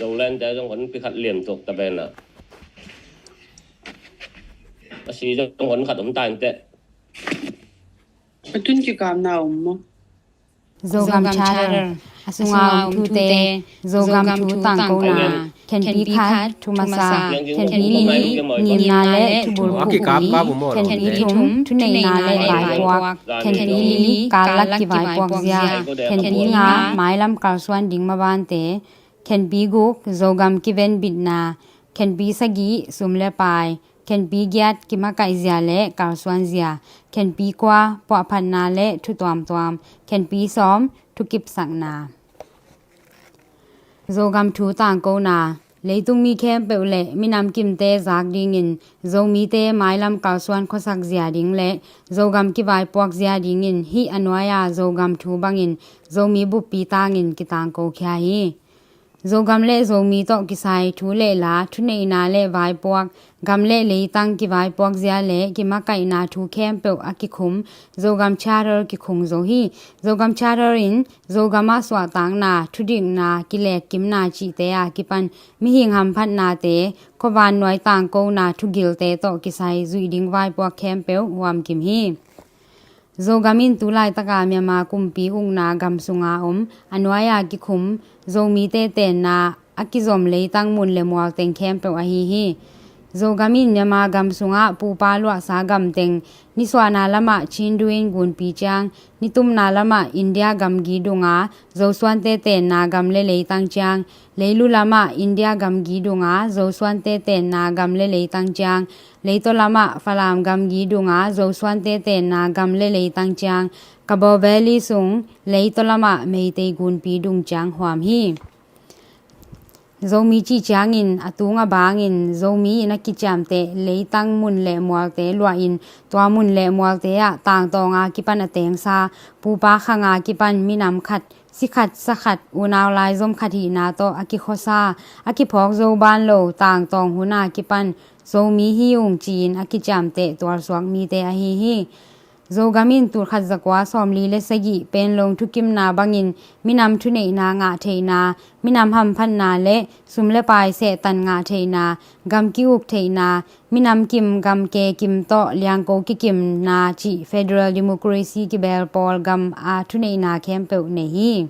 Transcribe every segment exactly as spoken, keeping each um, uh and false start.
Zoland te zong hon pi khat lian tuk ta pen a. A si zong hon khat om ta in teh. Patun kikapna om maw? Zogam Charter a sunga om thute, Zogam thu tangkona, khenpi khat, thu masa, khenpi nih, ngimna le thubul khuhkhuh, khenpi thum, thuneihna le vaipuak, khenpi li, kal lak kivaipuak zia, khenpi nga, mailam kalsuan ding mabante, khenpi guk, Zogam kiven bitna, khenpi sagih, sum le pai, khenpi giat, kimakaih zia le kalsuan zia, khenpi kua, puahphatna le thu tuamtuam, khenpi sawm, thukipsakna. Zogam thu tangkona, leitung mi khempeuh le minam kimte zak dingin Zomite mailam kalsuan khuasak zia ding le Zogam kivaipuak zia dingin hih a nuai-a Zogam thu bangin Zomi buppi tangin kitangko khia hi. Zogam le Zomi tawh kisai thu le la, thuneihna le vaipuak, gam le leitang kivaipuak zia le kimakaihna thu khempeuh a kikhum Zogam Charter kikhung zo hi. Zogam Charter in Zogam ah suahtakna, thudikna, kilekkimna cihte a kipan mihing hamphatnate, khuavan nuai tangkona thugilte tawh kisai zuih ding vaipuak khempeuh huamkim hi. Zogam in tu laitaka Myanmar kumpi ukna gam sunga om a nuai-a kikhum Zomite tenna a kizom leitang mun le mual teng khempeuh ahi hi. Zogam in Myanmar gam sungah pupa luahsa gam teng, nisuahna lamah Chindu in gunpi ciang, nitumna lamah India gamgi dunga Zosuante tenna gam le leitang ciang, leilu lamah India gamgi dunga Zosuante tenna gam le leitang ciang, leitaw lamah Falam gamgi dunga Zosuante tenna gam le leitang ciang, Kabaw Valley sung leitaw lamah Meitei gunpi dung ciang huam hi. Zomi cih ciangin a tung a bangin Zomi in a kiciamteh leitang mun le mualte luahin tua mun le mualte ah tangtawnga kipan a tengsa pupa khanga kipan minam khat, si khat, sa khat, unau laizom khat hihna tawh a kikhuasa, a kiphawk zo ban lo tangtawng huna kipan Zomi hi ung ci-in a kiciamteh tualsuak mite ahi hi. Zogam in tulkhat zakua sawmli le sagih Panglong thukimna bangin minam thuneihna ngah theihna, minam hamphatna le sum le pai sehtan ngah theihna, gam ki-uk theihna, minam kim gam ke kim tawh liangko kikimna cih federal democracy kibel pawl gam a thuneihna khempeuh nei hi.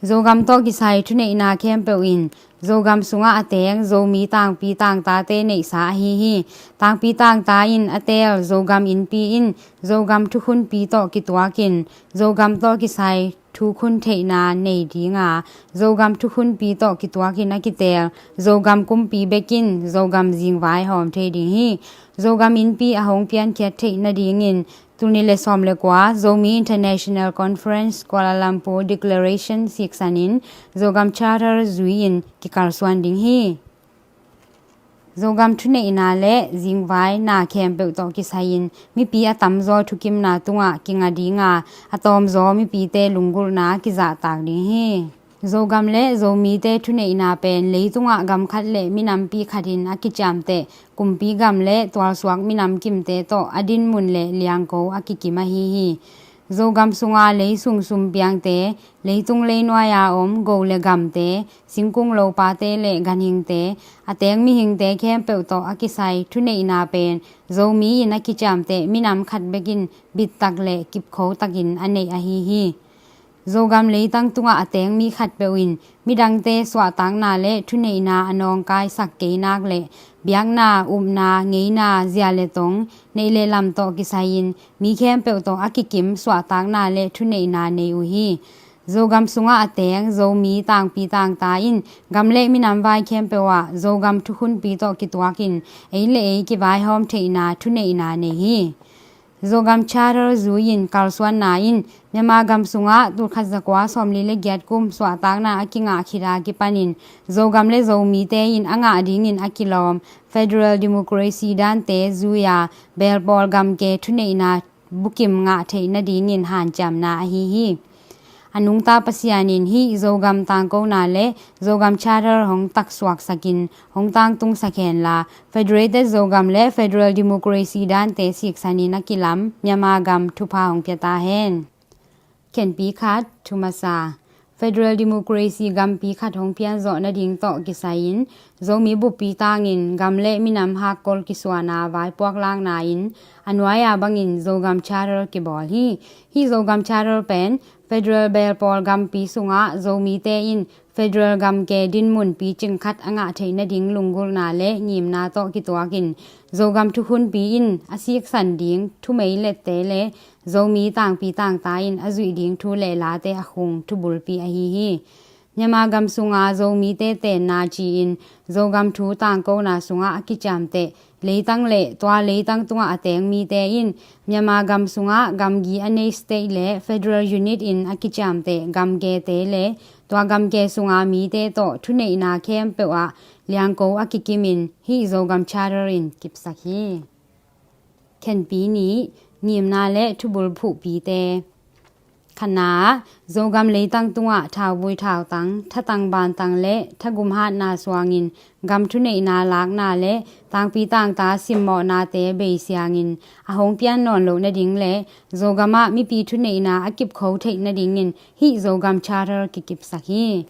Zogam tawh kisai thuneihna khempeuh in Zogam sungah a teng Zomi tangpi tangtate neihsa ahi hi. Tangpi tangta in a teel Zogam innpi in Zogam thukhunpi tawh kituakin Zogam tawh kisai thukhun theihna nei dinga, Zogam thukhunpi tawh kituakin a kiteel Zogam kumpi bekin Zogam zingvai hawm thei ding hi. Zogam innpi a hong piankhiat theih nadingin tul nih le sawm le kua Zomi International Conference Kuala Lumpur Declaration siksanin Zogam Charter zui-in kikalsuan ding hi. Zogam thuneihna le zingvaina khempeuh tawh kisai-in mipi a tamzaw thukimna tungah kinga dinga, a tawmzaw mipite lunggulhna kizahtak ding hi. Zogam le Zomite thuneihna pen leitungah gam khat le minampi khatin a kiciamteh kumpi gam le tualsuak minam kimte tawh a dinmun le liangko a kikim ahi hi. Zogam sunga leisung sumpiangte, leitung leinuai-a om go le gamte, singkung lopate le ganhingte, a teng mihingte khempeuh tawh a kisai thuneihna pen Zomi in a kiciamteh minam khat bekin bittak le kipkhotakin a neih ahi hi. Zogam leitang tungah a teng mi khatpeuh in midangte suahtakna le thuneihna a nawngkaisak keinak le biakna, upna, ngeina, zia le tong, neih le lam tawh kisai-in mi khempeuh tawh a kikim suahtakna le thuneihna nei uh hi. Zogam sungah a teng Zomi tangpi tangta in gam le minam vai khempeuh ah Zogam thukhunpi tawh kituakin ei le ei kivaihawm theihna thuneihna nei hi. Zogam Charter zui-in kalsuanna in Myanmar gam sungah tulkhat zakua sawmli le giat kum suahtakna a kingah khit a kipanin Zogam le Zomite in a ngah dingin a kilawm federal democracy dante zui-a belpawl gamke thuneihna bukim ngah theih nadingin hanciamna ahi hi. A nungta Pasian in hih Zogam tangkona le Zogam Charter hong taksuaksakin hong tangtungsak henla, Federated Zogam le Federal Democracy dante siksanin a kilam Myanmar gam thupha hong pia ta hen. Khenpi khat, thu masa. Federal Democracy gampi khat hong pianzawh nading tawh kisai-in Zomi buppi tangin gam le minam hakkol kisuana vaipuak lakna in a nuai-a bangin Zogam Charter kibawl hi. Hih Zogam Charter pen Federal belpawl gampi sungah Zomite in federal gamke dinmun picing khat a ngah theih nading lunggulhna le ngimna tawh kituakin Zogam thukhunpi in a siksan ding thumei lette le Zomi tangpi tangta in a zuih ding thu le late a khung thubulpi ahi hi. Myanmar gam sunga Zomite tenna ci-in Zogam thu tangkona sungah a kiciamteh leitang le tua leitang tungah a teng mite in Myanmar gam sungah gamgi a nei state le federal unit in a kiciamteh gamkete le tua gamke sunga mite tawh thuneihna khempeuh ah liangko a kikimin hih Zogam Charter in kipsak hi. Khenpi nih, ngimna le thubulphuhpite. Khatna ah, Zogam leitang tungah thauvui thautang, thatang bantang le thagum hatna suangin gam thuneihna lakna le tangpi tangta simmawhnate beisiangin a hong pian nawn loh nading le Zogam ah mipi thuneihna a kipkho theih nadingin hih Zogam Charter kikipsak hi.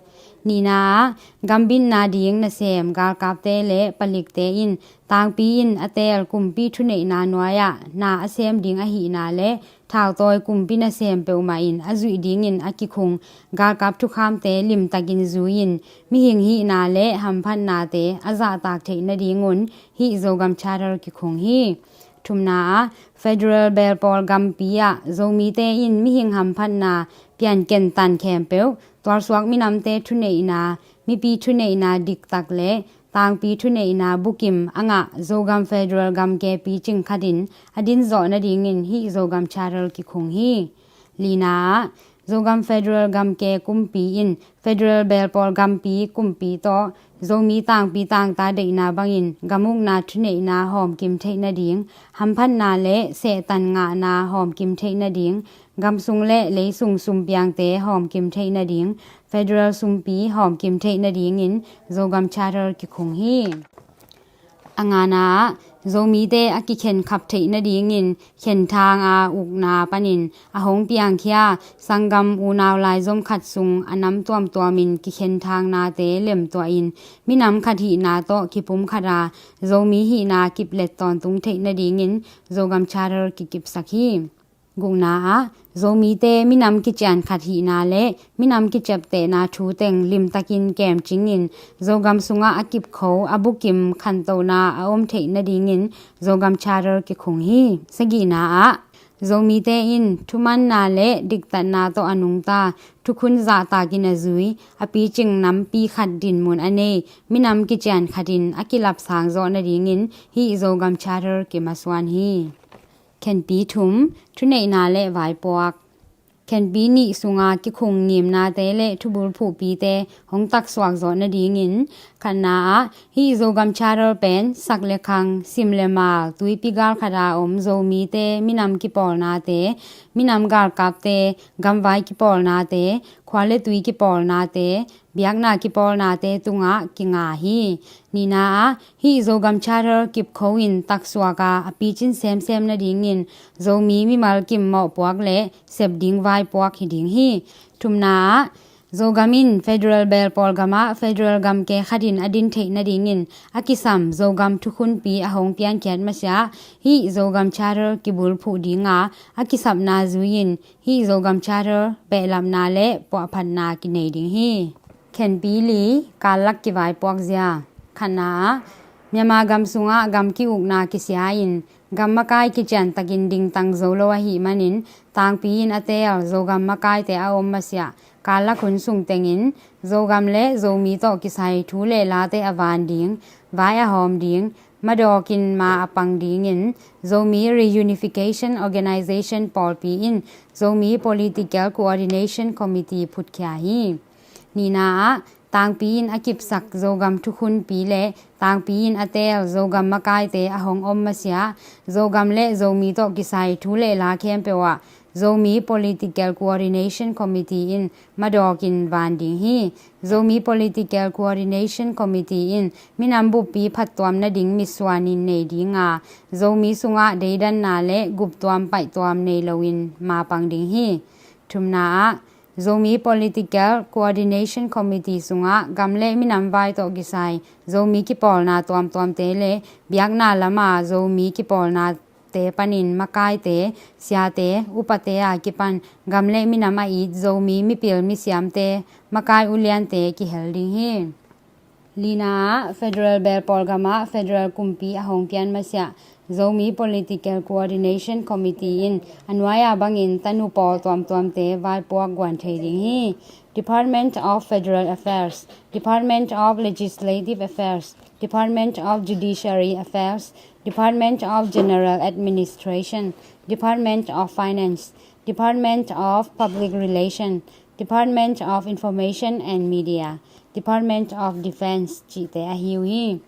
Nihna ah, gambitna ding nasem galkapte le palikte in tangpi in a teel kumpi thuneihna nuai-ah na a sem ding ahihna le thautawi kumpi nasem peuhmah in a zuih dingin a kikhung galkap thukhamte limtakin zui-in mihing hihna le hamphatnate a zahtak theih nadingun hih Zogam Charter kikhung hi. Thumna ah, federal belpawl gampi ah Zomite in mihing hamphatna pianken tan khempeuh tualsuak minamte thuneihna, mipi thuneihna diktak le tangpi thuneihna bukim a ngah Zogam federal gamke picing khatin a dinzawh nadingin hih Zogam Charter kikhung hi. Lina ah, Zogam federal gamke kumpi in federal belpawl gampi kumpi tawh Zomi tangpi tangta deihna bangin gamukna thuneihna hawmkim theih nading, hamphatna le sehtan ngahna hawmkim theih nading, gamsung le leisung sumpiangte hawmkim theih nading, federal sumpi hawmkim theih nadingin Zogam Charter kikhung hi. A ngana ah, Zomite a kikhenkhap theih nadingin khenthang a ukna panin a hong piangkhia sanggam unau laizom khat sung a nam tuamtuamin kikhenthang nate lemtuahin minam khat hihna tawh kipumkhat a Zomi hihna kiplet tawntung theih nadingin Zogam Charter kikipsak hi. Gukna ah, Zomite minam kician khat hihna le minam kiciaptehna thu teng limtakin kemcingin Zogam sungah a kipkho a bukim khantohna a om theih nadingin Zogam Charter kikhung hi. Sagihna ah, Zomite in thumanna le diktatna tawh a nungta thukhun zahtakin a zui a picing nampi khat dinmun a nei minam kician khatin a kilapsang zawh nadingin hih Zogam Charter kimasuan hi. Khenpi thum, thuneihna le vaipuak. Khenpi nih sunga kikhung ngimnate le thubulphuhpite hong taksuak zawh nadingin khatna ah hih Zogam Charter pen sak le khang, sim le mal, tuipi gal khata om Zomite minam kipawlnate, minam galkapte, gamvai kipawlnate, khua le tui kipawlnate, biakna kipawlnate tungah kinga hi. Nihna ah hih Zogam Charter kipkho in taksuak a a picin semsem nadingin Zomi mimal kim mawhpuak le sep ding vaipuak hi ding hi. Thumna ah Zogam in federal belpawl gamah federal gamke khatin a din theih nadingin a kisam Zogam thukhunpi a hong piankhiat masiah hih Zogam Charter kibulphuh dinga a kisapna zui-in hih Zogam Charter behlapna le puahphatna kinei ding hi. Khenpi li, kallak kivaipuak zia. Khatna ah Myanmar gam sungah gam ki-ukna kisia-in gam makai kiciantakin dingtang zo lo ahih manin tangpi in a teel Zogam makaite a om masiah kallak hun sung tengin Zogam le Zomi tawh kisai thu le late a van ding, vai a hawm ding, madawkin ma a pang dingin Zomi Reunification Organization pawlpi in Zomi Political Coordination Committee phutkhia hi. Nihna ah tangpi in a kipsak Zogam thukhunpi le tangpi in a teel Zogam makaite a hong om masiah Zogam le Zomi tawh kisai thu le la khempeuh ah Zomi Political Coordination Committee in madawkin van ding hi. Zomi Political Coordination Committee in minam buppi phattuam nading mitsuanin nei dinga Zomi sungah deidanna le guptuam paihtuam nei loin mapang ding hi. Thumna ah Zomi Political Coordination Committee sungah gam le minam vai tawh kisai Zomi kipawlna tuamtuamte le biakna lama Zomi kipawlnate panin makaite, siate, upate a kipan gam le minam a it Zomi mipil misiamte, makai uliante kihel ding hi. Lina ah, Federal Belpawl gamah Federal kumpi a hong pian masiah Zomi Political Coordination Committee in a nuai-a bangin tanu pawl tuamtuamte vaipuak guan thei ding hi. Department of Federal Affairs, Department of Legislative Affairs, Department of Judiciary Affairs, Department of General Administration, Department of Finance, Department of Public Relation, Department of Information and Media, Department of Defense cihte ahi uh hi.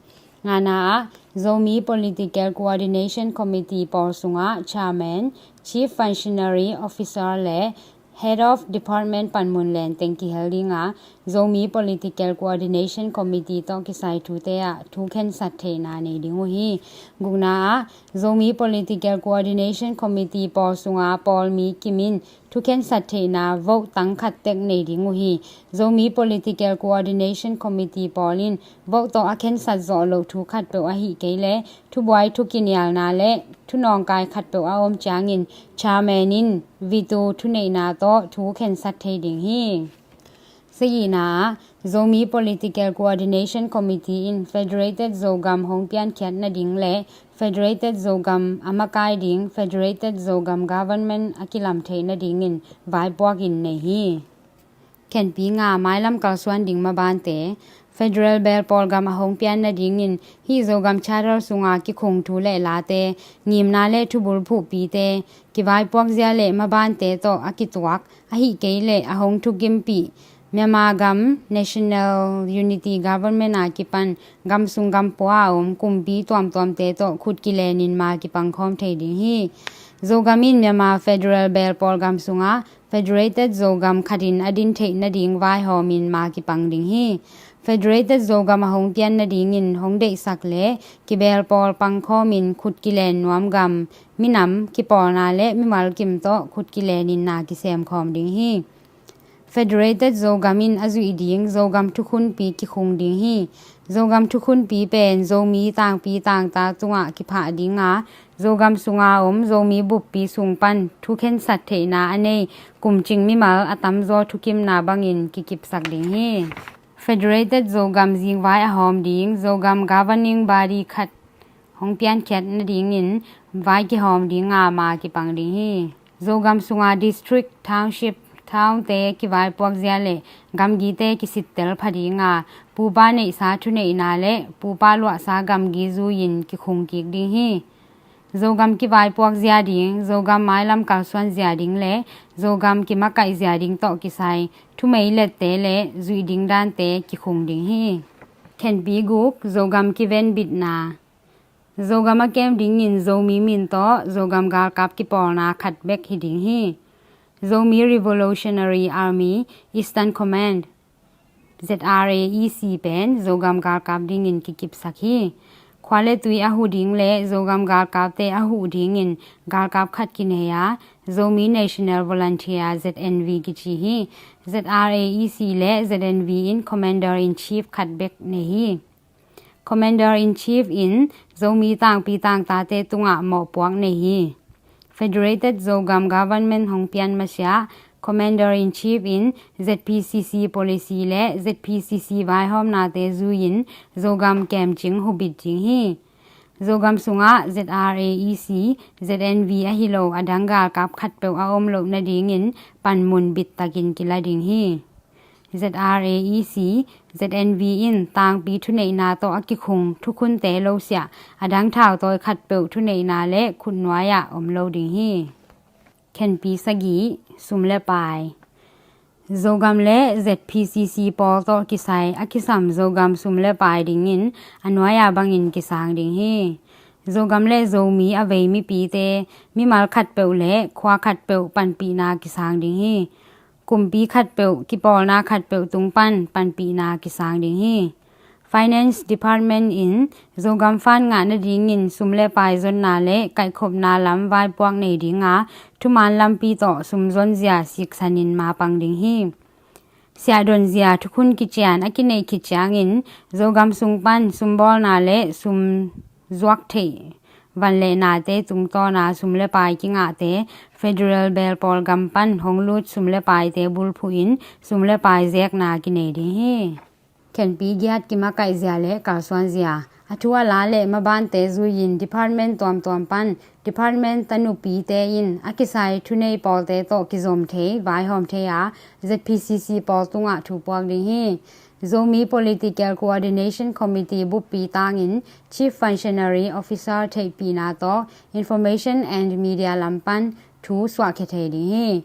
Ngana ah, Zomi Political Coordination Committee pawl sungah Chairman, Chief Functionary Officer le Head of Department panmun lenteng kihel ding a, Zomi Political Coordination Committee tawh kisai thute ah thu khensat theihna nei ding uh hi. Gukna ah, Zomi Political Coordination Committee pawl sunga pawl mi kim in thu khensat theihna vote tang khat tek nei ding uh hi. Zomi Political Coordination Committee pawl in vote tawh a khensat zawh loh thu khatpeuh ahih kei leh thubuai thukinialna le thunawngkai khatpeuh a om ciangin Chairman in veto thuneihna tawh thu khensat thei ding hi. Sagihna ah, Zomi Political Coordination Committee in Federated Zogam hong piankhiat nading le Federated Zogam a makai ding Federated Zogam Government a kilam theih nadingin vaipuak in nei hi. Khenpi nga, mailam kalsuan ding mabante. Federal Belpawl gam a hong pian nadingin hih Zogam Charter sunga kikhung thu le late, ngimna le thubul phuhpite, kivaipuak zia le mabante tawh a kituak, ahih kei leh a hong thukimpih Myanmar gam National Unity Government a kipan gam sung gam pua a om kumpi tuamtuamte tawh khut kilenin ma kipangkhawm thei ding hi. Zogam in Myanmar Federal Belpawl gam sungah Federated Zogam khatin a din theih nading vaihawmin ma kipang ding hi. Federated Zogam a hong pian nadingin hong deihsak le kibelpawl pangkhawmin khut kilen nuam gam, minam, kipawlna le mimal kim tawh khut kilenin na kisemkhawm ding hi. Federated Zogam in a zuih ding Zogam thukhunpi kikhung ding hi. Zogam thukhunpi pen Zomi tangpi tangta tungah kiphah ding a, Zogam sunga om Zomi buppi sung pan thu khensat theihna a nei kumcing mimal a tamzaw thukimna bangin kikipsak ding hi. Federated Zogam zingvai a hawm ding Zogam governing body khat hong piankhiat nadingin vai kihawm ding a ma kipang ding hi. Zogam sunga district, township, townte kivaipuak zia le gamgite kisittel pha ding a, pupa neihsa thuneihna le pupa luahsa gamgi zui-in kikhung kik ding hi. Zogam kivaipuak zia ding, Zogam mailam kalsuan zia ding le Zogam kimakaih zia ding tawh kisai thumei lette le zuih ding dante kikhung ding hi. Khenpi guk, Zogam kivenbitna. Zogam a kem dingin Zomi min tawh Zogam galkap kipawlna khat bek hi ding hi. Zomi Revolutionary Army Eastern Command, Z R A E C pen Zogam galkap dingin kikipsak hi. Khua le tui a huh ding le Zogam galkapte a huh dingin galkap khat kinei a, Zomi National Volunteer, Z N V kici hi. Z R A E C le Z N V in Commander in Chief khat bek nei hi. Commander in Chief in Zomi tangpi tangtate tungah mawhpuak nei hi. Federated Zogam Government hong pian masiah Commander in Chief in Z P C C policy le Z P C C vaihawmnate zui-in Zogam kemcing hubit ding hi. Zogam sungah Z R A E C, Z N V ahi lo a dang galkap khatpeuh a om loh nadingin panmun bittakin kila ding hi. Z R A E C, Z N V in tangpi thuneihna tawh a kikhung thukhunte losiah a dang thautawi khatpeuh thuneihna le khutnuai-ah om lo ding hi. Khenpi sagih, sum le pai. Zogam le Z P C C pawl tawh kisai a kisam Zogam sum le pai dingin a nuai-a bangin kisang ding hi. Zogam le Zomi a vei mipite mimal khatpeuh le khua khatpeuh panpihna kisang ding hi. Kumpi khatpeuh, kipawlna khatpeuh tung pan panpihna kisang ding hi. Finance Department in Zogam fund ngah nadingin sum le pai zonna le kaihkhopna lam vaipuak nei dinga, thuman lampi tawh sum zonzia siksanin mapang ding hi. Siahdonzia thukhun kician a kineih khit ciangin Zogam sung pan sumbawlna le sum zuak theih van le nate tungtawna sum le pai kingahte federal belpawl gam pan hong lut sum le paite bulphuhin sum le pai zekna kinei ding hi. Khenpi giat kimakaihzia le kalsuanzia, a thu a la le mabante zuiin department tuamtuam pan department tanupite in a kisai thunei pawlte tawh kizom thei, vaihawm thei a, Z P C C pawl tungah thu puak ding hi. Zomi Political Coordination Committee buppi tangin Chief Functionary Officer theihpihna tawh Information and Media lam pan thu suahkhia thei ding hi.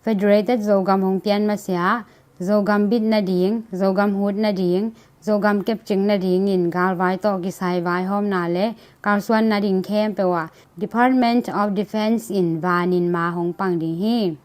Federated Zogam hong pian masiah Zogam bit nading, Zogam hut nading, Zogam kepcing nadingin galvai tawh kisai vaihawmna le kalsuan nading khempeuh ah Department of Defence in vanin ma hong pang ding hi.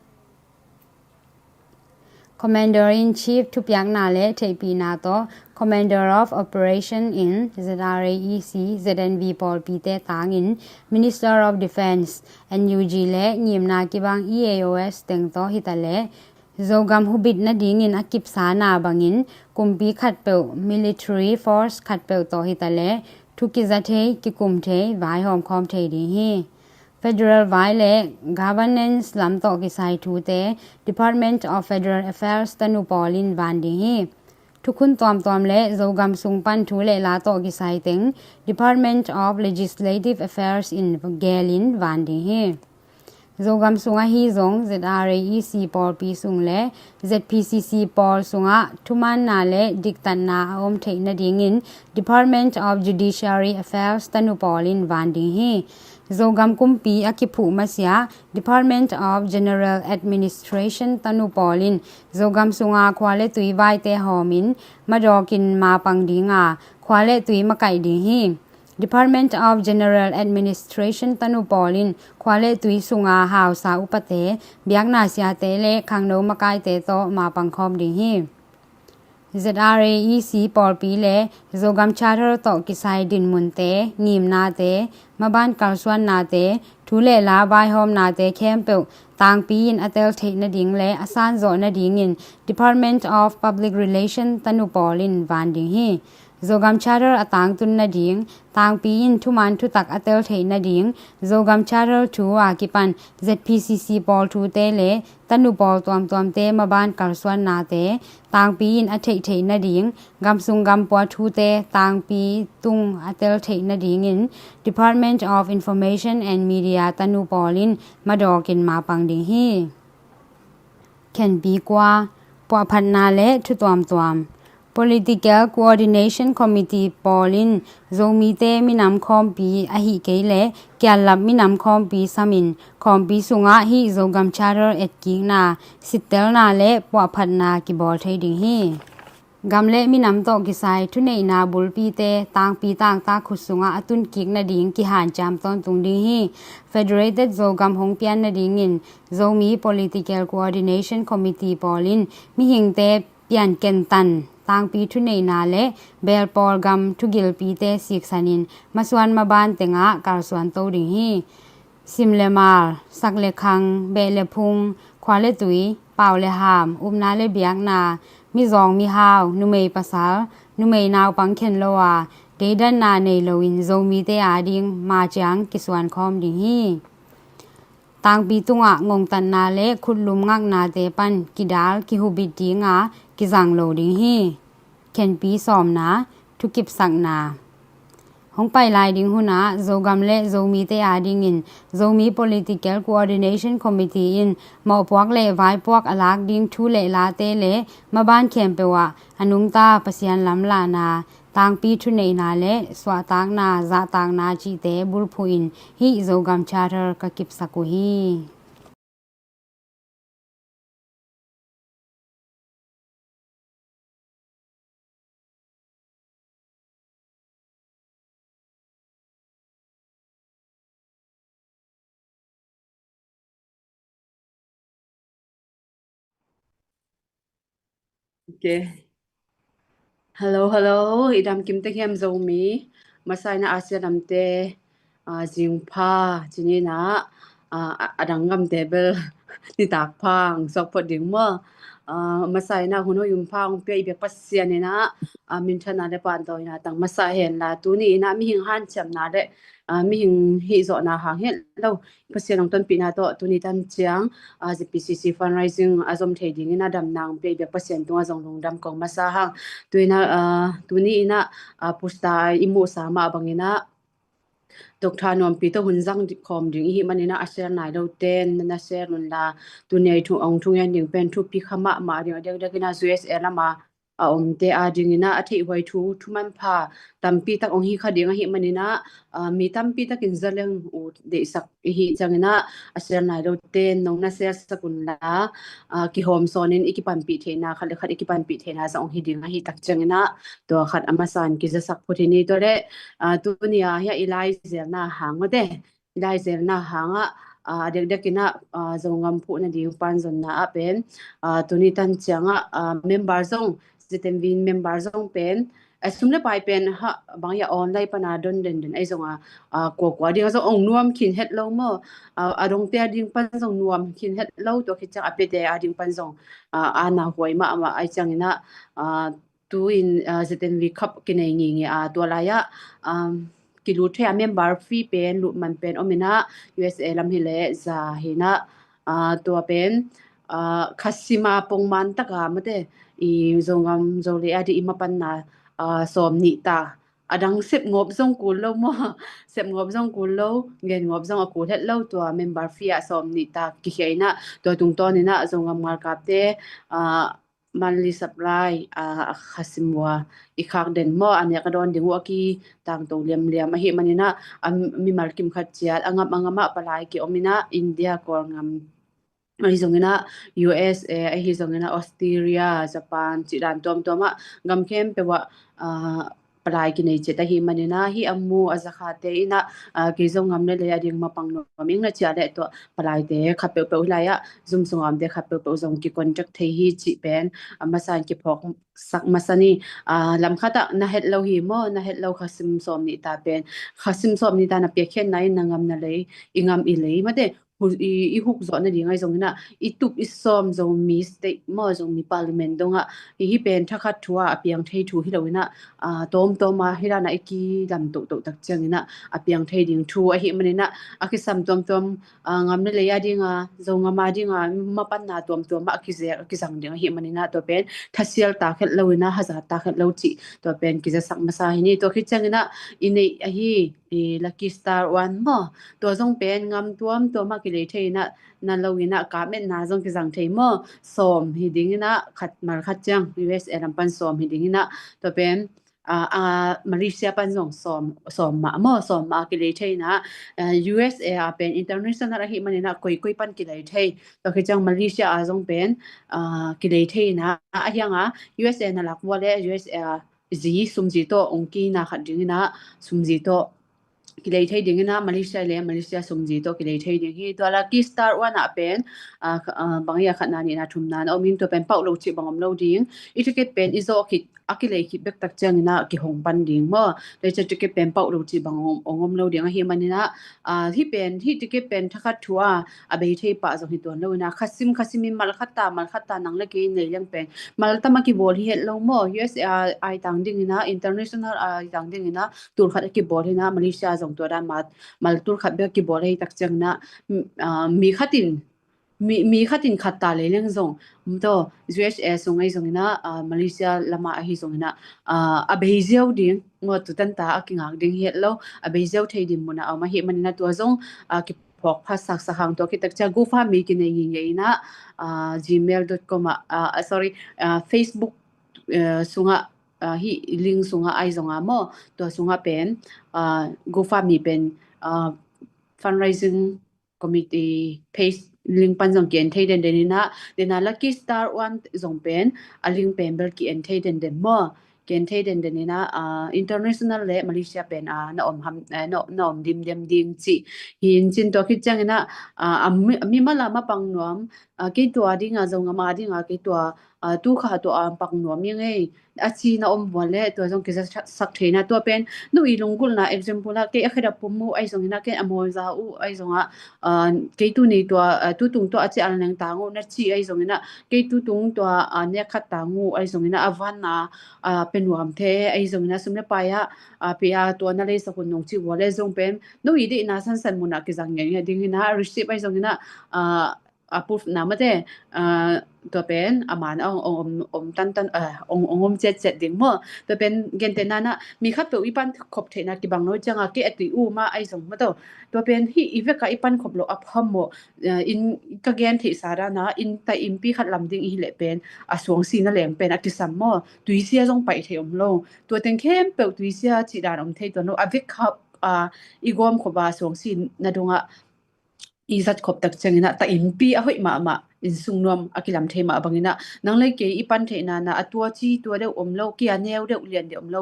Commander in Chief thupiakna le theihpihna tawh Commander of Operation in Z R A E C, Z N V pawlpite tangin Minister of Defence, N U G le ngimna kibang E A O S teng tawh hitaleh Zogam hubit nadingin a kipsana bangin kumpi khatpeuh, military force khatpeuh tawh hitaleh thu kiza thei, kikum thei, vaihawm khawm thei ding hi. Federal vai le governance lam tawh kisai thute Department of Federal Affairs tanu pawl in van ding hi. Thukhun tuamtuam le Zogam sung pan thu le la tawh kisai teng Department of Legislative Affairs in gelin van ding hi. Zogam sung ahi zong Z R A E C pawlpi sung le Z P C C pawl sungah thumaanna le diktatna a om theih nadingin Department of Judiciary Affairs tanu pawl in van ding hi. Zogam kumpi a kiphuh masiah Department of General Administration tanu pawl in Zogam sunga khua le tui vaite hawmin madawkin mapang dinga, khua le tui makaih ding hi. Department of General Administration tanu pawl in khua le tui sunga hausa upate, biakna siate le khangno makaite tawh mapang khawm ding hi. Z R A E C pawlpi le Zogam Charter tawh kisai dinmunte, ngimnate, maban kalsuannate, thu le la vaihawmnate khempeuh tangpi in a tel theih nading le a sanzawh nadingin Department of Public Relation tanu pawl in van ding hi. Zogam Charter a tangtun nading, tangpi in thuman thutak a tel theih nading, Zogam Charter thu a kipan Z P C C pawl thute le tanu pawl tuamtuamte maban kalsuannate tangpi in a theih theih nading, gamsung gampua thute tangpi tung a tel theih nadingin Department of Information and Media tanu pawl in madawkin mapang ding hi. Khenpi kua, puahphatna le thu tuamtuam. Political Coordination Committee pawl in Zomite minam khawmpi ahi kei le kiallap minam khawmpi samin khawmpi sungah hih Zogam Charter etkikna, sittelna le puahphatna kibawl thei ding hi. Gam le minam tawh kisai thuneihna bulpite tangpi tangtak khut sungah a tunkik nading kihanciam tawntung ding hi. Federated Zogam hong pian nadingin Zomi Political Coordination Committee pawl in mihingte piankentan, tangpi thuneihna le belpawl gam thugilpite siksanin masuan maban tengah kalsuan to ding hi. Sim le mal, sak le khang, beh le phung, khua le tui, pau le ham, upna le biakna, mizawng mihau, numei pasal, numei naupang khen lo a, deidanna nei loin Zomite ading maciang kisuan khawm ding hi. Tangpi tungah ngongtatna le khutlum ngaknate pan kidal kihubit dinga kizang lo ding hi. Khenpi sawmna, thukipsakna. Hong pai lai ding hunah Zogam le Zomite adingin Zomi Political Coordination Committee in mawhpuak le vaipuak a lak ding thu le late le maban khempeuh ah a nungta Pasian lamlahna, tangpi thuneihna le suahtakna, zahtakna cihte bulphuhin hih Zogam Charter ka kipsak uh hi. Ok. Hello, hello. I dam kim tek hiam Zomi? Masa in ah Asia lamte, ah, zingpha, ci ni in ah, ah, a, a dang gamte bel nitak pha hong suak phot ding maw. Ah, masa in ah hun hoih hun pha hong pia i biak Pasian in ah, ah, minthanna le pahtawina tang masa hen la, tuni in ah mihing hanciamna le, ah, mihing hih zawhna hang hi lo, Pasian hong tonpihna tawh tuni tan ciang, ah, Z P C C fundraising a zom thei dingin a damna hong pia i biak Pasian tungah zong lungdam kong masa hang. Tu in ah, ah, tuni in ah, ah, poster i muhsa mah bangin ah, Doctor Nuampi tawh hun zang di-, khawm ding i hih manin ah, a share nai lote in na share un la, tuni a i thu, hong thungen ding pen thupi kha mahmah ding a, a diakdiakin ah U S A lam a a omte a dingin ah a theihhuai thu, thu manpha tampi tak hong hi kha ding ahih manin ah, ah, mi tampi takin zaleng uh deihsak i hih ciangin ah, a share nai lote in nong na share sak un la, ah, kihawm sawnin i kipanpih theihna, khat le khat i kipanpih theihna zong hong hi ding ahih tak ciangin ah, tua khat a masa in kizasak phot hi ni. Tua le, ah, tuni a hiah i laizelna hang mate, i laizelna hang ah, ah, a diakdiakin ah, ah, Zogam phuhna ding pan zonna ah pen, ah, tuni tan ciang ah, ah, member zong, Z M V member zong pen, a sum le pai pen ha, bang hiah online pan a don denden ahi zong a, ah, kuakua ding a zong hong nuam khin het lo maw. Ah, a dongte a ding pan zong nuam khin het lo, tua khit ciang a piate a ding pan zong, ah, a na huai mahmah ahih ciangin ah, ah, tu in, ah, Z M V Cup kinei ngingi a, tua lai ah, ah, kilut thei a member fee pen, lut man pen om in ah, U S A lam hi leh za hi in ah, ah, tua pen, ah, khasim a pongman tak a mate, i Zogam Zolei a ding i mapanna, ah, sawm nih ta. A dang sepngawp zong kul lo maw, sepngawp zong kul lo, gengawp zong a kul het lo, tua member fee ah sawm nih ta kikhia in ah, tua tungtawn in ah Zogam ngalkapte, ah, monthly supply, ah, a khasim uh a i khak den maw, a nek a dawn ding uh a kitangto liamliam ahih manin ah, a mimal kim khat ciat a ngam a ngam ah palai ki-om in ah, India, Kawlgam ahi zongin ah, U S A ahi zongin ah, Australia, Japan cih dan tuamtuam ah, gam khempeuh ah, ah, palai kinei ciat ahih manin ah, hih a mu a zakhate in ah, ah, kei zong gam le lei a ding mapang nuam ing na ci a leh tua palaite khat peuhpeuh hi lai ah, Zoom sungah omte khat peuhpeuh zong kicontact thei hi cih pen, ah, masa in kiphawksak masa ni. Ah, lam khat ah na het lo hi maw, na het lo khasim sawm nih ta pen, khasim sawm nih ta na piakkhiatna in na gam na lei, i gam i lei mate, hu-, i, i huk zawh nading ahi zongin ah, i tup i sawm Zomi state maw, Zomi parliament dong ah, i hih pen thakhat thu ah a piang thei thu hi lo in ah, ah, tawmtawm ah hih dan ah i kidam tohtoh tak ciangin ah a piang thei ding thu ahih manin ah, a kisam tuamtuam, ah, gam le lei a ding a, Zogam a ding a mapanna tuamtuam ah a kize-, a kizang ding ahih manin ah, tua pen thasial tak het lo in ah, haza tak het lo cih, tua pen kizasak masa hi ni. Tua khit ciangin ah i neih ahi, i Lucky Star One maw, tua zong pen gam tuamtuam ah kilei thei in ah, na lo in ah, kap metna zong kizang thei maw, sawm hi ding in ah, khat mal khat ciang, U S A lam pan sawm hi ding in ah, tua pen, ah, ah, Malaysia pan zong sawm, sawm mah maw, sawm mah kilei thei in ah, ah, U S A a pen international ahih manin ah koikoi pan kilei thei, tua khit ciang Malaysia a zong pen, ah, kilei thei in ah, a hiang a U S A na lak vua le U S A zi sumzi tawh ong kina khat ding in ah, sumzi tawh kilei thei ding in ah, Malaysia le Malaysia sumzi tawh kilei thei ding hi. Tua Lucky Star One ah pen, ah, kha-, ah, bang hiah khatna nihna thumna na om in, tua pen pauh lo cih bang om lo ding. I ticket pen i zawh khit, a kilei khit bek tak ciangin ah kihong pan ding maw. Leica ticket pen pauh lo cih bang ong, ong om lo ding ahih manin ah, ah, hih pen, hih ticket pen thakhat thu ah a bei thei pah zong hi tuan lo in ah, khasim khasim in mal khat ta, mal khat ta nang le kei nei leng pen mal tam a kibawl hi het lo maw. U S A a i tang ding in ah, international a i tang ding in ah, tul khat a kibawl hi in ah, Malaysia zong tua dan mah, mal tul khat bek a kibawl hi tak ciangin ah, m-, ah, mi khat in, mi, mi khat in khat ta lei leng zong, um, tua U S A sung ahi zongin ah, ah, Malaysia lam ah ahi zongin ah, ah, a bei ziau ding, ngawh tu tan ta a kingak ding hi het lo, a bei ziau thei ding mun ah a om ahih manin ah, tua zong, ah, kiphawk pha saksak hang. Tua khit tak ciang GoFundMe kinei ngingi in ah, ah, gmail dot com ah, ah, ah, sorry, ah, Facebook, eh, sungah, ah, hih link sungah ahi zong a maw, tua sungah pen, ah, GoFundMe pen, ah, fundraising committee page link pan zong ki-en thei denden in ah, den a Lucky Star One zong pen a link pen bel ki-en thei denden maw, ki-en thei denden in ah, ah, international le Malaysia pen, ah, na om ham, eh, na, na om dimdem ding cih hi in cin. Tua khit ciangin ah, ah, a mi, mimal a mapang nuam, ah, kei tua ding a, Zogam a ding a, kei tua, ah, tu kha tua a pak nuam ing ei, a ci na om vua leh tua zong kizasak theihna. Tua pen no i lunggulhna example ah kei a khedap pum uh ahi zongin ah, kei a mawza uh ahi zongah, ah, kei tuni tua, ah, tutung tua a ci al neng tang uh na ci ahi zongin ah, kei tutung tua, ah, nek khat tang uh ahi zongin ah, a van a, ah, pe nuam thei ahi zongin ah, sum le pai ah, ah, pe a tua na leisak un nong ci vua leh zong pen no i deihna sansan mun ah kizang ngiatngiat dingin ah, receipt ahi zongin ah, ah, a proof na mate, ah, tua pen a man a ong, ong om, om tantan, ah, ong, ong om ciatciat ding maw. Tua pen gentehna in ah mi khatpeuh i pan khop theihna kibang lo ciangah kei a tui uh mah ahi zong maw, tua pen hih i vekah i pan khop loh a pham maw. Ah, in ka gen theihsa dan ah in ta innpi khat lam ding i hih leh pen a suang si na leng pen a kisam maw, tuisia zong pai thei om lo. Tua teng khempeuh tuisia cih dan om thei tuan lo. A vekah, ah, i gawm khop a suang si na dongah i zat khop tak ciangin ah ta innpi a hoih mahmah, innsung nuam a kilam thei mah bangin ah, nang le kei i pan theihna in ah a tua ci tua deuh om lo, kei a neu deuh lian deuh om lo,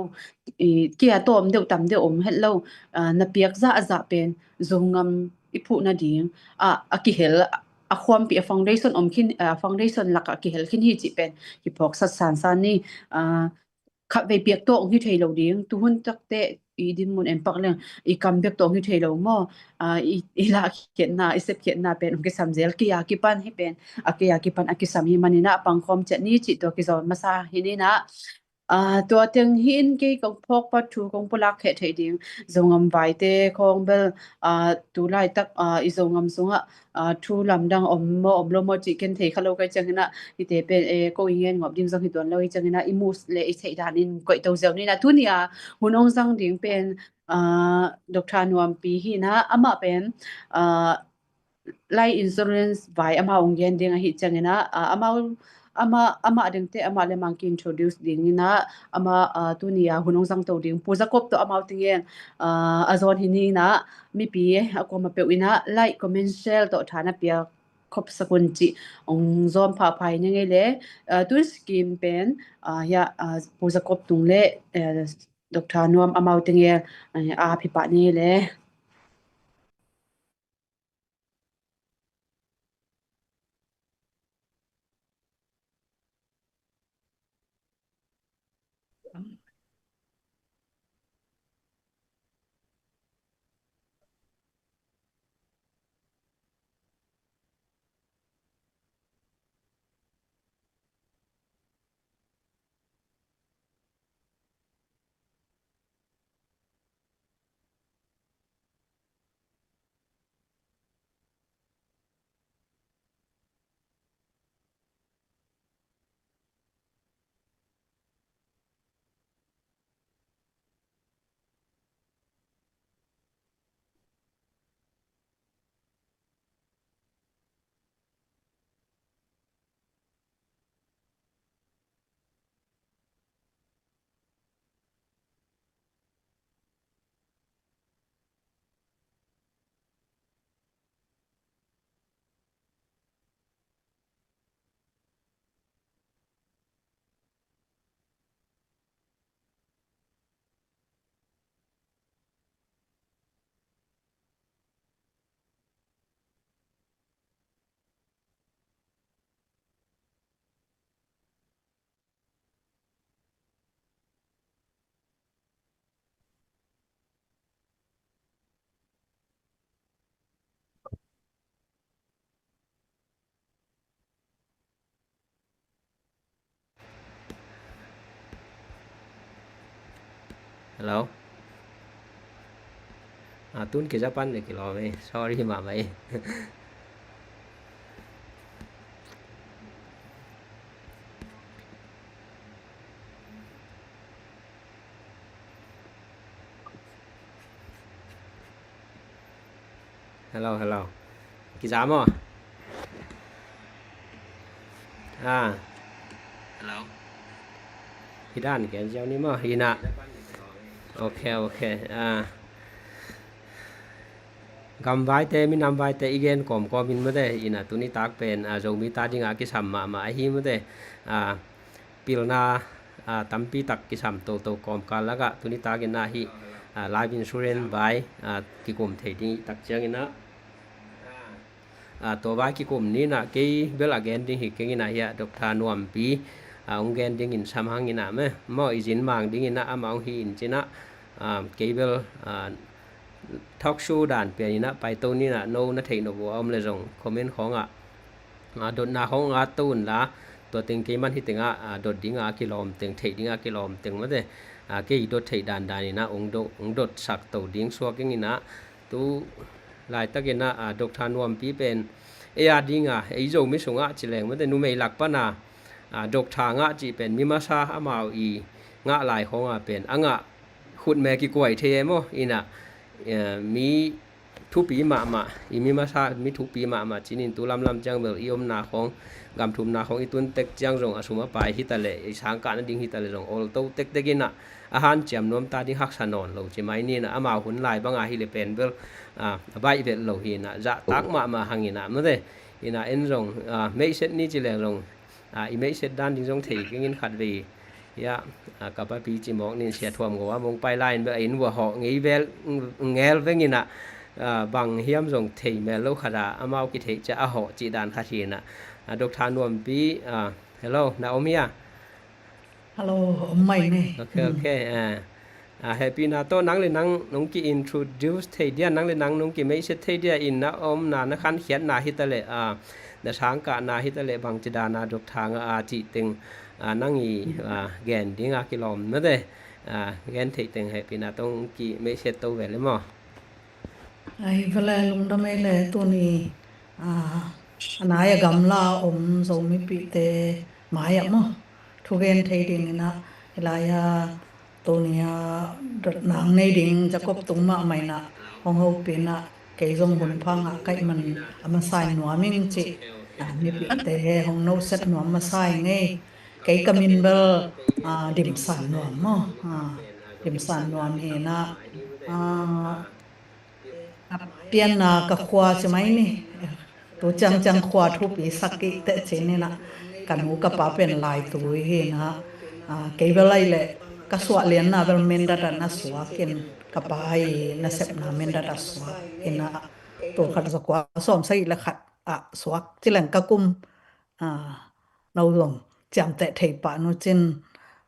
i, kei a tawm deuh tam deuh om het lo, ah, na piak zahzah pen Zogam i phuh nading, ah, a kihel, a khuampi, a foundation om khin, ah, foundation lakah kihel khin hi cih pen kiphawksat sansan ni, ah, khatvei piak tawh hong hi thei lo ding, tuhun takte i dinmun en pak leng i kam bek tawh hong hi thei lo maw. Ah, i, i lahkhiatna, i sepkhiatna pen hong kisam zel, kei a kipan hi pen, a kei a kipan a kisam hi manin ah a pangkhawm ciat ni cih tua kizawn masa hi ni in ah. Ah, tua teng hi in kei kong phawk pat thu kong pulak kheh theih ding, Zogam vaite khawng bel, ah, tu laitak, ah, i Zogam sungah, ah, thu lamdang om maw om lo maw cih ken thei kha lo ka hih ciangin ah, hihte pen, eh, ko i ngen ngawp ding zong hi tuan lo hi ciangin ah, i muh le i theih danin koih to ziau ni in ah. Tuni a hun ong zang ding pen, ah, Doctor Nuampi hi in ah, amah pen, ah, life insurance vai amau ong gen ding ahih ciangin ah, ah, amau, amah, amah dingte amah le mang ki introduce ding in ah, amah, ah, tuni a hun ong zang to ding Pu Jacob tawh amau teng gen, ah, a zawn hi ni in ah, mipi a kuamah peuh in ah like, comment, share tawh tha na piak khop sak un cih ong zawm phapha hi ni ngei le. Ah, tun scheme pen, ah, hiah, ah, Pu Jacob tung le, eh, Doctor Nuam amau teng gen, eh, a phi pah ni ngei le. Hello. Ah, tun kiza pan le kilawm ei. Sorry mahmah ei. Hello, hello. Kiza maw? Ah. Hello. Hi dan gen ziau ni maw? Hi na. Ok, ok. Ah. Gamvaite, minamvaite i gen kawmkawm in mate, ina tuni tak pen, ah, Zomi ta dinga kisam mahmah ahi mate. Ah, pilna, ah, tampi tak kisam toto kawmkal lakah tuni takin ah hih, ah, life insurance vai, ah, kikum thei ding i tak ciangin ah, a, tua vai kikum ni inah kei bel a gen ding hi keng inah hi a, Doctor Nuampi, a, hong gen dingin sam hang inah meh maw, i zin mang ding inah amah hong hi in ci inah, a, kei bel, a, talk show dan pian inah paito ni inah, no na theih nop uh a om le zong comment khawngah, a, dotna khawng a to unla, tua teng kei man hi tengah, a, dot dinga kilawm teng, theih dinga kilawm teng mate, a, kei dot theih dandan inah hong dot, hong dotsak to ding suak ing inah, tu laitak inah, a, Doctor Nuampi pen ei a dinga, ei Zomi sungah ci leng mate, numei lak pana, a, Doctor ngah cih pen mi masa amau i ngah lai khawnga pen a ngah khutme kikuai thei e maw? Inah, eh, mi thupi mahmah, i mi masa mi thupi mahmah cinin tu lamlam ciang bel i omna khawng, gamthumna khawng i tun tek ciang zong a sum a pai hi taleh, i sangkah nading hi taleh zong olto tektek inah a hanciam nuam ta ding haksa nawn lo ci mai ni inah, amau hun lai banga hi le pen bel, ah, a baih vet lo hi inah, zahtak mahmah hang inah mate. Inah en zong, ah, meihset ni ci leng zong, a, i meihset dan ding zong thei keng in khatvei. Hiah, a, ka papi ci mawk nin Sia Thuam Go a mong pai lai in bel a inn vua hawh ngei vel, ngel veng inah, a, bang hiam zong thei mel lo khat a, amau kitheih ciah a hawh cih dan khat hi inah. A, Doctor Nuampi, a, hello, na om hia? Hello, om mai ne. Ok, ok, a. A, hehpihna tawh nang le nang nong ki-introduce thei dia, nang le nang nong kimeihset thei dia, in na omna, na khankhiatna hi taleh, a, na sangkahna hi taleh, bangci dana Doctor ngah a cih teng, a, nang i, a, gen dinga kilawm mate, a, gen theih teng hehpihna tawh nong kimeihset to ve le maw? Ai, vele lungdam ei le tuni, a, a nai a gamla om Zomipihte mai-ah maw, thugen thei dingin ah, hilai-a tuni-a dotna nei ding Jacob tung mahmah in ah, hong hopih in ah, kei zong hun pha ngah ka hih man a masa in nuam ing cih, a, mipihte hong noset nuam masa ing ei. Kei ka min bel, a, Dim San Nuam maw, a, Dim San Nuam hi in ah, a, a pianna ka khua ci mai ni. Tu ciangciang khua thupi sak kei teh ci ni in ah, ka nu ka pa pen Laitui hi in ah, a, kei bel ahih leh ka suah lianna bel Mindat ah na suak in, ka pa i nasepna Mindat ah suak in ah, tul khat za kua sawm sagih le khat ah suak ci leng ka kum, a, no zong ciamteh thei pah nu cin,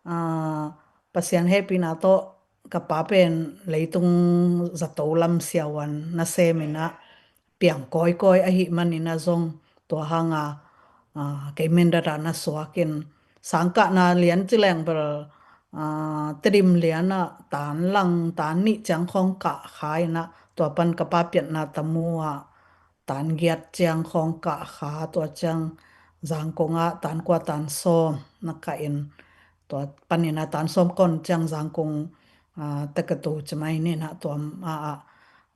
a, Pasian hehpihna tawh ka pa pen leitung zato lam siavuan nasem in ah piang kawikawi ahih man in ah zong tua hang a, a, kei Mindat ah na suak in, sangkahna lian ci leng bel, a, Tedim lian ah tan lang tan nih ciang khawng kah kha in ah, tua pan ka pa pianna Tamu ah tan giat ciang khawng kah kha, tua ciang Zangkong ah tan kua tan sawm na kah in, tua pan in ah tan sawm kon ciang Zangkong, a, tekatu ci mai ni in ah, tua, a, a,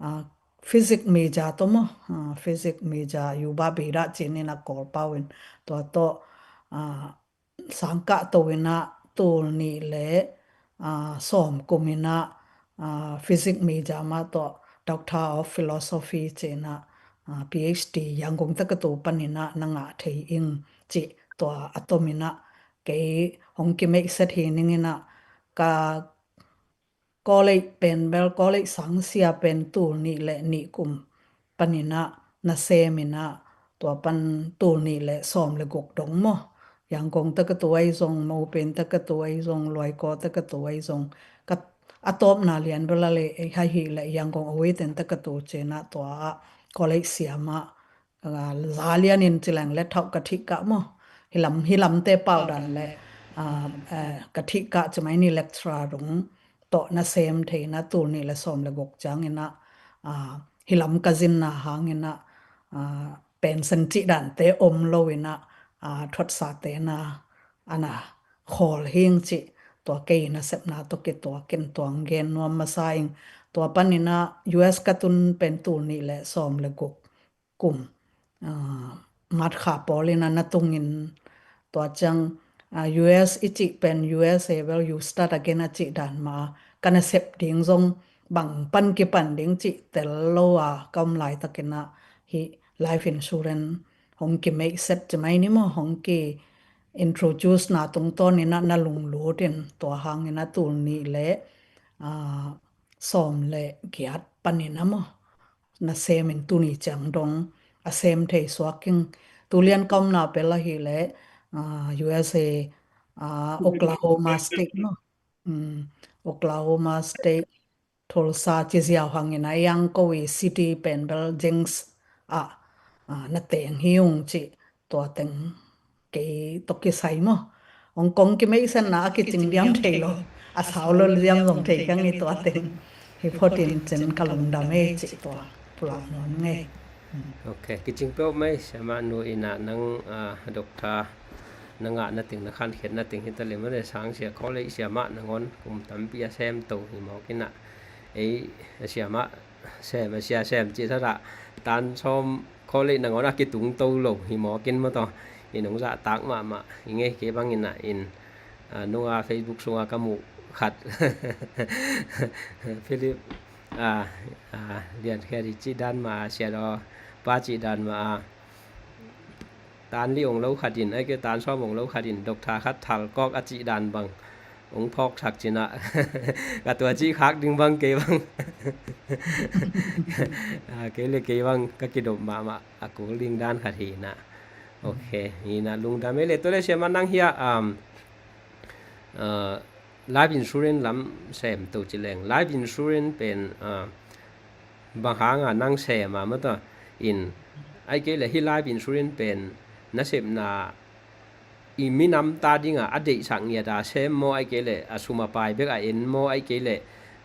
a, physics major tawh maw, a, physics major, yuba bida ci ni in ah Kawl pau in, tua tawh, a, sangkah to in ah tul nih le, a, sawm kum in ah, a, physics major mah tawh Doctor of Philosophy ci in ah, a, P H D Yangon tekatu pan in ah na ngah thei ing cih tua a tom in ah kei hong kimeihset hi ning in ah, ka college pen bel, college sangsia pen tul nih le nih kum pan in ah nasem in ah, tua pan tul nih le sawm le guk dong maw. Yangon tekatu ahi zong, Mopain tekatu ahi zong, Loikaw tekatu ahi zong, ka, a tawpna lian bel a le, eh, ahih leh Yangon Oeiten tekatu ci in ah tua ah college siam ah, a, za lian in ci leng le thauh ka thih kah maw. Hilam, hilamte pau dan le, a, a, ka thih kah ci mai ni lecturer dong tawh nasem thei in ah tul nih le sawm le guk ciang in ah, a, hilam ka zinna hang in ah, a, pension cih dante om lo in ah, a, thuaksate na, a na khawl hi ing cih tua kei nasepna tawh kituak in tua hong gen nuam masa ing. Tua pan in ah U S ka tun pen tul nih le sawm le guk kum, a, March kha pawl in ah na tung in, tua ciang, a, U S i cih pen U S A bel you start again a cih dan mah, ka nasep ding zong bang pan kipan ding cih tel lo a ka om laitak in ah hih life insurance hong kimeihset ci mai ni maw, hong ki-introduce na tungtawn in ah na lunglut in, tua hang in ah tul nih le, a, sawm le giat pan in ah maw, nasem in tuni ciang dong, a sem thei suak ing. Tulian ka omna pel ahih leh, ah, U S A, ah, Oklahoma State maw. Um, Oklahoma State, Tulsa ci ziau hangin a iang ko i city pen bel Jenks ah, ah, na teng hi ung ci tua teng kei tawh kisai maw. Hong Kong kimeihsetna a kicing diam thei lo. A sau lo diam zong thei keng i tua teng. Hi photin cin ka lungdam e ci tua pulak nuam ngei. Ok, kicing peuh mai, siamah nu in ah nang, ah, doctor na ngah na ting, na khankhiat na ting hi ta le mah le, sang sia, college siamah nangawn kum tampi a sem to hi mawk in ah, ei, a siamah sem, a sia sem ci sa dah, tan sawm college nangawn a kitung to lo hi mawk in maw taw, i nung zahtak mahmah i ngei kei bangin ah in, ah, nunga Facebook sunga ka muh khat Philip, ah, ah, Lian Khiat i cih dan mah a, Sia Daw pa cih dan mah a, tan li ong lo khat in, ai kei tan sawm ong lo khat in, doctor khat thal kawk a cih dan bang ong phawk sak cin ah, ka tua cih khak ding bang kei bang, ah, kei le kei bang ka kidop mahmah a kul ding dan khat hi na. Ok, hi na, lungdam e le. Tua le siamah nang hi ah, um, ah, life insurance lam sem to ci leng, life insurance pen, ah, bang hanga nang sem a maw taw in, ai kei le hi life insurance pen na sepna i minam ta dinga a deihsak ngiat a sem maw, ai kei le a sum a pai bek a en maw, ai kei le,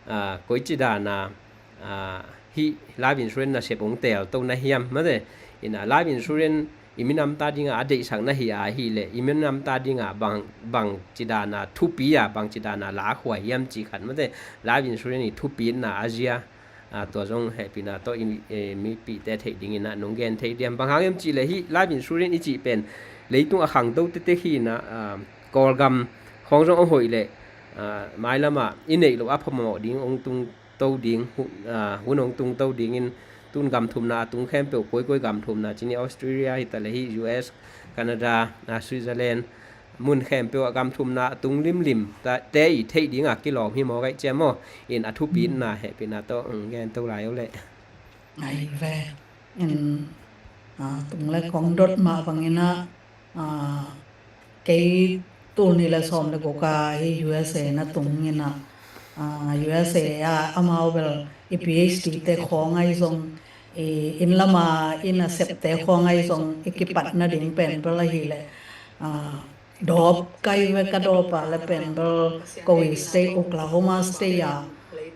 ah, koi ci dana, ah, hi life insurance na sep ong tel to na hiam maw te. In a life insurance i minam ta dinga a deihsak na hi a hi le, i minam ta dinga bang, bang ci dana thupi a, bang ci dana la khuai hiam ci khat maw te. Life insurance i thupi na a zia, ah, tua zong hehpihna tawh i, eh, mipihte theih dingin ah nong gen theih diam. Bang hang em cih leh hi life insurance i cih pen leitung a khangto tektek hi in ah, ah, Kawlgam khawng zong a hoih leh, ah, mailamah i neih loh a phamawh ding ong tung to ding, hu-, ah, hun ong tung to dingin tun gam thumna a tung khempeuh, koikoi gam thumna cin i Australia hi ta le hi U S, Canada, ah, Switzerland, mun khempeuh ah gam thumna a tung limlim ta, te i theih dingah kilawm hi maw, kaih ciam maw? In a thupitna hehpihna tawh, um, gen to lai uh leh. Ai ve. In, ah, tung le kong dot mah bangin ah, ah, kei tul nih le sawm le guk a hi U S A na tung in ah, ah, U S A ah amau bel i P H D te khawng ahi zong, i inn lama i nasepte khawng ahi zong i kipatna ding pen bel ahih leh, ah, dawp kai ve. Ka dawp a le pen bel ko i state, Oklahoma State a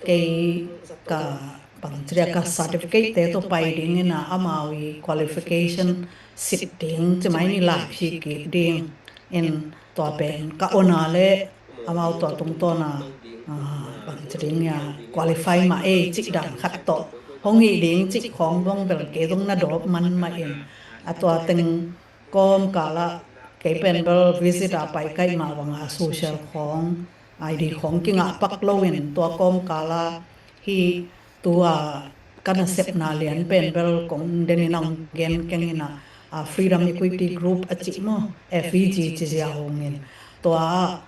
kei ka bang ci dia, ka certificate te tawh pai dingin ah amau i qualification sit ding ci mai ni, lai phi kik ding. In tua pen ka on a le amau tua tungtawn a, ah, bang ci ding ia qualify mah ei cih dan khat tawh hong hih ding cih khawng bang bel kei zong na dawp man mah in, a tua teng kawmkal ah kei pen bel visit a pai kaih mah bang a social khawng, I D khawng kingah pak lo in tua kawmkal ah hi tua ka nasepna lian pen bel kong den in ang gen keng in ah, ah, Freedom Equity Group a cih maw, F E G ci zia hong in tua,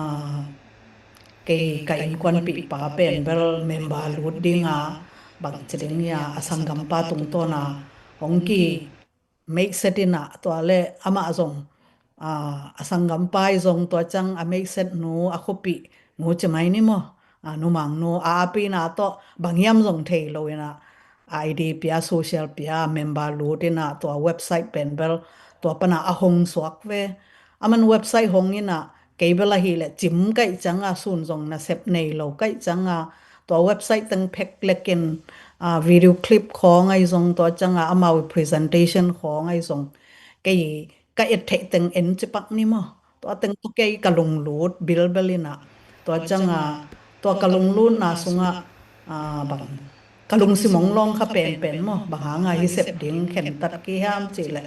ah, kei ka innkuanpihpa pen bel member lut ding a, bang ci ding ia a sanggampa tungtawn a hong ki meihset in ah tua le amah zong, ah, a sanggampa i zong tua ciang a meihset nu, a khuapih nu ci mai ni maw, ah, numang nu a apina tawh bang hiam zong thei lo in ah I D pia, social pia, member lut in ah tua website pen bel tua pan a a hong suak ve. A man website hong in ah kei bel ahih leh cim kaih ciang a, sun zong nasep nei lo kaih ciang a, tua website teng phek lek in, ah, video clip khawng ahi zong, tua ciang a amau i presentation khawng ahi zong kei ka et theih teng en ci pak ni maw. Tua teng tua kei ka lunglut bilbel in ah, tua ciang a tua ka lunglutna sungah, ah, bang ka lungsim ong lawng kha penpen maw, bang hang a hi sep ding khentat ki hiam cih leh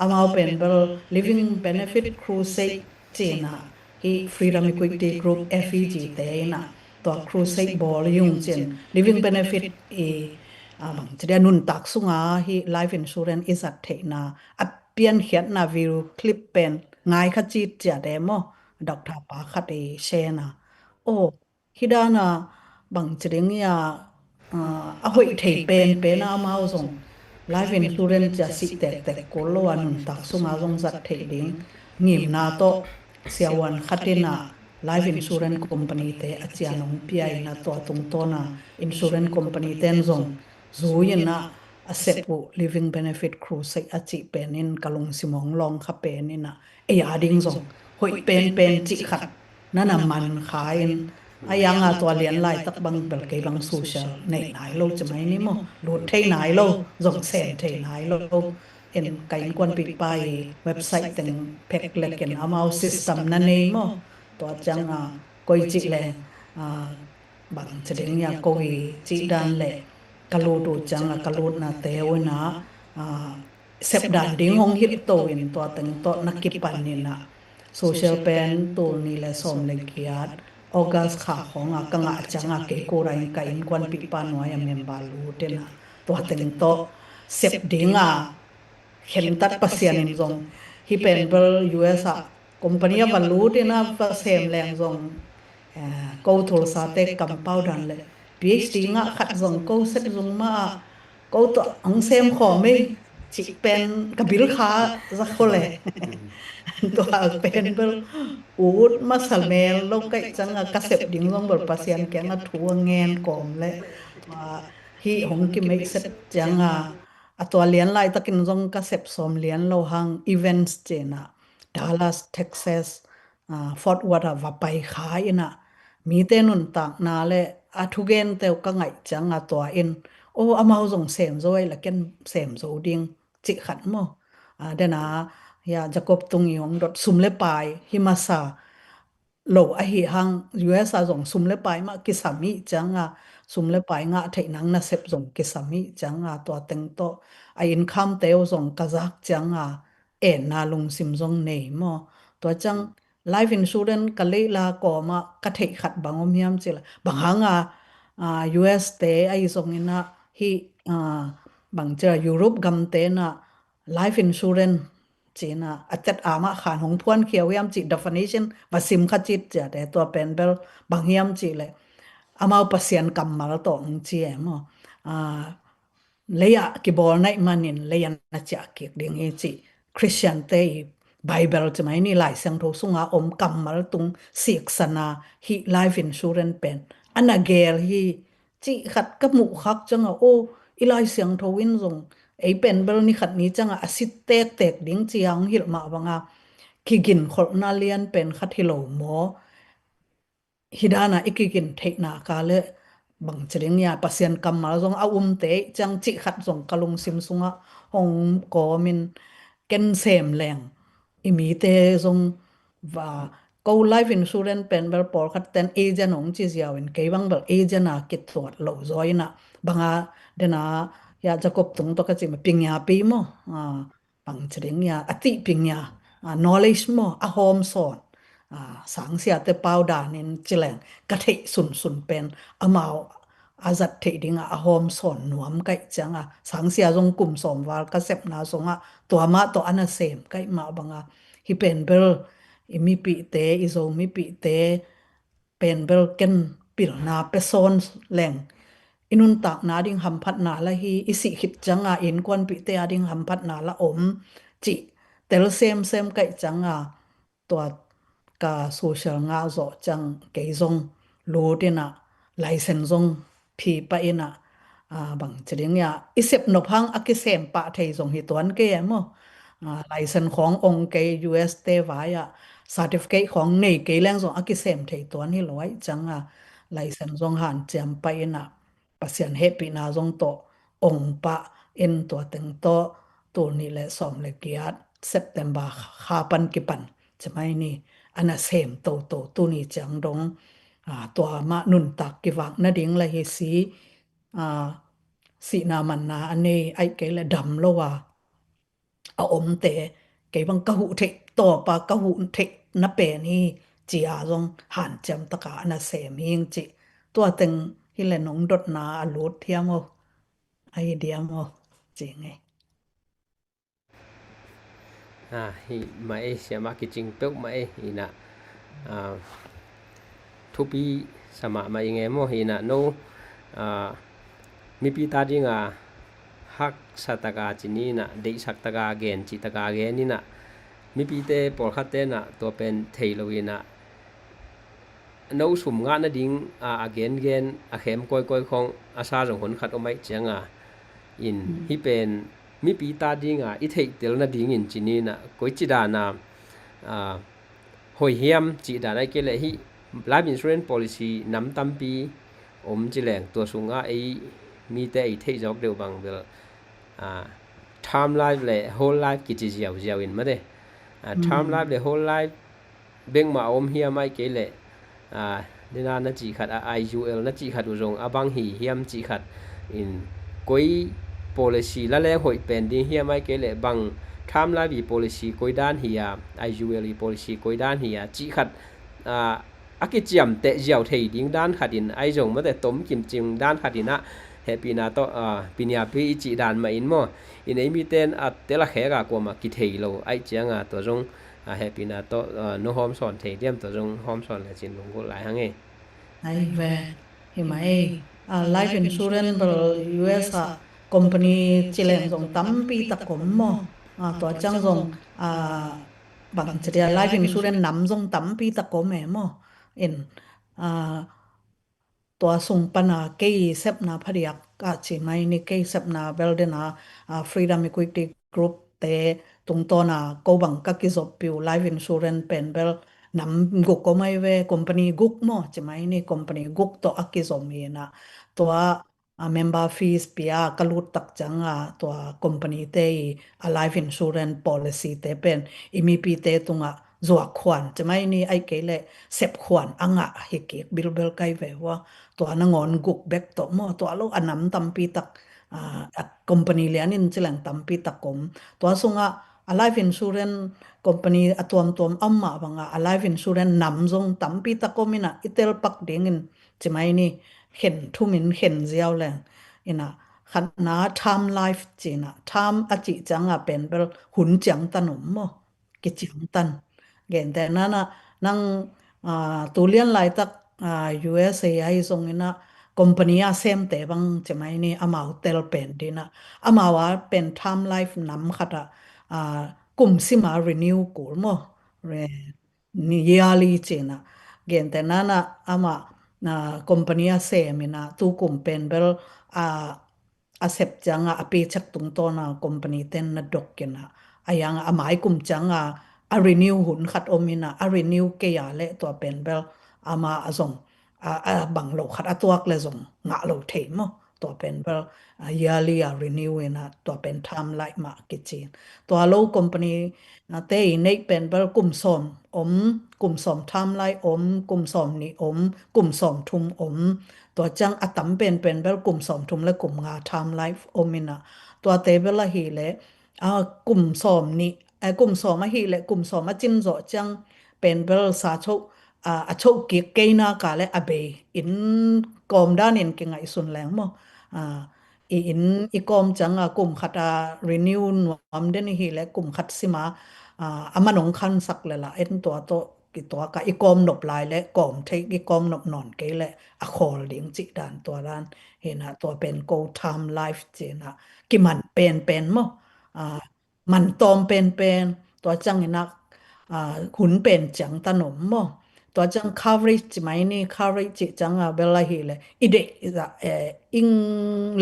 amau pen bel Living Benefit Crusade ci in ah, hi Freedom Equity Group, F E G te in ah tua crusade bawl hi ung cin, living benefit i, ah, bang ci dia, nuntak sunga hi life insurance i zat theihna a piankhiatna video clip pen ngai kha cit ciat e maw, doctor pa khat i share na. Oh, hi dan a bang ci ding ia, ah, a hoih thei penpen a amau zong life insurance cia sih tektek kul lo a nuntak sunga zong zat theih ding ngimna tawh siavuan khat in ah life insurance company te a cian hong pia in ah tua tungtawn a insurance company ten zong zui in ah a sep uh living benefit crusade a cih pen in ka lungsim hong lawng kha pen in ah ei a ding zong hoih penpen cih khat na na man kha in a yang a tua lian laitak bang bel kei bang social nei nai lo ci mai ni maw, lut thei nai lo, zong sem thei nai lo. In ka innkuanpihpa i website teng phek lek in amau system na nei maw, tua ciang a koi cih le a bang ci ding ia ko i cih dan le ka lut uh ciang a ka lutna te uh in ah a sep dan ding hong hilh to in tua teng tawh na kipan in ah social pen tul nih le sawm le giat August kha khawng a ka ngah ciang a kei kura in ka innkuanpihpa nuai a member lut in ah tua teng tawh sep ding a khentat Pasian in zong hi pen bel U S a company a va lut in a va sem leng zong eh, ko thulsate kampau dan le P H D ngah khat zong ko sep zung mah a ko tawh ang sem khawm ei cih pen ka bil kha za kho le tua pen bel ut masa mel lo kaih ciang a ka sep ding zong bel Pasian kiang a thu a ngen kawm le tua hi hong kimeih sep ciang a a tua lian laitakin zong ka sep sawm lian lo hang events cih in ah Dallas, Texas, ah, Fort Worth ah va pai kha in ah mite nuntakna le a thugente uh ka ngaih ciang a tua in aw amau zong sem zo ei la ken sem zo ding cih khat maw. Ah, den a hia Jacob tung i hong dot sum le pai hi masa lo ahi hang U S a zong sum le pai mah kisam hi ciang a sum le pai ngah theih nang nasep zong kisam hi ciang a tua teng tawh a income te uh zong ka zak ciang a enna lungsim zong nei maw. Tua ciang life insurance ka leila kawm a ka theih khat bang om hiam cih le bang hang a ah, U S te ahi zong in ah hi ah, bang ci a Europe gamte in ah life insurance cih in ah a tet a mah khan hong phuan khia uh hiam cih definition va sim kha cit ciate tua pen bel bang hiam cih le amau Pasian kammal tawh hong ci e maw. Ah, lei ah kibawl naih manin lei ah na ciah kik ding hi cih Christian te i Bible ci mai ni Lai Siangtho sunga om kammal tung siksana hi life insurance pen a na gel hi cih khat ka muh khak ciang a aw i Lai Siangtho in zong ei pen bel ni khat ni ciang a a si tektek ding ci a hong hilh mah bang a kigin kholhna lian pen khat hi lo maw. Hi dan a i kigin theihna ka le bang ci ding ia Pasian kammal zong a um te ciang cih khat zong ka lungsim sungah hong kawm in ken sem leng i mite zong va ko life insurance pen bel pawlkhat ten agent hong ci ziau in kei bang bel agent a kituat lo zaw in ah bang a den a hia Jacob tung tawh ka ci ma ping ia pi maw. Ah, bang ci ding ia a tih ping ia ah, knowledge maw a hawm sawn ah, sangsiate pau dan in ci leng ka theih sunsun pen amau a zat theih ding a a hawm sawn nuam kaih ciang a sangsia zong kum sawm val ka sepna sungah tua mah tawh a na sem kaih mah bang a hi pen bel i mipihte i Zo mipihte pen bel ken pilna pe sawn leng i nuntakna ding hamphatna la hi i sih khit ciang a innkuanpihte a ding hamphatna la om cih tel semsem kaih ciang a tua ka social ngah zawh ciang kei zong lut in ah license zong phi pah in ah ah, bang ci ding ia i sep nop hang a kisem pah thei zong hi tuan kei e maw. Ah, license khawng ong kei U S te vai ah certificate khawng nei kei leng zong a kisem thei tuan hi lo aih ciang a license zong hanciam pah in ah Pasian hehpihna zong tawh ong pah in tua teng tawh tul nih le sawm le giat September kha pan kipan ci mai ni a na sem toto tuni ciang dong ah, tua mah nuntak kivak nading la hi si ah, sihna manna a nei aih kei le dam lo a a omte kei bang ka huh theih tawpa ka huh theih na pen hi ci a zong hanciam taka a na sem hing cih tua teng hi le nong dotna a lut thiam aw a hi diam aw ci ngei. Ah, hi mah ei siamah kicing peuh mah ei hi nah ah, thupi sa mahmah i ngei maw hi nah no ah, mipi ta dinga haksa taka ci ni in ah, deihsak taka gen cih taka gen in ah, mipite pawlkhatte in ah tua pen thei lo in ah, no sum ngah nading a, a gengen a khem kawikawi khong a sa zong hun khat om ahih cianga in, hih pen mipi ta dinga i theihtel nadingin ci ni in ah, koici dana a, hoih hiam cih dan ahih kei leh hih life insurance policy nam tampi om ci leng, tua sungah ei mite ei theih zawk deuh bang bel a, term life le whole life kici ziauziau in mate. A, term life le whole life bek mah a om hiam ahih kei leh a, dena na cih khat a, I U L na cih khat uh zong a bang hi hiam cih khat in, koi policy la leng hoih pen ding hiam ahih kei leh bang term life i policy koi dan hi a, I U L i policy koi dan hi a cih khat a, a kiciamteh ziau thei ding dan khat in ahi zong mate, tom kimcing dan khat in ah hehpihna tawh a, piniapi i cih dan mah in maw, in ei mite in a tel a khek a kuamah kithei lo ahih cianga tua zong a, hehpihna tawh a, no hawmsawn thei diam, tua zong hawmsawn lecin lunggulh lai hang e. Ai ve, hi mah ei. A, life insurance bel U S a company ci leng zong tampi tak om maw. A, tua ciang zong a, bang ci dia, life insurance nam zong tampi tak om e maw. In a, tua sung pana kei sepna phadiak a ci mai ni, kei sepna bel dena a, Freedom Equity Group te tungtawna ko bang ka kizoppi uh life insurance pen bel nam guk om ai ve, company guk maw ci mai ni, company guk tawh a kizom hi in ah, tua a, member fees pia ka lut tak cianga tua company te i a life insurance policy te pen i mipite tungah zuak khuan ci mai ni, ahih kei leh sep khuan a ngah hi kik bilbel kai ve ua. Tua nangawn guk bek tawh maw, tua lo a nam tampi tak a, a company lian in ci leng tampi tak om. Tua sungah a life insurance company a tuamtuam a om mah banga a life insurance nam zong tampi tak om in ah, i telpak dingin ci mai ni, khen thum in khen ziau leng in ah, khatna term life ci in ah, term a cih cianga pen bel hun ciangtan om maw, kiciangtan. Gentehna in ah, nang a, tulian laitak a, U S A ahi zongin ah company a semte bang ci mai ni, amau tel pen ding in ah, amau a pen term life nam khat ah a, kum sima renew kul maw, re, ni yearly ci in ah. Gentehna in ah amah a, company a sem in ah tu kum pen bel a, a sep cianga a paycheck tungtawna company ten na dok in ah, a yang a mai kum cianga a renew hun khat om in ah, a renew kei a leh tua pen bel ama a zong a, a bang lo khat a tuak le zong ngah lo thei maw. Tua pen bel a, yearly a renew in ah, tua pen term life mah kici. Tua lo company a, te i neih pen bel kum sawm om, kum sawm term life om, kum sawm nih om, kum sawm thum om. Tua ciang a tam penpen bel kum sawm thum le kum nga term life om in ah, tuate bel ahih leh a, kum sawm nih, a, kum sawm ahih leh kum sawm a cin zawh ciang pen bel sa choh a, a choh kik kei nak leh a bei in kawm danin kingaihsun leng maw. A, i inn i kawm cianga kum khat a renew nuam den i hih leh kum khat sima a, a man hong khansak le la en tua tawh kituak a, i kawm nop lai leh kawm thei, i kawm nop nawn kei leh a khawl ding cih dan, tua dan hi in ah, tua pen ko term life ci in ah, kiman penpen maw. A, man tawm penpen, tua ciangin ah a, hun pen ciangtan om maw. Tua ciang coverage ci mai ni, coverage cih cianga bel ahih leh i deih zah, eh, i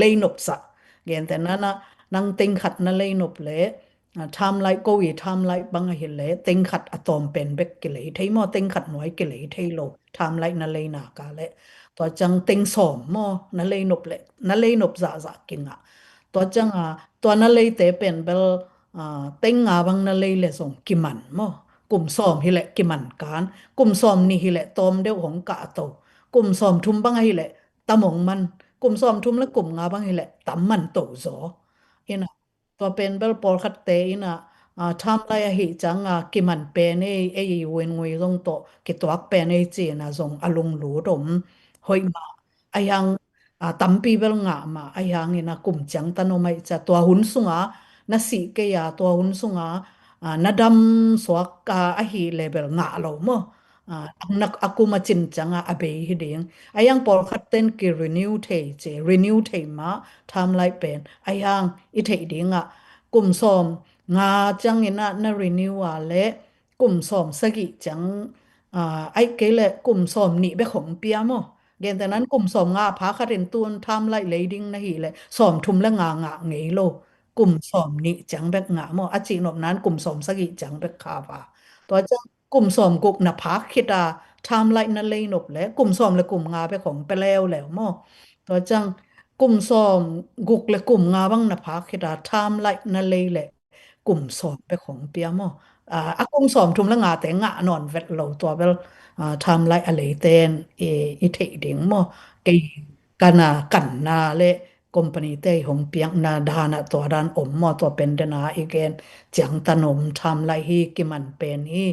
lei nop zah. Gentehna in ah nang teng khat na lei nop leh a, term life, ko i term life bang ahih leh teng khat a tawm pen bek kilei thei maw, teng khat nuai kilei thei lo, term life na lei nak leh. Tua ciang teng sawm maw na lei nop leh, na lei nop zahzah kingah. Tua cianga tua na leite pen bel a, teng nga bang na lei leh zong kiman maw. Kum sawm hi leh kiman kan, kum sawm nih hi leh tawm deuh hong kahto, kum sawm thum bang ahih leh tam hong man, kum sawm thum le kum nga bang hi leh tam man to zaw. In ah, tua pen bel pawlkhatte in ah, a, term life ahih cianga kiman pen ei, ei i u in ngui zong tawh kituak pen ei ci in ah zong a lunglut om. Hoih mah, ahi hang a, tampi bel ngah mah, ahi hangin a kum ciangtan om ahih ciang tua hun sunga na sih kei a, tua hun sunga a, na dam suak a, ahih leh bel ngah lo maw. a, a kum a cin ciangah a bei hi ding. Ahi hang pawlkhat ten ki renew thei ci, renew thei mah term life pen. Ahi hang i theih dingah kum sawm nga ciangin ah na renew a leh kum sawm sagih ciang, a, ahih kei leh kum sawm nih bek hong pia maw. Gentehna in kum sawm nga a pha khat in tu-in term life lei ding na hih leh sawm thum le nga ngah ngei lo. Kum sawm nih ciang bek ngah maw. A cihnopna in kum sawm sagih ciang bek kha va. Tua ciang kum sawm guk na phak khit a term life na lei nop leh kum sawm le kum nga bek hong pia leuleu maw. Tua ciang kum sawm guk le kum nga bang na phak khit a term life na lei leh kum sawm bek hong pia maw. A, a kum sawm thum le ngate ngah nawn vet lo tua bel, a, term life a leite in i, i theih ding maw. Kei kana kanna le company te hong piakna dan ah tua dan om maw, tua pen dena i gen ciangtan om term life hi kiman pen hi.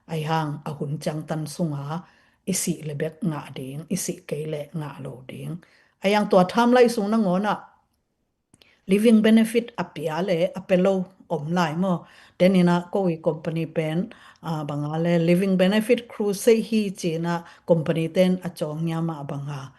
Ahi hang a hun ciangtan sunga i sih le bek ngah ding, i sih kei le ngah lo ding. Ahi hang tua term life sung nangawn ah living benefit a pia le a pia lo om lai maw. Denin ah ko i company pen, a, banga le living benefit crusade hi ci-in ah company ten a cawng ngiam a banga,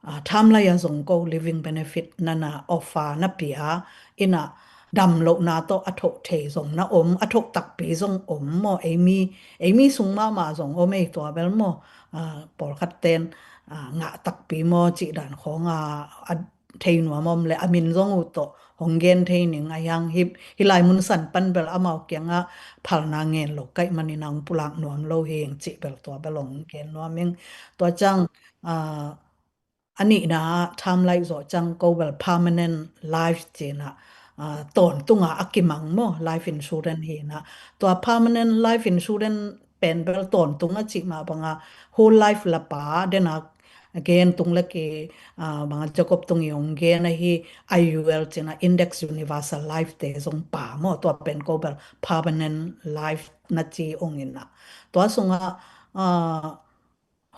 a, term life a zong ko living benefit nana offer na pia in ah damlohna tawh a thoh thei zong na om, a thoh takpi zong om maw. Eimi, eimi sung mahmah zong om ei tua bel maw. A, pawlkhat ten, a, ngah takpi maw cih dan khawng a, a thei nuam om le a min zong uh tawh hong gen thei ning. Ahi hang hih, hih lai mun san pan bel amau kiangah phalna ngen lo ka hih manin a hong pulak nuam lo hi ing cih bel tua bel hong gen nuam ing. Tua ciang, a, a nihna ah term life zawh ciang ko bel permanent life ci-in ah, a, tawntung a a kimang maw, life insurance hi-in ah. Tua permanent life insurance pen bel tawntung a cih mah banga whole life la pha, dena gen tung le ki, a, banga Jacob Tungin hong gen ahi, I U L ci-in ah index universal life te zong pha maw, tua pen ko bel permanent life na ci ung in ah. Tua sungah, a,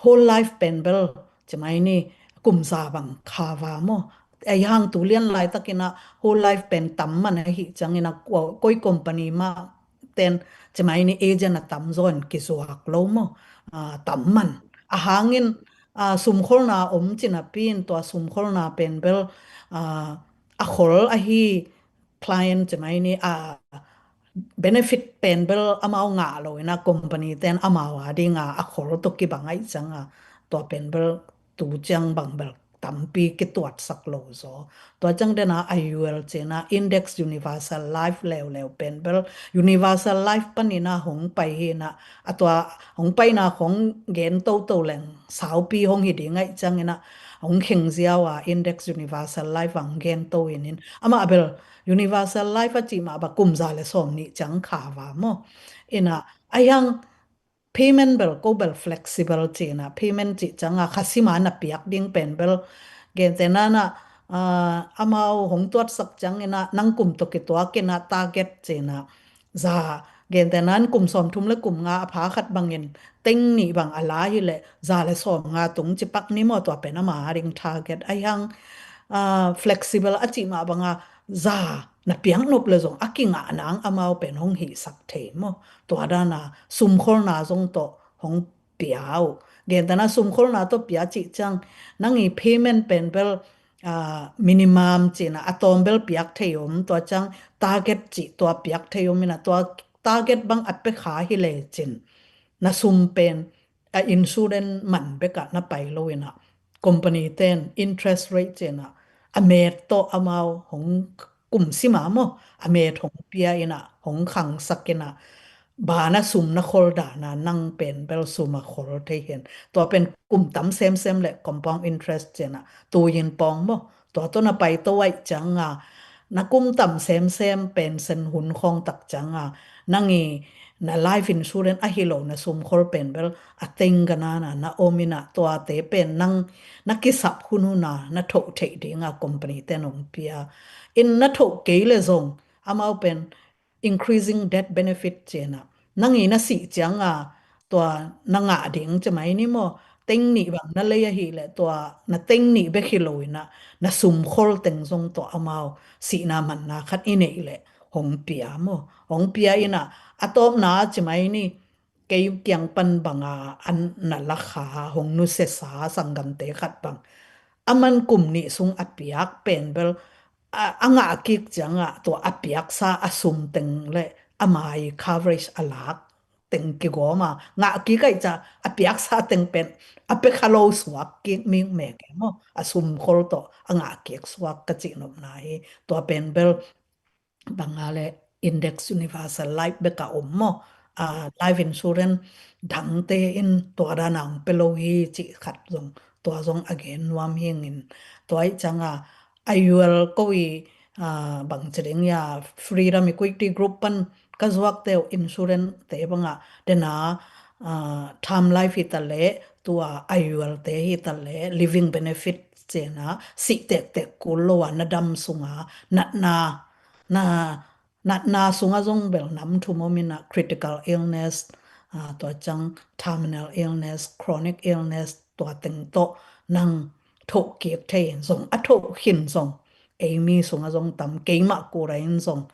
whole life pen bel ci mai ni kum za bang kha va maw. Ahi hang tu lian laitakin ah whole life pen tam man ahih ciangin ah ko-, koi company mah ten ci mai ni agent a tam zaw in kizuak lo maw. A, tam man. A hangin, a, sumkholna om ci napi in tua sumkholna pen bel, a, a khol ahi client ci mai ni, a, benefit pen bel amau ngah lo in ah company ten amau a ding a, a khol tawh kibang ahih ciang a, tua pen bel tu ciang bang bel tampi kituatsak lo zaw. Tua ciang dena I U L ci-in ah index universal life leuleu pen bel universal life panin ah hong pai hi-in ah, a tua hong paina khong gen toto leng saupi hong hi ding ahih ciangin ah hong kheng ziau a index universal life a hong gen to hi-in, amah bel universal life a cih mah bang kum za le sawm nih ciang kha va maw. In ah, ahi hang payment bel ko bel flexible ci-in ah, payment cih ciang a kha sim a na piak ding pen bel gentehna in ah, a, amau hong tuatsak ciangin ah nang kum tawh kituakin ah target ci-in ah, za, gentehna in kum sawm thum le kum nga a pha khat bangin teng nih bang a la hi leh za le sawm nga tung ci pak ni maw, tua pen ama a ding target. Ahi hang, a, flexible a cih mah banga za na piak nop le zong a kingah nang amau pen hong hihsak thei maw. Tua dana sumkholna zong tawh hong pia uh. Gentehna sumkholna tawh pia cih ciang nang i payment pen bel, a, minimum ci-in ah a tawm bel piak thei om, tua ciang target cih tua piak thei om in ah tua target bang a pia kha hi lecin na sum pen a insurance man bek ah na pai lo in ah company ten interest rate ci-in ah a met tawh amau hong kum sim a maw, a met hong pia in ah hong khangsak in ah bang a sum na khol dana nang pen bel sum a khol thei hi-in. Tua pen kum tam semsem le compound interest ci-in ah tu-in pawng maw. Tua tawh na pai to ahih ciang a na kum tam semsem pension hun khawng tak ciang a nang i na life insurance ahi lo na sumkhol pen bel a teng ganana na om in ah tuate pen nang na kisap hunhun a na thoh theih ding a company ten hong pia. In na thoh kei le zong amau pen increasing death benefit ci-in ah nang i na sih ciang a tua na ngah ding ci mai ni maw, teng nih bang na lei ahih leh tua na teng nih bek hi lo in ah na sumkhol teng zong tawh amau sihna manna khat i neih leh hong pia maw. Hong pia in ah a tawpna ci mai ni kei kiang pan banga an na lakha hong nusiasa sanggamte khat bang, aman kum nih sung a piak pen bel a, a ngah kik ciangah tua a piaksa a sum teng le ama i coverage a lak teng kigawm a, ngah kik aih ca a piaksa teng pen a pia kha lo suak kik mikmek e maw, a sum khol tawh a ngah kik suak ka cih nopna hi. Tua pen bel banga le index universal life bek a om maw? A, life insurance dangte in tua dan a hong pia lo hi cih khat zong, tua zong a gen nuam hi ing in, tua ih cianga I U L ko i, a, bang ci ding ia, Freedom Equity Group pan ka zuakte uh insurance te banga dena, a, term life hi ta le, tua I U L te hi ta le, living benefit cena, sih tektek kul lo a na dam sunga natna, na natna sunga zong bel nam thum om ina, critical illness, a, tua ciang terminal illness, chronic illness, tua teng tawh nang thoh kik thei in zong, a thoh khin zong, ei mi sunga zong tam, keimah kura in zong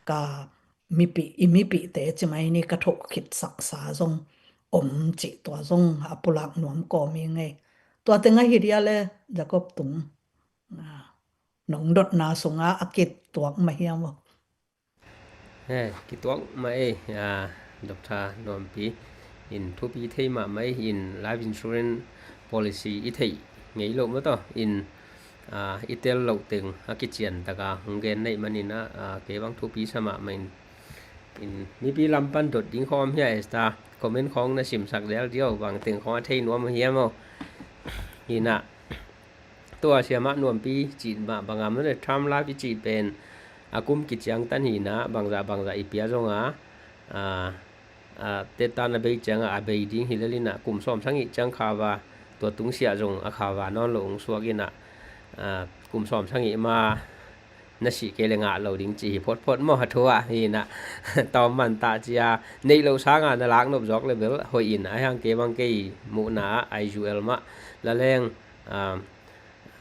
ka mipih, i mipihte ci mai ni, ka thoh khit saksa zong om cih tua zong a pulak nuam kawm hi ngei. Tua teng ahi dia le Jacob Tung, a, nong dotna sunga a kituak mah hiam aw? He, kituak mah ei, a, Doctor Nuampi in thupi thei mahmah ei, in life insurance policy i theih ngei loh mah tawh in, a, i tel loh teng a kician taka hong gen neih manin a, a, kei bang thupi sa mahmah in, in mipi lam pan dot ding khawm hia, esta comment khawng na simsak del diau, bang teng khawng a thei nuam hiam aw? Ina tua siamah Nuampi cih mah banga mah le term life i cih pen a kum kiciang tan hina, bangzah bangzah i pia zonga, a, a, tetan a bei cianga a bei ding hi lelina, kum sawm sangih ciang khava, tua tungsiah zong a khava nawn lo hong suak ina, a, kum sawm sangih ma na sih kei le ngah lo ding ci hi photphot maw, a thu ah hina, tawm man tah cia neih lo sanga na lak nop zawk le bel hoih in, a hiang kei bang kei muhna ah I U L mah laleng, a,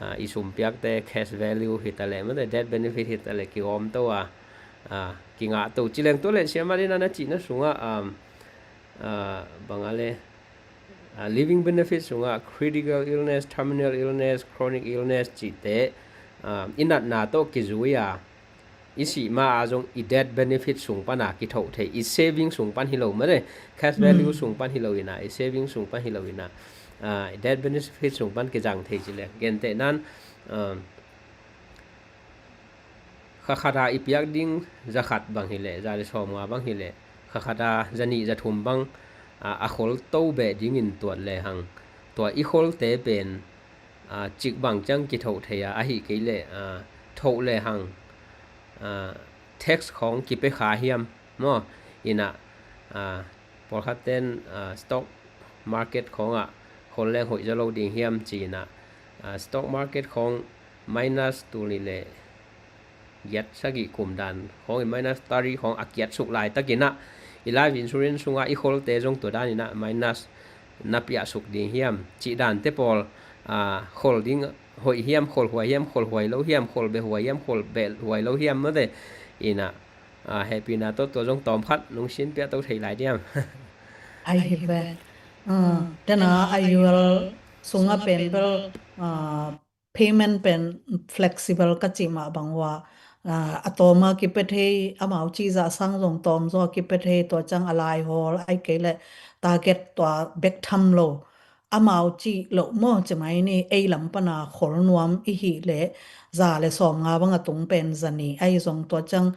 a, i sum piakte cash value hi ta le, mate death benefit hi ta le, kigawm to a, a, kingah to. Ci leng tua le siamah dina na cihna sungah, um, a, banga le, a, living benefit sungah critical illness, terminal illness, chronic illness cihte, a, i natna tawh kizui a, i sih ma a zong i death benefit sung pana kithoh thei, i saving sung pan hi lo mate, cash value sung pan hi lo ina, i saving sung pan hi lo ina, a, i death benefit sung pan kizang thei ci le. Genteh nan, a, khakhata i piak ding zakhat bang hi le, za le sawmnga bang hi le, khakhata zanih zathum bang, a, a khol to beh dingin tuat le hang, tua i kholte pen, a, cik bang ciang kithoh thei a, ahi kei le, a, thoh le hang, a, tax khawng kipia kha hiam maw? Ina, a, pawlkhat ten, a, stock market khawngah khol leng hoih zaw lo ding hiam ci ina, a, stock market khawng minus tul nih le giat sagih kum dan khawng in minus tari khawng a kiat suk laitakin ah, i life insurance sungah i kholte zong tua danin ah minus na piah suk ding hiam cih dante pawl, a, khol ding hoih hiam, khol huai hiam, khol huai lo hiam, khol beh huai hiam, khol beh huai lo hiam mate. Ina, a, hehpihna tawh tua zong tawm khat nong sin piah to thei lai diam? Ai hi ve. A, tena I U L sunga pen bel, a, payment pen flexible ka cih mah bang ua, a, a tawma kipia thei, amau cih zah sang zong tawm zaw kipia thei, tua ciang a lai hawl, ai kei le target tua bek tham lo. Amau cih loh maw ci mai ni, ei lam pana khol nuam i hih leh, za le sawmnga bang a tung pen zanih ai zong tua ciang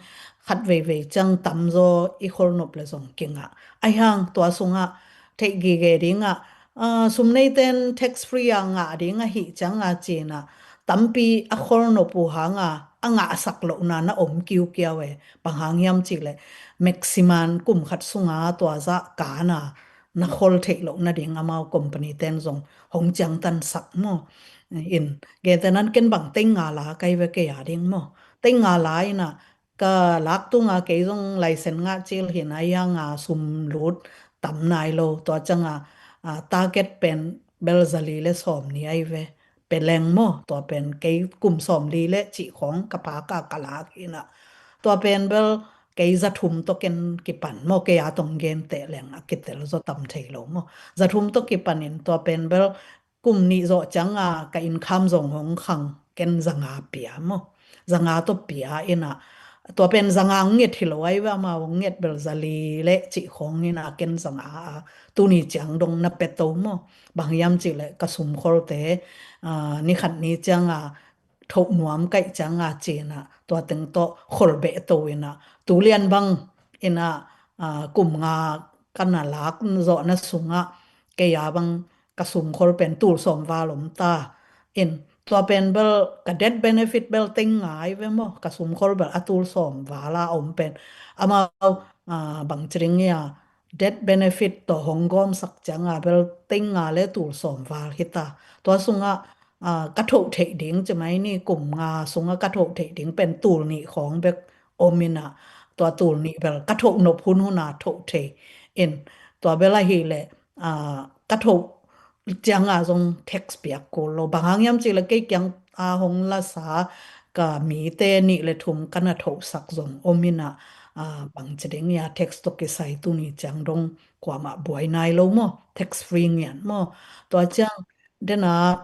khat veivei ciang tam zaw i khol nop le zong kingah. Ai hang tua sungah theih gige dingah, a, sum neiten tax free a ngah ding ahi cianga cina tampi a khol nop uh hanga a ngahsak lohna na om kiukiau e. Bang hang hiam cih leh maximum kum khat sunga tua zah kana na khol theih loh nading amau company ten zong hong ciangtansak maw? In, genteh nan ken bang teng nga la kai ve kei a ding maw? Teng nga la ina ka lak tunga kei zong license ngah cil hi na, ia nga sum lut tam nai lo, tua cianga, a, target pen bel zali le sawm ni ai ve. Peleng maw, tua pen kei kum sawm li le cih khawng ka paka ka lak hi na. Tua pen bel kei za thum tawh ken kipan maw, kei a tong gen teh leng a kitel zaw tam thei lo maw. Za thum tawh kipan in tua pen bel kum nih zawh ciang a ka income zong hong khang, ken za nga pia maw. Za nga tawh pia in a, tua pen za nga hong nget hi lo ai ve, amau hong nget bel za li le cih khawng in a, ken za nga a, tuni ciang dong na pia to maw. Bang hiam cih leh ka sumkholte, ah, ni khat ni ciang a, thoh nuam kaih ciang a ci in a, tua teng tawh khol beh to in a, tu lian bang in a, ah, kum nga ka na lak zawhna sung a, kei a bang ka sumkhol pen tul sawm val om ta in, tua pen bel ka death benefit bel teng nga ai ve maw, ka sumkhol bel a tul sawm val a om pen. Amau, ah, bang ci ding ia, death benefit tawh hong gawmsak ciang a bel teng nga le tul sawm val hi ta. Tua sung a, ah, ka thoh theih ding ci mai ni, kum nga sung a ka thoh theih ding pen tul nih khawng bek om in a, tua tul nih bel ka thoh nop hun hun a thoh thei in, tua bel ahih leh, ah, ka thoh ciang a zong tax piak kul lo. Bang hang hiam cih leh kei kiang a hong lasa ka mite nih le thum ka na thohsak zong om in a, ah, bang ci ding ia, tax tawh kisai tuni ciang dong kuamah buai nai lo maw, tax free ngiat maw. Tua ciang den a,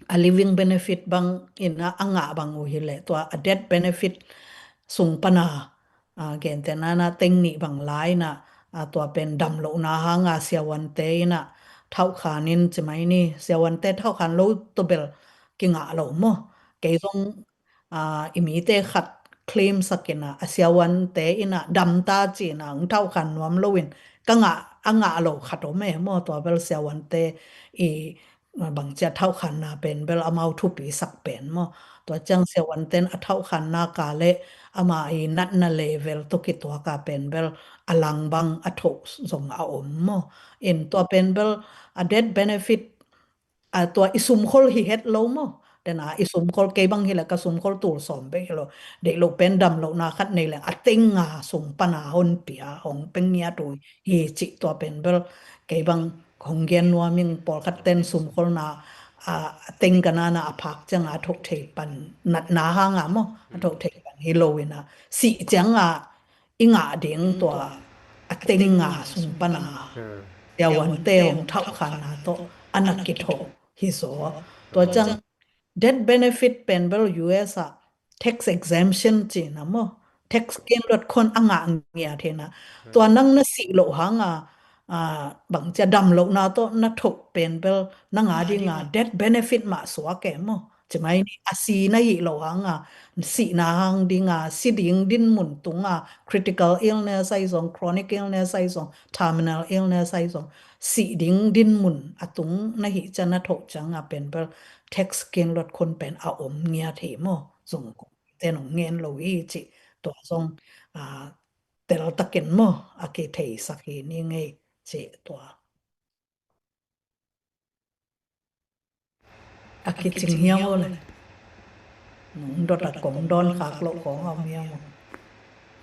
a living benefit bang in a, a ngah bang uh hi leh, tua a death benefit sung pan a, ah, gentehna in a teng nih bang lai in a, ah, tua pen damlohna hang a siavuante in a thauhkhan in ci mai ni, siavuante thauhkhan lo tawh bel kingah lo maw. Kei zong, ah, i mite khat claim sak in a, a siavuante in a dam ta ci in a hong thauhkhan nuam lo in, ka ngah, a ngah lo khat om e maw, tua bel siavuante i, ah, bang ci a thauhkhanna pen bel amau thupi sak pen maw. Tua ciang siavuante in a thauhkhanna ka le ama i natna level tawh kituak a pen bel a lang bang a thoh zong a om maw. In tua pen bel a death benefit, a tua i sumkhol hi het lo maw. Den a i sumkhol, kei bang hi leh ka sumkhol tul sawm bek hi lo. Deih lo pen damlohna khat nei leng a teng nga sung pan a hong pia, hong pia ngiat uh hi cih, tua pen bel kei bang hong gen nuam ing. Pawlkhat ten sumkholna, ah, a teng ka na na a phak ciang a thoh thei pan, natna hang a maw, a thoh thei pan hi lo in a, sih ciang a i ngah ding tua a teng nga sung pan a siavuante hong thauhkhanna tawh a na kithoh hi zaw. Tua ciang death benefit pen bel U S a tax exemption ci in a maw, tax gen luat khon a ngah ngiat hi in a. Tua nang na sih loh hang a, ah, bang ci a damlohna tawh na thoh pen bel nang a ding a death benefit mah suak e maw. Ci mai ni, a si na hih loh hang a, sihna hang ding a, si ding dinmun tung a, critical illness ahi zong, chronic illness ahi zong, terminal illness ahi zong, sih ding dinmun a tung na hih ciang, na thoh ciang a pen bel tax gen luat khon pen a om ngiat hi maw. Zong kong ten hong ngen lo hi cih, tua zong, ah, tel takin maw, a kitheisak hi ni ngei cih tua. A kicing hiam aw le? Nung dot a kong dawn khak loh khawng a om hiam aw?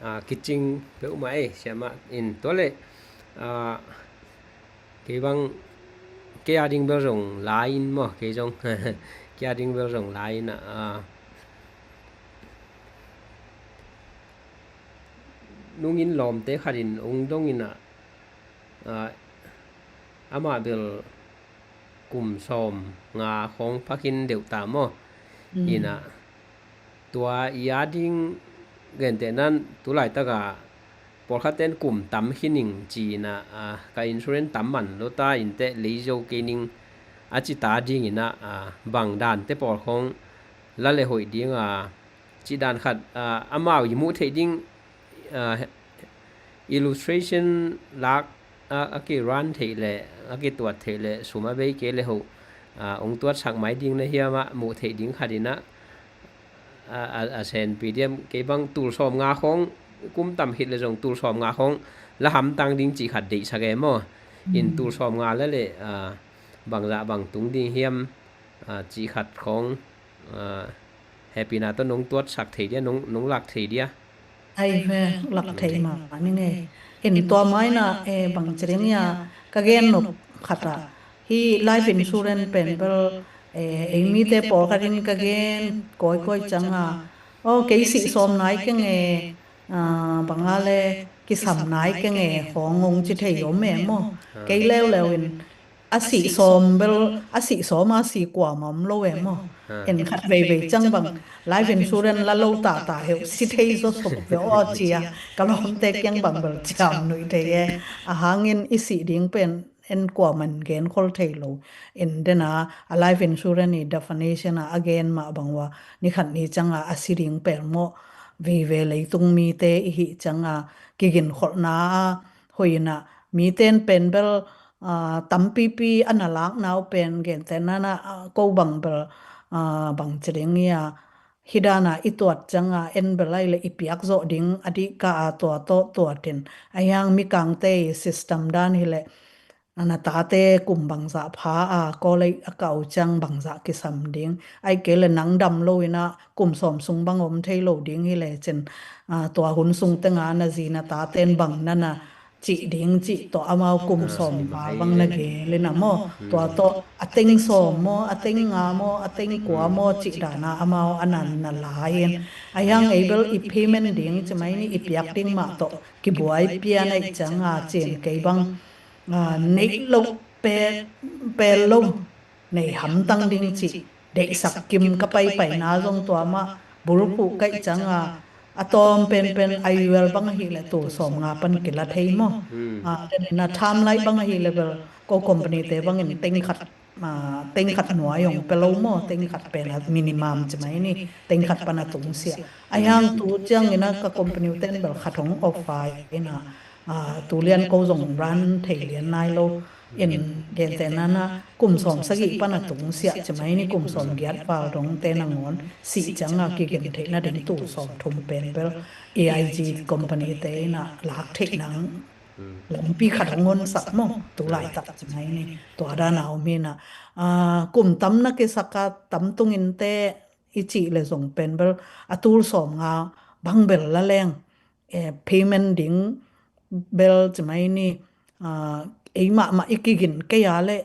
A, kicing peuhmah ei, siamah in tua le, a, kei bang, kei a ding bel zong lai in maw, kei zong, kei a ding bel zong lai in a, a, nungin lawmte khat in ung dong in a, a, amah bel kum sawm nga khawng phakin deuh ta maw. Mm. Ina, tua i a ding gentehna in tulaitak a pawlkhat ten kum tam khin ing ci ina, a, ka insurance tam man lo ta in teh lei zo kei ning a ci ta ding ina, a, bang dan te pawl khawng la le hoih ding a, cih dan khat, a, amau i muh theih ding, a, illustration lak a, a ki run theih leh, a ki tuat theih leh, sum a bei kei le hoh, a, ong tuatsak mai ding na hiam a, muh theih ding khat in a, a, a, a senpi diam, kei bang tul sawm nga khawng, kum tam khit le zong tul sawm nga khawng la hamtang ding cih khat deihsak e maw. In tul sawm nga la le, a, bangzah bang tung ding hiam, a, cih khat khawng, a, hehpihna tawh nong tuatsak thei dia, nong, nong lak thei dia. Ai ve, lak thei mah ni ngei. In tua mai na, e, bang ci ding ia, ka gen nop khat a, hih life insurance pen bel, e, ei mite pawlkhat in ka gen kawikawi ciang a, aw, kei sih sawm nai keng e, ah, bang a le kisam nai keng e khawng hong ci thei om e maw. Kei leuleu in a sih sawm bel, a sih sawm a sih kuam om lo e maw. En khat veivei ciang bang life insurance la lo tata heu si thei zaw suk ve aw ci a ka lawmte kiang bang bel ciam nuih thei e. A hangin i sih ding pen en kuaman genkhol thei lo. En dena a life insurance i definition a a gen mah bang ua ni khat ni cianga a si ding pel mawh vive leitung mite i hih cianga kiginkholhna a hoihna miten pen bel, ah, tampipi a na lakna uh pen gentehna ah ko bang bel, ah, bang ci ding ia hih dana i tuat cianga en bel ai le i piak zawh ding a dih ka a tua tawh tuatin a hiang mikangte i system dan hileh a na tate kum bangzah pha a kawlei a kau ciang bangzah kisam ding ai kei le nang dam lo ina kum sawm sung bang om thei lo ding hileh cin, ah, tua hun sung tenga na zi na taten bang nana cih ding cih tawh amau kum sawm va bang na gel ina maw tua tawh a teng sawm maw a teng nga maw a teng kua maw cih dana amau a nan na lai in a hiang ei bel i payment ding ci mai ni i piak ding mah tawh kibuai pian aih cianga cin kei bang, ah, neih loh pe pel lo nei hamtang ding cih deihsak kim ka paipaina zong tua mah bulphuh kaih cianga a tawm penpen a yuel bang ahileh tul sawm nga pan kila thei maw. Ah, na tham lai bang ahileh bel ko company te bangin teng khat, ah, teng khat nuai hong pe lo maw teng khat pen a minimum ci mai ni teng khat pan a tungsiah a hiang tu ciangina ka company ten bel khat hong offer ina, ah, tu lian ko zong run thei lian nai lo. In gentehna na kum sawm sagih pan a tungsiah ci mai ni kum sawm giat val dongte nangawn sih cianga kigin theihna ding tul sawm thum pen bel A I G company te ina lak theih nang lampi khat a ngonsak maw tu laitak ci mai ni tua dana om hina, ah, kum tam na kisaka tam tungin te i cih le zong pen bel a tul sawm nga bang bel la leng, eh, payment ding bel ci mai ni, ah, ei mahmah i kigin kei a le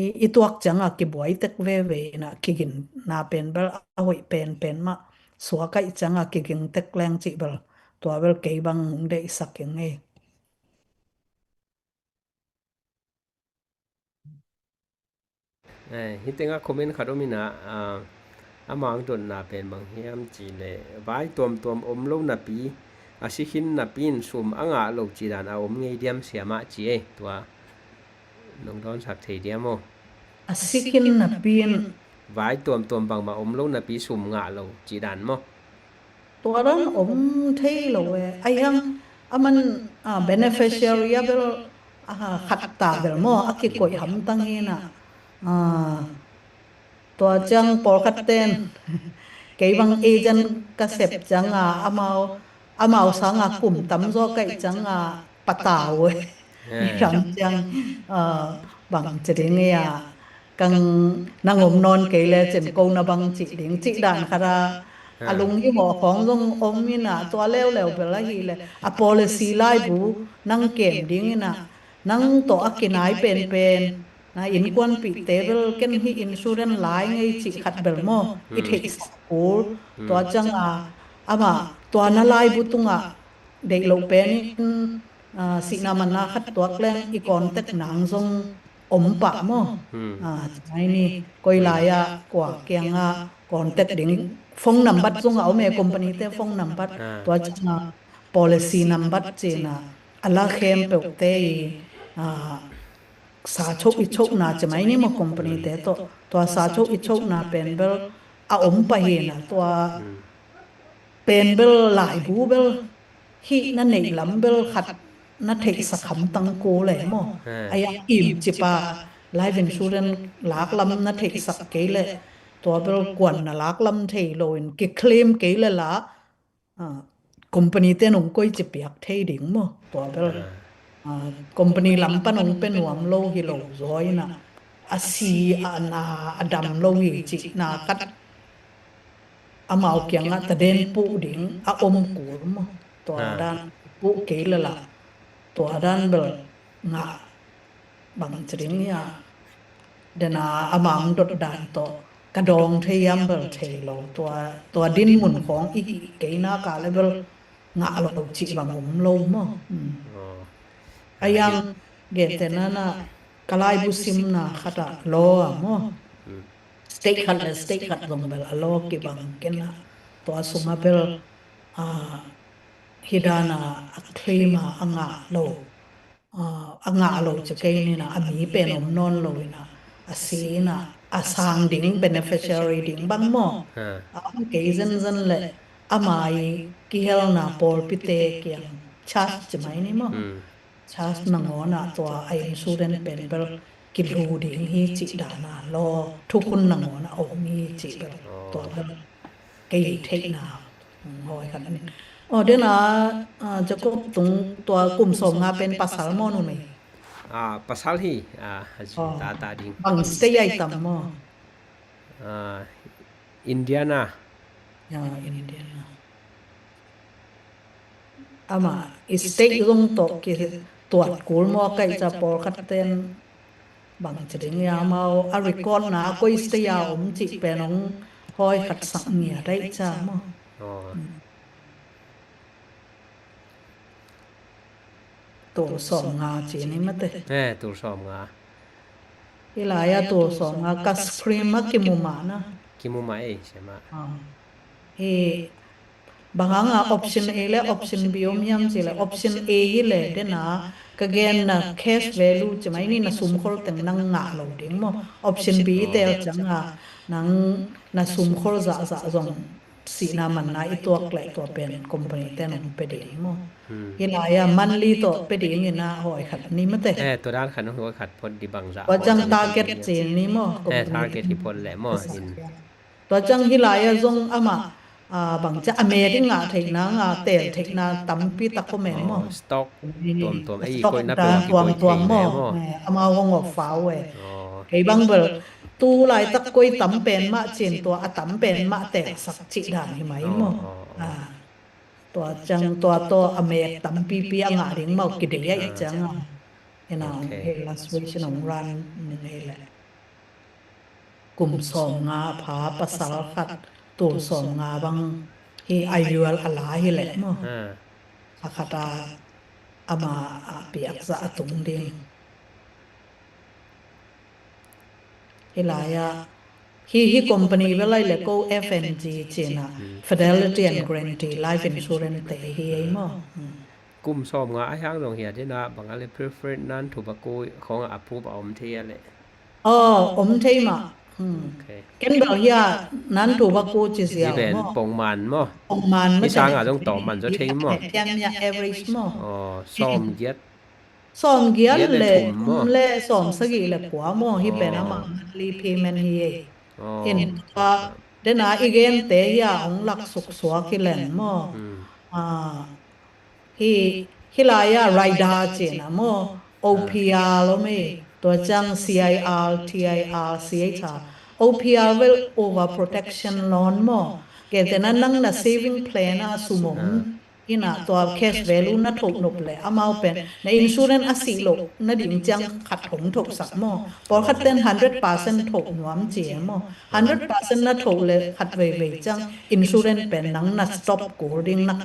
i, i tuak cianga kibuai tek veve ina kigin na pen bel a hoih penpen mah suakaih cianga kiging tek leng cih bel tua bel kei bang deihsak ing ei. Eh, hih tengah comment khat om ina, ah, amau dotna pen bang hiam cih leh vai tuamtuam om lo napi a si khin napi in sum a ngah lo cih dan a om ngei diam siamah ci ei tua nong dawnsak thei diam aw? A si khin napi in vai tuamtuam bangmah om lo napi sum ngah lo cih dan maw? Tua dan om thei lo e. A hiang a man, ah, beneficiary a bel, ah, khat ta bel maw a kikoih hamtang hina, ah, tua ciang pawlkhat ten kei bang agent ka sep cianga amau, amau sanga kum tam zaw kaih cianga patau e. Ram ciang, ah, bang ci ding ia kang nang om nawn kei le cin ko na bang cih ding cih dan khat a a lunghimawh khawng zong om ina tua leuleu bel ahileh a policy laibu nang kem ding ina nang tawh a kinai penpen na innkuanpihte bel ken hih insurance lai ngei cih khat bel maw i theihsak kul tua cianga amah tua na laibu tungah deih loh penin, ah, sihna manna khat tuak leng i contact nang zong om pah maw? Ah, ci mai ni koi lai-ah kua kiangah contact ding phone nambat zong a om e company te phone nambat tua ciangah policy nambat cina a la khempeuhte i, ah, sa choh i chohna ci mai ni maw company te tawh tua sa choh i chohna pen bel a om pah hina tua pen bel laibu bel hih na neih lam bel khat na theihsak hamtang ko le maw? A hiang im cipa life insurance lak lam na theihsak kei le tua bel kuan na lak lam thei lo in kiclaim kei le la, ah, company te nong koi ci piak thei ding maw? Tua bel, ah, company lam pan nong pe nuam lo hi lo zaw ina a si a na a dam lo hi cihna khat amau kiangah taden puh ding a om kul maw? Tua dan puh kei lala tua dan bel ngah bang ci ding ia dena amang dot dan tawh ka dawng thei iam bel thei lo tua, tua din mun khawng i hih kei na ka le bel ngah lo cih bang om lo maw. Hmm. Oh. A yang gente na na ka laibu simna khat ah law ah maw. Hmm. State khat le state khat zong bel a law kibang kei na. Tua sungah bel, ah, hi dan a claim a, a ngah lo, ah, a ngah lo ci kei ni na, a mi pen om nawn lo ina, a si ina, a sang ding beneficiary ding bang maw. Ah. A om kei zenzen le ama i kihelna pawlpite kiang charge ci mai ni maw. Hmm. Charge nangawn ah tua a insurance pen bel kilu ding hi cih dan a law thukhun nangawn ah om hi cih bel. Oh. Tua bel kei theihna hawi khat a ni. Oh, den a, ah, Jacob tung tua kum sawmnga pen pasal maw numei? Ah, pasal hi, ah, a zi. Oh. Ta ta ding. Bang state a i tam maw? Ah, Indiana. Ya, Indiana. Ama i state zong tawh kituat kul maw, ka i ca pawlkhat ten bang ci ding ia, amau a record na a koi state a om cih pen hong hawi khat sak ngiat ai ca maw. Oh. Hmm. Tul sawmnga ci ni mate. Eh, tul sawmnga. Hi lai a tul sawmnga ka screen a kimu mah na. Kimu mah ei, sia mah. Ah. Hi bang hang a option A le option B om hiam ci le, option A hi le den a ka gen na cash value ci mai ni, na sumkhol teng nang ngah lo ding maw. Option B i tel ciang a nang na sumkhol zahzah zong sihna manna i tuak le tua pen company ten hong pe ding maw. Hmm. Hi lai a monthly tawh pe ding ina hawi khat ni mate. Eh, tua dan khat hawi khat phot di bang zah. Tua ciang target ci ni maw. Eh, target hi phot le maw. Tua ciang hi lai a zong amah, ah, bang ciang a me ding ngah theihna, ngah tel theihna tampi tak om e maw. Oh, stock tuamtuam, ei, stock koihna pen tuamtuam maw. Eh, amau hong offer uh e. Oh. Kei bang bel tu laitak koi tam pen mah cin tua a tam pen mah telsak cih dan hi mai maw. Oh, oh, oh. Ah. Tua ciang tua tawh a mek tampipi a ngah ding maw kidei a i ciang a. Ina, okay, illustration hong run ning ei le. Kum sawmnga pha pasal khat tul sawmnga bang hi a yual a la hi le maw. Ah. A khat a ama a piak zah a tung ding. Hi lai a, hi, hi company bel lai le ko F N G cina, hmm, Fidelity and Guarantee Life Insurance te hi ei maw. Hmm. Kum sawmnga a hiang zong hi a dena bang a le preferred non-tobacco khong a approve a om thei a le. Oh, om thei mah. Hmm. Okay. Ken bel hi a non-tobacco ci ziau maw. Pongman maw. Pongman maw. Hi sang a zong tawm man zaw thei maw. Average maw. Oh, sawm giat. Sawm giat le thum le sawm sagih le kua maw, hi pen amah monthly payment hi ei. In tua dena i gente hi a hong lak suksuak hi leng maw. Ah, hi, hi lai a rider cina maw, O P R om ei, tua ciang C I R, T I R, C H R. O P R vel overprotection loan maw. Kei tena nang na saving plan a sum om. Ina tua cash value na thoh nop le amau pen na insurance a sih loh nading ciang khat hong thohsak maw. Pawlkhat ten hundred percent thoh nuam ci e maw. Hundred percent na thoh le khat veivei ciang insurance pen nang na stop kul ding na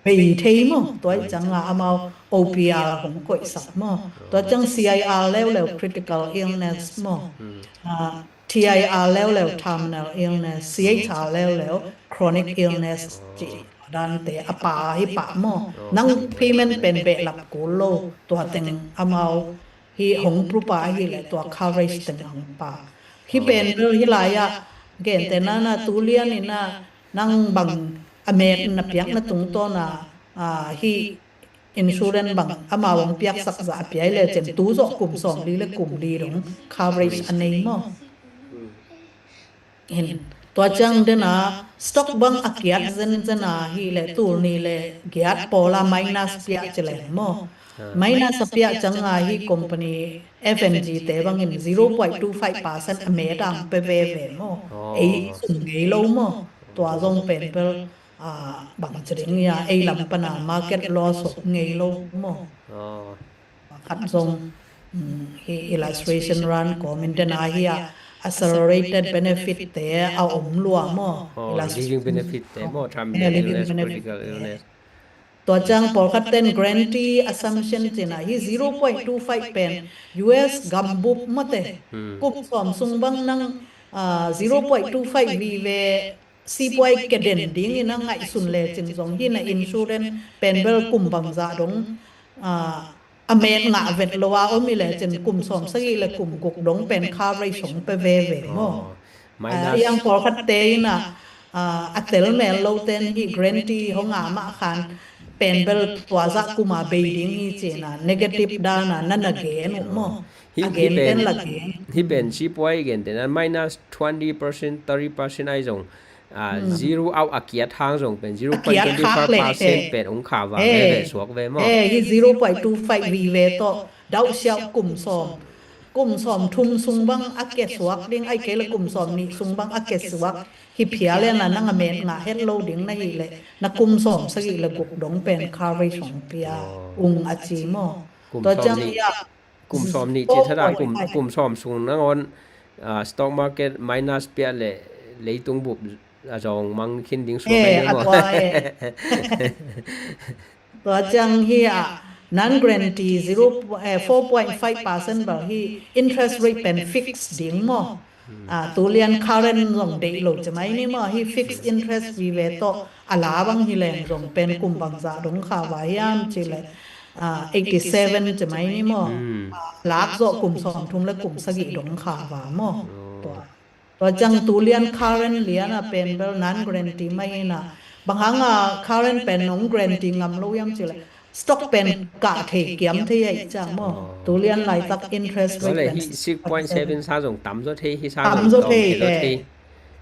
bei thei maw. Tua i ciang a amau O P R hong koihsak maw. Tua ciang C I R leuleu critical illness maw. Ah, T I R leuleu terminal illness, C H R leuleu chronic illness ci dante a pa hi pah maw. Nang payment pen behlap kul lo, tua teng amau hi hong prupa hi le tua coverage teng hong pa. Hi pen bel hi lai a gente na na tu lian ina nang bang a mek na piak na tungtawn a, ah, hi insurance bang amau hong piaksak zah a piai le cen tu zawh kum sawmli le kum li dong coverage a nei maw. Hin tua ciang dena stock bang a kiat zenzen a hi le tul ni le giat pawl a minus piah ci leng maw. Minus a piah ciang a hi company F N G te bangin zero point two five percent a medang pe veve maw. Ei sum ngei lo maw. Tua zong pen bel ah, bang ci ding ia, ei lam pana market loss ngei lo maw. Khat zong, mm, hi illustration run kawmin dena hi a accelerated benefit te a om lua maw. Living benefit te maw, terminal illness, critical illness. Tua ciang pawlkhat ten guarantee assumption cih na hi, zero point two five pen U S gambup mate. Hmm. Kum sawm sung bang nang, ah, zero point two five vive sipuai kia den dingin a ngaihsun lecin zong hi na insurance pen bel kum bangzah dong, ah, a met ngah vet lo a om hi lecin kum sawm sagih le kum guk dong pen coverage hong pe veve maw. Oh, ah, minus. Yang pawlkhatte in a, ah, a tel mel lo ten hi guarantee hong a mah khan pen bel tua zah kum a bei ding hi cih na negative dan a na na gen uh maw. Hi, a gen hi pen, ten la gen. Hi pen sipuai gen ten a minus twenty percent, thirty percent ai zong, ah, hmm, zero out a kiat hang zong pen zero point twenty five percent pen ung kha va ve ve suak ve maw. Eh, hi zero point two five vive tawh dauh siau kum sawm, kum sawm thum sung bang a kia suak ding, ai kei le kum sawm nih sung bang a kia suak hi phial le na nang a met ngah het lo ding na hi le na kum sawm sagih le guk dong pen coverage hong pia ung a ci maw. Tua ciang hi a kum sawm nih ci thada kum, kum sawm sung nangawn, ah, stock market minus pia le leitung bup a zong mang khin ding suak a maw. Tua ciang hi a non guarantee zero, eh, four point five percent bel hi interest rate pen fix ding maw. Ah, tulian current zong deih lo ci mai ni maw, hi fixed interest vive tawh a la bang hi leng zong pen kum bangzah dong kha va hiam ci le, ah, eighty seven ci mai ni maw. Hmm. Ah, lak zawh kum sawm thum le kum sagih dong kha va maw. Oh. Tua, tua ciang tulian current lian a pen bel non guarantee mai hi na, bang hang a current pen nong guarantee ngam lo hiam ci le stock pen kah thei kiam thei ahi ciang maw. Oh. Tulian laitak interest rate pen hi six point seven sa zong tam zaw thei, hi sa tam zaw thei.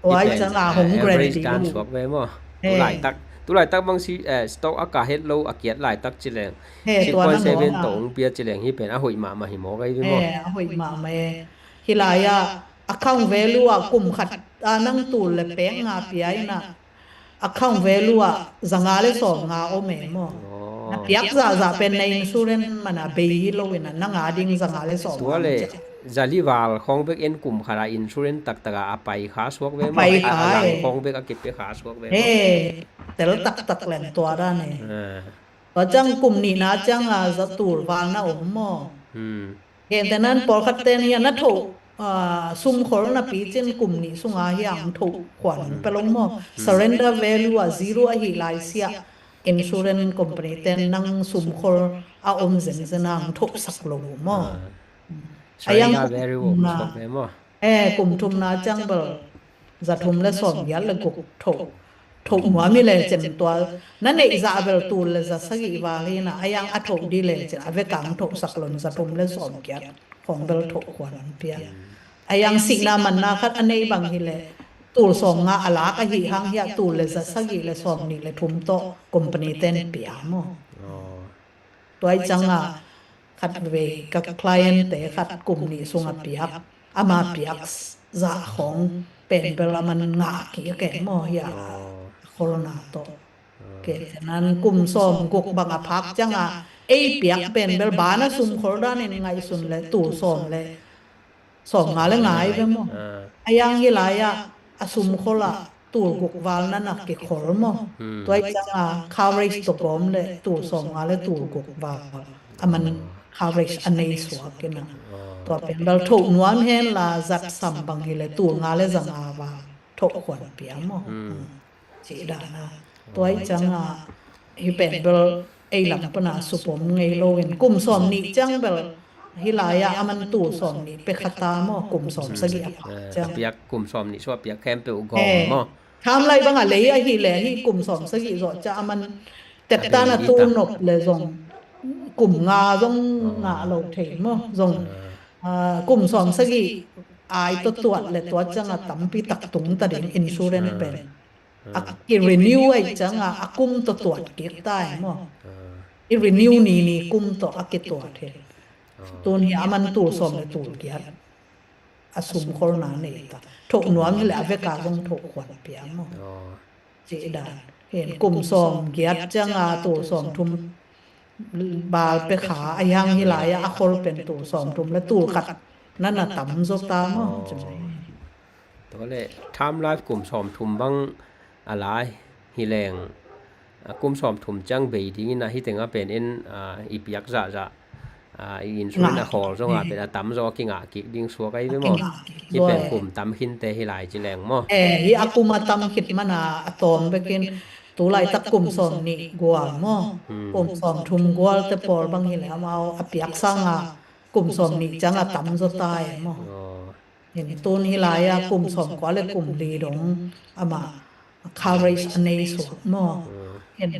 Tua hi ciang a hong guarantee dan suak ve maw. Tu laitak, tu laitak bang si, eh, stock a kah het lo a kiat laitak ci leng six point seven tawh hong pia ci leng hi pen a hoih mahmah hi maw kei ve maw. Eh, a hoih mahmah e. Hi lai a account value a kum khat a nang tul le pek nga pia in a account value ah za nga le sawm nga om e maw. Oh. Na piak zahzah pen na insurance man a bei hi lo in a na nga ding za nga le sawm nga. Tua le za li val khawng bek en kum khat a insurance taktak a a pai kha suak ve maw. A pai kha a lang khawng bek a kipia kha suak ve maw. He, tel taktak leng tua dan e. Ah. Tua ciang kum nihna ciang a za tul val na om maw. Hmm. Gentehna in pawlkhat ten hi a na thoh, ah, sumkhol napi cin kum nih sunga hi a ang thoh khuan pe lo maw. Hmm. Surrender value a zero ahi lai siah insurance company ten nang sumkhol a om zenzen a ang thohsak lo maw. Ah. A yang surrender value a om na, suak ve maw. Eh, kum thumna ciang bel za thum le sawm giat le guk thoh, thoh nuam hi le cen tua na neih zah bel tul le za sagih val hi na, a yang a thoh di le cen a vekang thohsak lon za thum le sawm giat khong bel thoh khuan an pia. A yang sihna manna khat a nei bang hi le tul sawm nga a lak ahi hang hi a tul le za sagih le sawm nih le thum tawh company ten pia maw. Oh. Tua i ciangah khat vei ka client te khat kum nih sungah piak, ama piak zah khong pen bel a man ngah kik e maw hi a, a kholna tawh. Ke nan kum sawm guk bang a phak ciangah ei piak pen bel bana sum khol danin ngaihsun le tul sawm le sawm nga le nga i ve maw. Ah. A yang hi lai-ah a sum khol ah tul guk val na nak kikhol maw. Hmm. Tua i ciangah coverage tawh gawm le tul sawm nga le tul guk val a man coverage a nei suak in a. Ah. Tua pen bel thoh nuam hen la zat sam bang hi le tul nga le za nga val thoh khuan pia maw. Hmm. Hmm. Cih dan a. Tua i ciangah hi pen bel ei lam pana supom ngei lo in kum sawm nih ciang bel hi lai-ah a man tul sawm nih pia kha ta maw, kum sawm sagih a phak ciang. Eh, a piak kum sawm nih sua piak khempeuh gawm maw. Tham lai bang a lei ahi le hi kum sawm sagih zawh ciang a man teptan a tu nop le zong kum nga zong ngah lo thei maw. Zong, ah, kum sawm sagih ai tawh tuat le tua ciangah tampi tak tung ta ding insurance pen. A ki-renew ai ciangah a kum tawh tuat kik ta ai maw. Ah. I renew ni ni kum tawh a kituat hi. Ah. Tun hi a man tul sawm le tul giat a sum kholna nei ta. Thoh nuam hi le a veka zong thoh khuan pia maw. Ah. Cih dan. Hin kum sawm giat ciangah tul sawm thum bal pia kha a, a yang hi lai-ah a khol pen tul sawm thum le tul khat na na tam zaw ta maw. Oh. Cih mai. Tua le term life kum sawm thum bang a lai hi leng, a kum sawm thum ciang bei dingin a hih tengah pen in, a, i piak zahzah, a, i insurance a khawl zongah pen a tamzaw a kingah kik ding suak ahi ve maw? Kingah kik. Hih pen kum tam khinte hi lai ci leng maw? Eh, hih a kum a tam khit mana a tawm bekin tu laitak kum sawm nih gual maw? Hmm. Kum sawm thum gual te pawl bang hi leh amau a piak sanga kum sawm nih ciang a tamzaw ta e maw? Aw. Hin tun hi lai-a kum sawm kua le kum li dong amah coverage a nei suak maw? Mm. Hin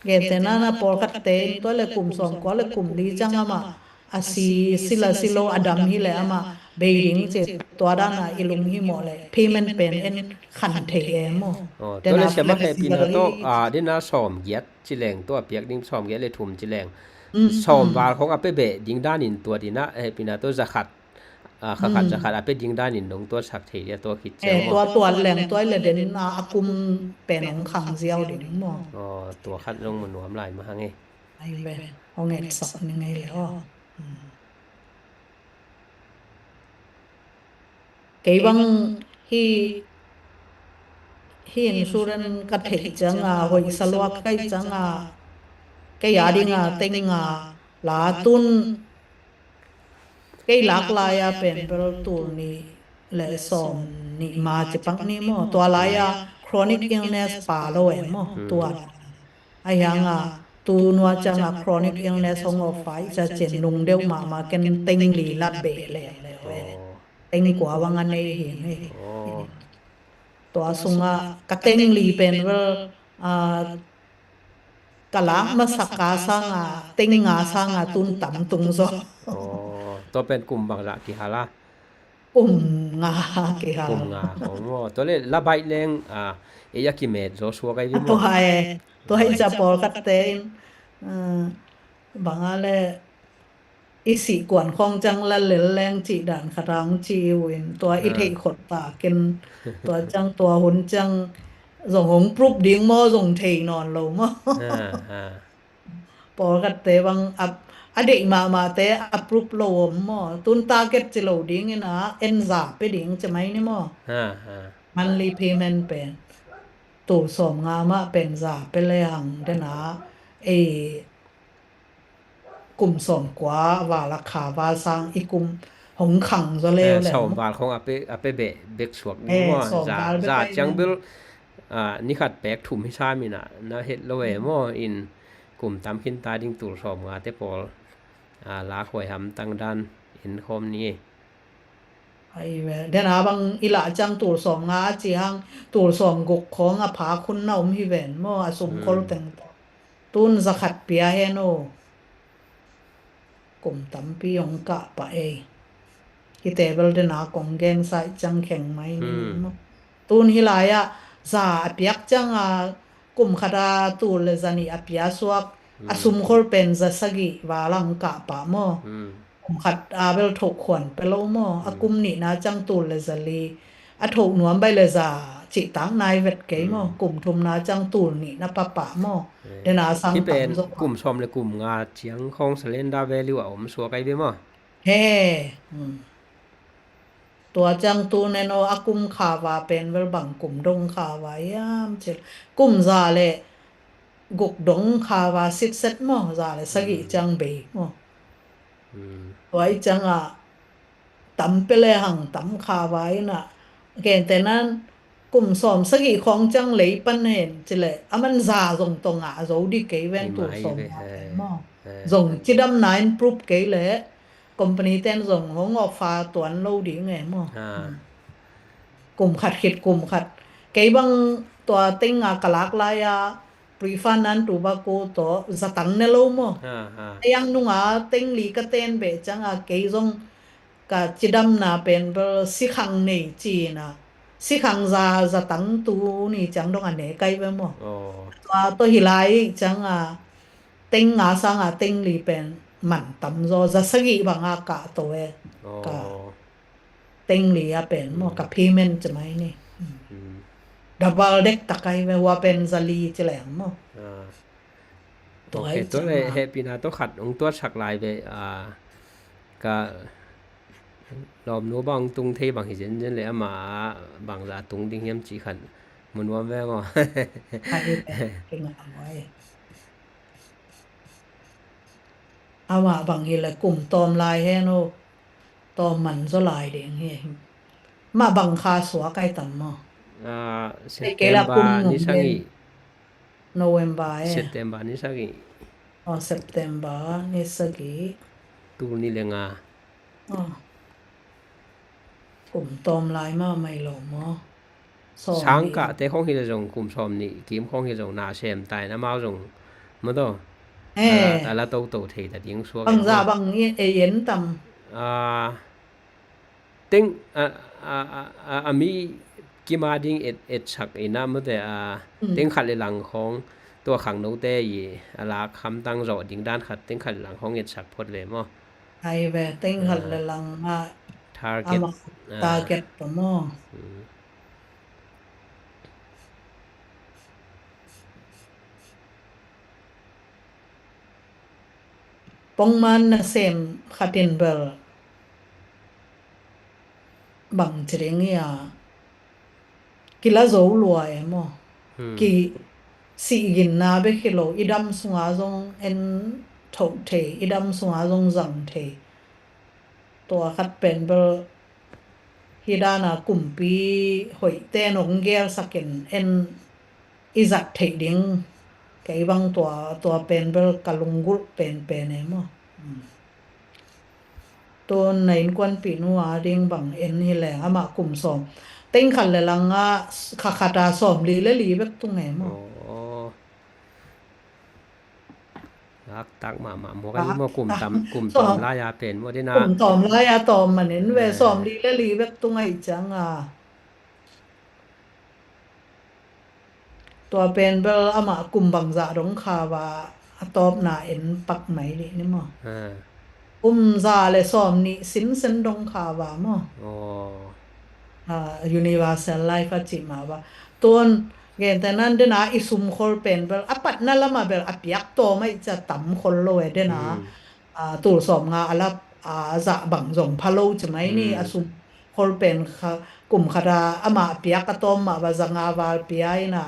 gente nana pawlkhatte in tua le kum sawm kua le kum li ciang amah a si, si la si lo a dam hi le amah bei ding ci, tua dana i lunghimawh le payment pen en khan thei e maw? Oh, tua le siamah hehpihna tawh, ah, dena sawm giat ci leng, tua piak ding sawm giat le thum ci leng. Mm, sawm val khong a pe beh ding danin tua dina hehpihna tawh za khat, ah, kha khat za khat a pe ding danin nong tuatsak thei dia tua khit ciang maw? Tua tuat leng tua i le den a, a kum pen hong khang ziau ding maw? Oh, tua khat zong mu nuam lai mah hang e. Ai ve, hong etsak ni ngei le aw. Kei bang hi, hi insurance ka theih cianga, hoih sa lua ka hih cianga, kei a dinga tenga la tun kei lak lai-a pen bel tul nih le sawm nih ma ci pak ni maw? Tua lai-a chronic illness pa lo e maw? Tua a hianga tu nua cianga chronic illness hong offer i cia cin nung deuh mahmah ken teng li lat beh leuleu e. Teng kua bang a nei hi ngei. Tua sunga ka teng li pen bel, ah, ka lak masak ka sanga teng nga sanga tun tam tung zaw. Tua pen kum bangzah kihal a? Kum nga kihal. Kum nga khong maw? Tua le la baih leng, ah, ei a kimet zaw suak ai ve maw? Tua e. Tua hi cia pawlkhatte in, ah, banga le i sih kuan khawng ciang la lel leng cih dan khat hang ci uh in tua i theih khot ta ken tua ciang tua hun ciang zong hong proof ding maw, zong thei nawn lo maw? Pawlkhatte bang a, a deih mahmahte a proof lo om maw? Tun target ci lo dingin a en za pe ding ci mai ni maw? Monthly payment pen tul sawm nga mah pen za pe le hang dena ei kum sawm kua val a kha val sang i kum hong khang zaw leu le sawm val khong a pe, a pe beh bek suak ding maw? Za ciang bel, ah, ni khat pek thum hi sam in a na het lo e maw? In kum tam khin ta ding tul sawm nga te pawl, ah, lak huai hamtang dan en khawm ni e. Ai ve, dena bang i lah ciang tul sawm nga a ci hang tul sawm guk khawng a phak hun na om hi ven maw? A sum khol teng tawh. Tun za khat pia hen o. Kum tampi hong kah pah ei. Hite bel dena kong gensa i ciang kheng mai ni maw? Tun hi lai-ah za a piak cianga kum khata tul le za nih a pia suak a sum khol pen za sagih val a hong kah pah maw? Kum khat a bel thoh khuan pe lo maw? A kum nihna ciang tul le za li a thoh nuam bai le za cihtak nai vet kei maw? Kum thumna ciang tul nih na papah maw? Dena sang tam zo. Kum sawm le kum nga ciang khawng surrender value a om suak ai ve maw? He. Tua ciang tu nen aw a kum khava pen vel bang kum dong khava hiam cil kum za le guk dong khava sitset maw, za le sagih ciang bei maw. Tua i ciangah tam pele hang tam khava inah gentehnan kum sawm sagih khawng ciang lei pan hen cileh a man za zong tawh ngah zo dih kei ven tul sawm maw. Zong cidamna in proof kei leh company ten zong hong offer tuan lo ding e maw. Kum khat khit kum khat kei bang tua teng a ka lak lai-a refund nan tu ba ko tawh zatang ne lo maw. A yang nunga teng li ka ten beh cianga kei zong ka cidamna pen bel sikhang nei cina sikhang za zatang tu ni ciang dong a ne kai ve maw. Tua tawh hi lai cianga teng nga sanga teng li pen man tam zaw za sagih banga kah to e. Ka teng li a pen maw ka payment ci mai ni. Double dek takai ve hua pen za li ci leng maw. Tua le hehpihna tawh khat hong tuatsak lai ve. Ka lawmnu bang tung thei bang hi zenzen le ama bangzah tung ding hiam ci khat Mu nuam ve maw? Amah bang hi le kum tawm lai hen aw. Tawm man zaw lai ding hi. Mah bang kha suak ai tam maw? September ni sagih. November e. September ni sagih. Aw, September ni sagih. Tul nih le nga. Kum tawm lai mahmah hi lo maw? Sangkahte khong hi le zong kum sawm nih kim khong hi zong na sem tai na mau zong maw taw. A la toto thei ta ding suak. Bangzah bang ei en tam? Teng a mi kima ding etsak ina mute a teng khat le lang khong tua khangnote i a lak hamtang zawh ding dan khat teng khat le lang khong etsak phot ve maw? Ai ve, teng khat le lang a target, target pa maw? Pongman nasem khatin bel bang ci ding ia kila zo lua e maw? Ki sihginna bek hi lo, i dam sunga zong en thoh thei, i dam sunga zong zang thei. Tua khat pen bel hi dana kumpi hoihte nong gelsakin en i zat theih ding. Kei bang tua, tua pen bel ka lunggulh penpen e maw? Tun na innkuanpih nu a ding bang en hi leng amah kum sawm teng khat le langa khakhata sawm li le li bek tung e maw? Lak tak mahmah mawk ahi maw? Kum tam, kum tawm lai-a pen maw dina? Kum tawm lai-a tawm manin ve, sawm li le li bek tung ahi cianga tua pen bel amah kum bangzah dong kha va a tawpna en pak mai dih ni maw? Kum za le sawm nih sinsen dong kha va maw? Universal life a cih mah va. Tun gente nan dena i sumkhol pen bel a patna lama bel a piak tawm ahi cia tam khol lo e dena. Tul sawm nga a lap a zah bang zong pha lo ci mai ni. A sumkhol pen kum khata amah a piak a tawm mah va za nga val pia ina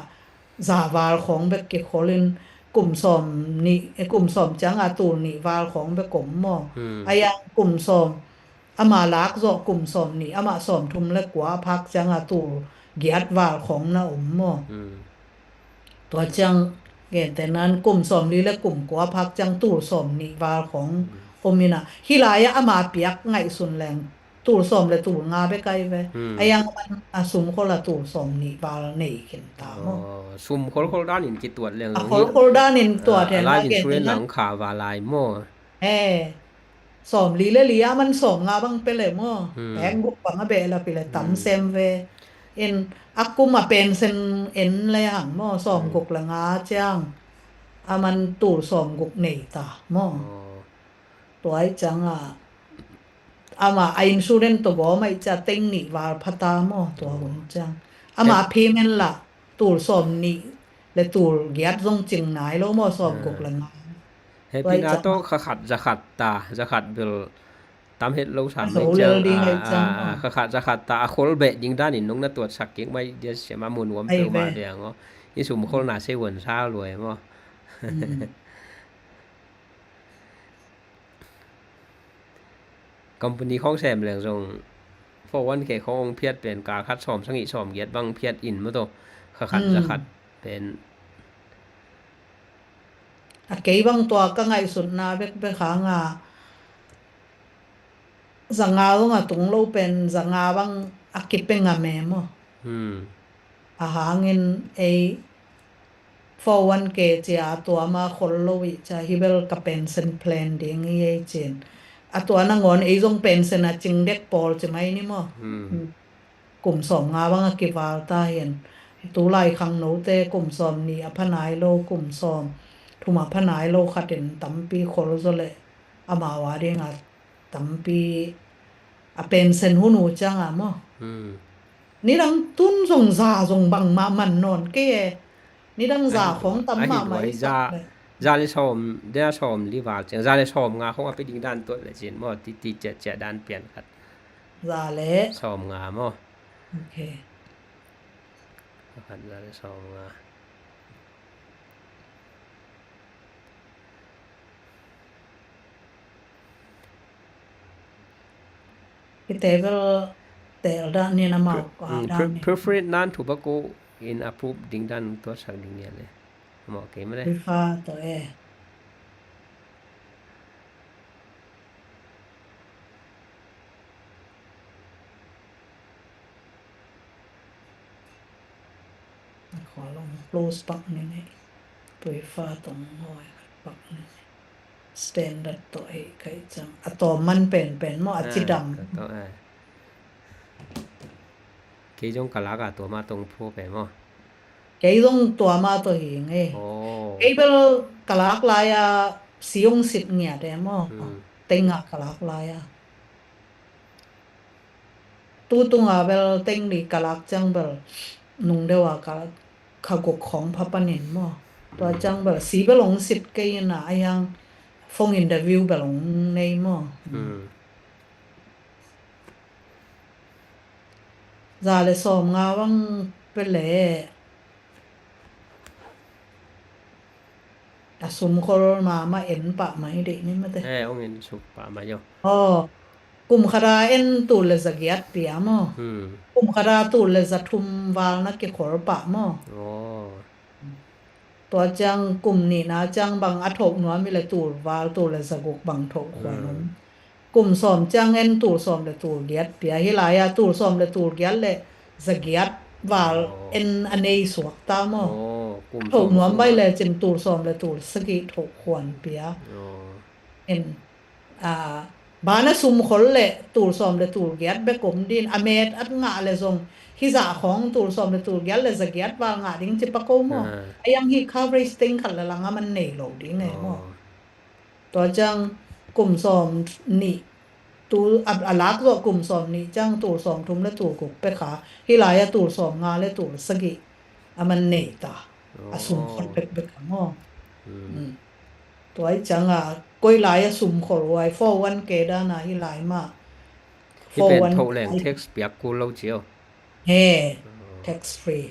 za val khawng bek kikholin kum sawm nih, kum sawm cianga tul nih val khawng bek om maw? A yang kum sawm amah lak zawh kum sawm nih, amah sawm thum le kua a phak cianga tul giat val khawng na om maw? Tua ciang gente nan kum sawm li le kum kua a phak ciang tul sawm nih val khawng om ina hi lai-ah amah a piak ngaihsun leng tul sawm le tul nga bek ahi ve. A yang a sumkhol a tul sawm nih val nei khin ta maw? Sumkhol khol danin kituat leng a khol khol danin tuat hen la gente nan kha va lai maw? Sawm li le li a man sawm nga bang pia le maw? Pek guk bang a beh la pi le tam sem ve. In a kum a pensen en le hang maw? Sawm guk le nga ciang a man tul sawm guk nei ta maw? Tua ahi cianga ama a insurance tawh gawm ahi cia teng nih val phata maw? Tua hun ciang ama payment la tul sawm nih le tul giat zong cing nai lo maw? Sawm guk le nga. Hepina tawh kha khat za khat ta, za khat bel tam het lo sam leng ciang kha khat za khat ta a khol beh ding danin nong na tuatsak kik mai dia siama mun uam peuh mah dia ngaw. I sum kholna sei uan sa lua e maw? Company khawng sem leng zong four one K khawng hong phiat pen kal khat sawm sagih sawm giat bang phiat in maw taw? Kha khat za khat pen. A kei bang tua ka ngaihsutna bekbek hanga za nga zong a tung lo pen za nga bang a kipia ngam e maw? A hangin ei four one K cia tua ma khol lo ih cia hi bel ka pension plan ding hi ei cin. A tua nangawn ei zong pension a cing dek pawl ci mai ni maw? Kum sawm nga bang a kival ta hin. Tulai khangnote kum sawm nih a pha nai lo, kum sawm thum a pha nai lo khatin tampi khol zaw leh amau a dingah tampi a pension hun uh ciangah maw? Nidang tun zong za zong bangmah man nawn kei e. Nidang za khawng tam mahmah i sak leh. Za le sawm, dena sawm li val ciang. Za le sawm nga khawng a pi ding dan tuat le cin maw? Titi ciatciat dan pian khat. Za le sawm nga maw? Ok. Khat za le sawm nga. Hihte bel tel dan ni na mau. Preferred nan thu bako in approve ding dan tuatsak ding ni a le. Mau kei mah le. Prefer to e. A khual ong close pak ni nei. Prefer tong ngoi pak ni nei. Standard to e kai chang. A to man pen pen mo a chidam. Kei zong ka lak a tua ma tong phu pe mo. Kei zong tua ma to hi nge. Kei bel ka lak lai a siung sit ngiat e mo. Teng a ka lak lai a. Tu tunga bel teng li ka lak ciang bel nung deuh a ka kha guk khawng pha panin maw. Tua ciang bel si bel hong sit kei in a, a yang phone interview bel hong nei maw. Za le sawm nga bang pe le. A sum khol mahmah en pah mai deih ni mate. Eh, hong en suk pah mai aw. Aw, kum khat a en tul le za giat pia maw. Kum khat a tul le za thum val na kikhol pah maw. Tua ciang kum nihna ciang bang a thoh nuam hi le tul val tul le za guk bang thoh khuan om. Kum sawm ciang en tul sawm le tul giat pia hi lai a, tul sawm le tul giat le za giat val en a nei suak ta maw. Thoh nuam bai le cin tul sawm le tul sagih thoh khuan pia. En a, ban a sum khol le tul sawm le tul giat bek om din a met at ngah le zong hi zah khawng tul sawm le tul giat le za giat val ngah ding ci pako maw. A yang hi coverage teng khat le lang a man nei lo ding e maw. Tua ciang kum sawm nih tu a, a lak zawh kum sawm nih ciang tul sawm thum le tul guk pek a, hi lai a tul sawm nga le tul sagih a man nei ta. A sum khol bekbek a maw. Tua i ciang a koi lai a sum khol huai four one K dan a hi lai mah. Hi pen thoh leng tax piak kul lo cio. He, tax free.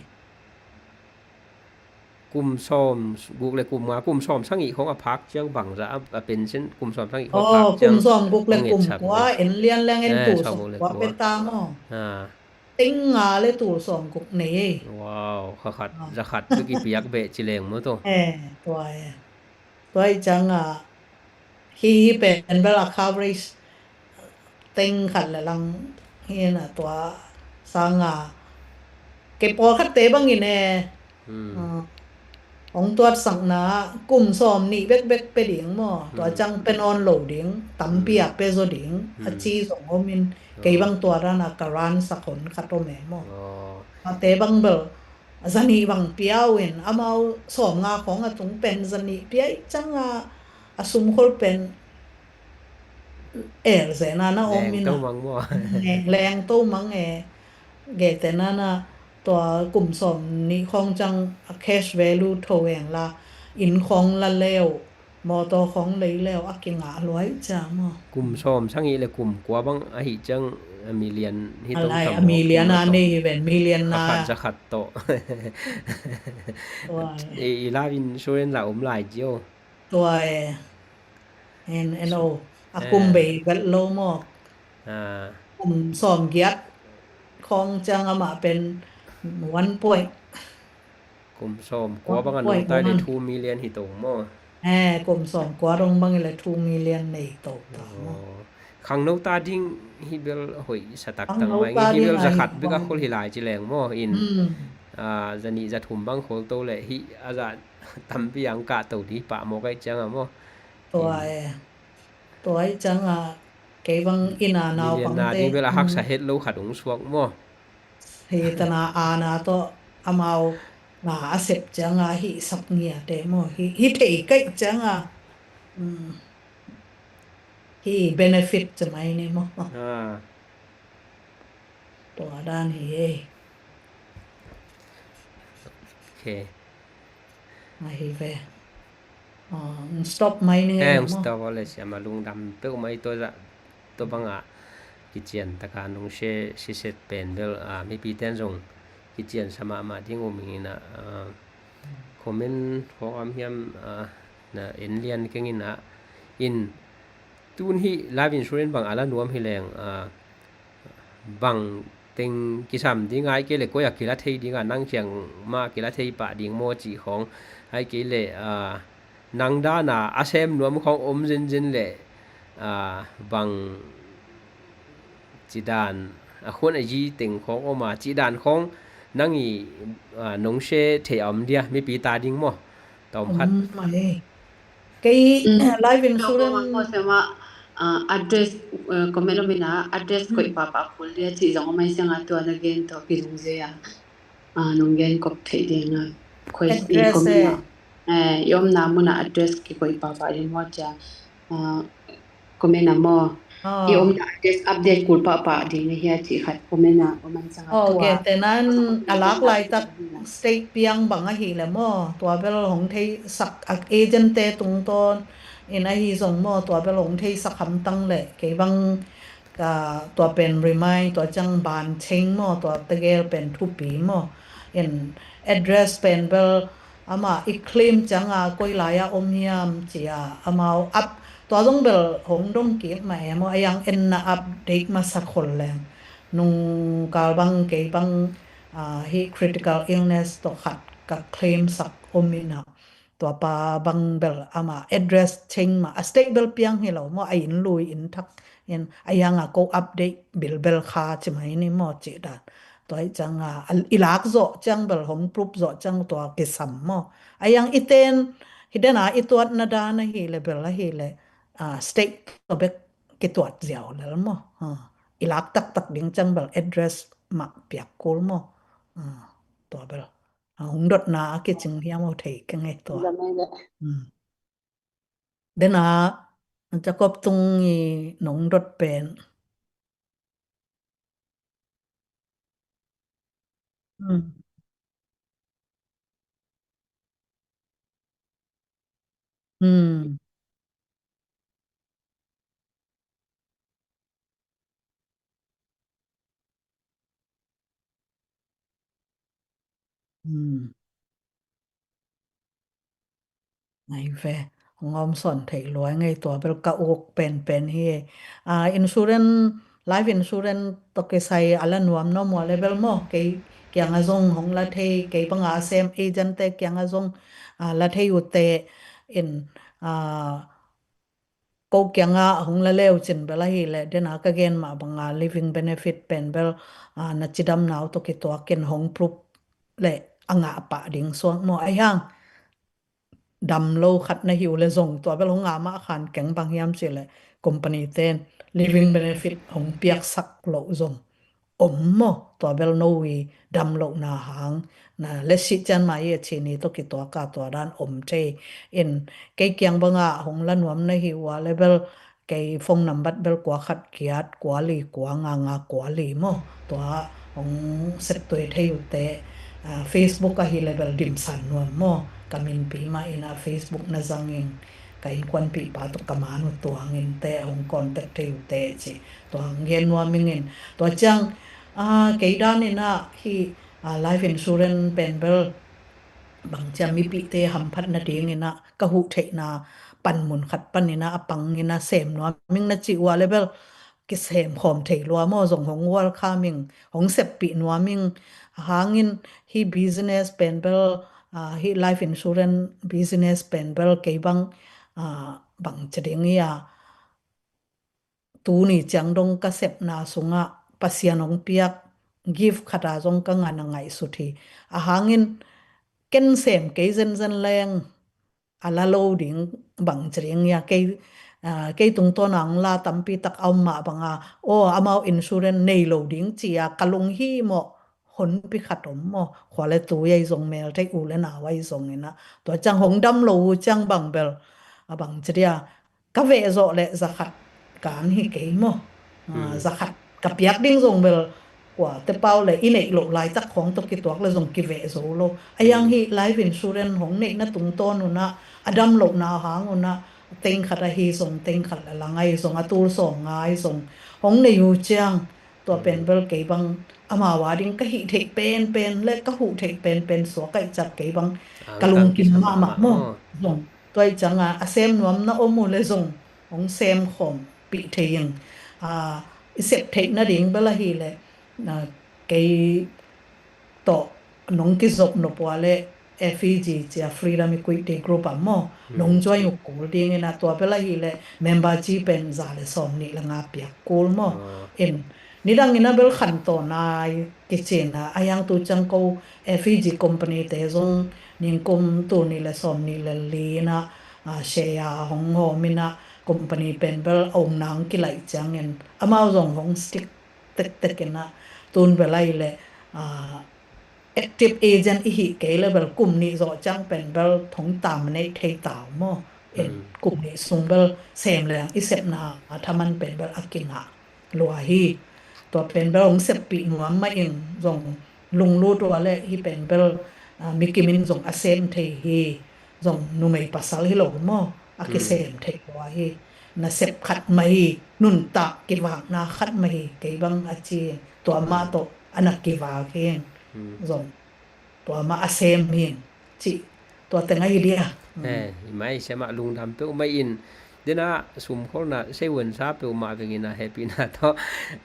Kum sawm guk le kum nga, kum sawm sagih khong a phak ciang bangza a, a pension kum sawm sagih khong a phak ciang. Kum sawm guk le kum kua en lian leng en tul sawm kua pe ta maw. Teng nga le tul sawm guk nei. Wow, kha khat za khat tu kipiak beh ci leng maw to. Eh, tua e. Tua i ciang a hi hi pen bel a coverage teng khat le lang hi na tua sang a kei pawlkhatte bangin e. Hong tuatsakna kum sawm nih bekbek pe ding maw. Tua ciang pe nawn lo ding, tampi a pe zaw ding a ci zong om in kei bang tua dan a ka ran sak hon khat om e maw. Ate bang bel zanih bang pia uh in amau sawm nga khawng a tung pen zanih pia i ciang a, a sum khol pen el zena na om in a. Leng to mang e. Gete nana tua kum sawm nih khawng ciang a cash value tho eng la inn khawng la leu, mawtaw khawng lei leu a kingah luai ciang maw. Kum sawm sagih le kum kua bang ahi ciang a million hi to. A million a nei hi ven, million na. Khat za khat tawh. I life insurance la om lai cio. Tua e. En en o a kum bei vet lo maw. Kum sawm giat khawng ciang amah pen one point. Kum sawm kua bang a nung tai le two million hi to maw. Eh, kum sawm kua dong bang le two million nei to ta maw. Khangno ta ding hi bel hoih sa taktak mai nge, hi bel za khat bek a khol hi lai ci leng maw in. Zanih za thum bang khol to le hi a za tampi ang kah to di pah maw kai ciang a maw. Tua e. Tua i ciang a kei bang inn a naupangte. Million na ding bel a haksa het lo khat ung suak maw. Hi tana ana tawh amau na a sep ciang a hi sak ngiate maw. Hi thei kaih ciang a hi benefit ci mai ni maw. Tua dan hi e. Ok. Ahi ve. Stop mai ni e. Stop le siam a lungdam peuh mai tua zah tua bangah kician taka nung se siset pen bel mipiten zong kiciansa mahmah ding om ing in ah, ah, comment khawng om hiam, ah, na en lian keng in ah, in tun hih life insurance bang a la nuam hi leng, ah, bang teng kisam ding a, ahih kei leh koi ah kila thei ding a, nang kiang mah kila thei pah ding maw cih khawng, ahih kei leh, ah, nang dan a a sem nuam khawng om zenzen leh, ah, bang ci dan a khuan a zi teng khawng om a, cih dan khawng nang i, ah, nong share thei a om dia, mipi ta ding maw? Tawm khat. Om mai. Kei, mm, life insurance. Maw, sema, ah, address, eh, comment om in ah, address, mm, koih pahpah kul dia cih zong om ai siang a, tua na gen tawh kizung zia. Ah, nong gen kop theih ding a. Koi i, address, comment, eh, ah, eh, i omna mun a address kikoih pahpah ding maw cia. Ah, comment ah maw. Ah. I omna address update kul pahpah ding a hia cih khat comment ah om ai siang a, oh, tua. Gen te nan a lak laitak state piang bang ahih leh maw, tua bel hong theisak, a agent te tungtawn in ahi zong maw, tua bel hong theisak hamtang leh kei bang, ka, tua pen remind, tua ciang ban cheng maw, tua tegel pen thupi maw. In address pen bel amah i claim ciang a koi lai ah om hiam ci a, amau up, tua zong bel hong dong kik mah e maw, a yang en na update masa khol leng. Nung kal bang kei bang, ah, hih critical illness tawh khat ka claim sak om in ah, tua pa bang bel amah address cheng mah, a state bel piang hi lo maw, a inn lui inn thak in, a yang a ko update bilbel kha ci mai ni maw cih dan. Tua i ciang a, a, i lak zawh ciang bel hong proof zawh ciang tua kisam maw. A yang i ten, hi den a i tuatna dan ahih leh bel ahih leh, ah, state tua bek kituat ziau lel maw. Ah, i lak taktak ding ciang bel address mah piak kul maw. Ah, tua bel. Ah, hong dotna a kicing hiam, aw thei keng e tua. Lam e le. Hmm. Den a, Jacob Tung i nong dot pen. Hmm. Hmm. Hmm. Ngai ve, hong om sawn thei lua ngei, tua bel ka uk penpen hi. Ah, insurance, life insurance tawh kisai a la nuam nuam ua le bel maw, kei kiang a zong hong la thei, kei bang a sem agent te kiang a zong, ah, la thei uh teh in, ah, ko kiang a hong la le uh cin bel ahih leh, den a ka gen mah bang a living benefit pen bel, ah, na cidamna uh tawh kituak in hong proof leh a ngah pah ding suak maw. Ahi hang dam lo khat na hi uh leh zong tua bel hong ngah mah khan keng, bang hiam cih leh company ten living benefit hong piaksak loh zong om maw. Tua bel no i dam lohna hang, na letsih ciang mai i a ci ni tawh kituak a tua dan om thei. In kei kiang bang a hong la nuam na hi ua le bel, kei phone number bel kua khat giat kua li kua nga nga kua li maw. Tua hong septuai thei uh teh, ah, Facebook ahih leh bel dimsan nuam maw. Ka minpi mah in a Facebook na zang ing, ka innkuanpihpa tawh ka man uh tuang in teh hong contact thei uh teh ci. Tua hong gen nuam ing in. Tua ciang, ah, kei dan in a hih, ah, life insurance pen bel bang ciang mipihte hamphat nading in a, ka huh theihna panmun khat pan in a, a pang in a sem nuam ing na cih ua le bel kisem khawm thei lua maw, zong hong welcome ing, hong seppih nuam ing. Ahang in hih business pen bel, ah, hih life insurance business pen bel kei bang, ah, bang ci ding ia, tuni ciang dong ka sepna sungah Pasian hong piak gift khat a zong ka ngan a ngaihsut hi. Ahang in ken sem kei zenzen leng a la lo ding, bang ci ding ia, kei, ah, kei tungtawn a hong la tampi tak a om mah bang a, aw, amau insurance nei lo ding ci a ka lunghimawh honpi khat om maw. Khua le tui ahi zong, mel thei u le nau ahi zong in a, tua ciang hong dam lo uh ciang bang bel, a bang ci dia, ka veh zawh leh za khat kan hi kei maw. Ah, za khat ka piak ding zong bel kua te pau le i neih loh laitak khawng tawh kituak le zong kiveh zo lo. Ahi hang hih life insurance hong neihna tungtawn un a, a dam lohna hang un a, teng khat ahi zong, teng khat le lang ahi zong, a tul sawm nga ahi zong hong nei uh ciang, tua pen bel kei bang amau a ding ka hih theih penpen le ka huh theih penpen suak aih ciang kei bang ka lungkim mahmah maw. Zong tua ih cianga a sem nuam na om uh le zong hong sem khawm pih thei ing. I sep theih nading bel ahih leh kei tawh nong kizop nop uh a le F E G cia Freedom Equity Group a maw, nong join uh kul dingin a, tua bel ahih leh member ci pen za le sawm nih le nga piak kul maw. In nidang in a bel khantawn a i kicin a, a hiang tu ciang ko F E G company te zong ningkum tul nih le sawm nih le li in a, share hong hawm in a, company pen bel a omna hong kilaih ciangin amau zong hong stick tektek in a, tun bel ahih leh active agent i hih kei le bel kum nih zawh ciang pen bel thong tam neih thei tau maw. In kum nih sung bel sem leng i sepna a thaman pen bel a kingah lua hi. Tua pen bel hong seppih nuam mah in zong lunglut uh a le hih pen bel mi kim in zong a sem thei hi. Zong numei pasal hi lo maw, a kisem thei lua hi. Nasep khat mah hi, nuntak kivakna khat mah hi, kei bang a ci. Tua mah tawh a na kivak hi. Zong tua mah a sem hi, cih tua teng ahi dia. I mai sem ah lungdam peuhmah in, dena sumkholna seiwonsa peuhmah vengin a hehpihna tawh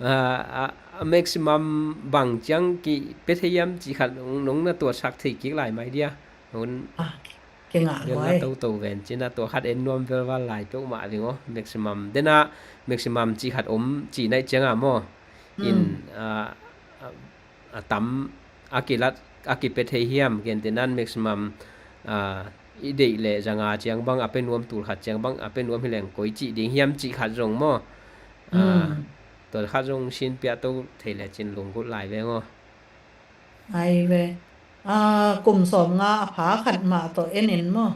a maximum bang ciang kipia thei hiam cih khat nong na tuatsak thei kik lai mai dia. Hun kingah lua toto ven cina tua khat en nuam velval lai peuhmah veng aw. Maximum dena maximum cih khat om cih naih cianga maw. In a tam a kilat a kipia thei hiam, gentehnan maximum i deih leh zanga ciang bang a pia nuam, tul khat ciang bang a pia nuam hi leng koi cih ding hiam cih khat zong maw. Tua khat zong sinpia to thei le cin lunggulh lai veng aw. Ai ve. Kum sawm nga a pha khat mah tawh en in maw.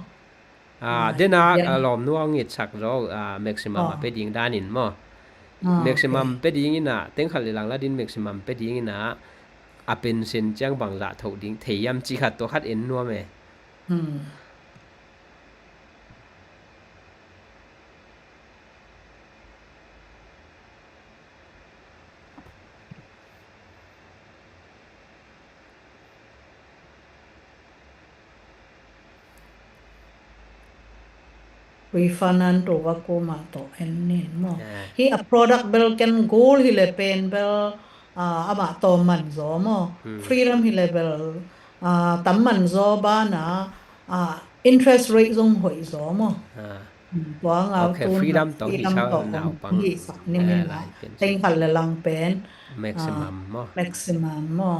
Dena lawm nuang it sak zaw maximum a pia ding danin maw. Maximum pia ding ina teng khat le lang la din maximum pia ding ina a pension ciang bang zah thoh ding thei hiam cih khat tua khat en nuam e. Refund an to va ko mah tawh en nin maw. Hi a product bel ken gold hi le pen bel amah tawm man zaw maw. Freedom hi le bel tam man zaw bana interest rate zong hoih zaw maw. Tua ngau tun freedom tawh hi sa naupang hi sak nimin la teng khat le lang pen maximum maw. Maximum maw.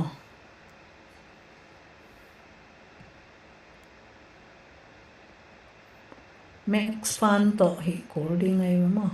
Max fund tawh hi kul ding ai maw.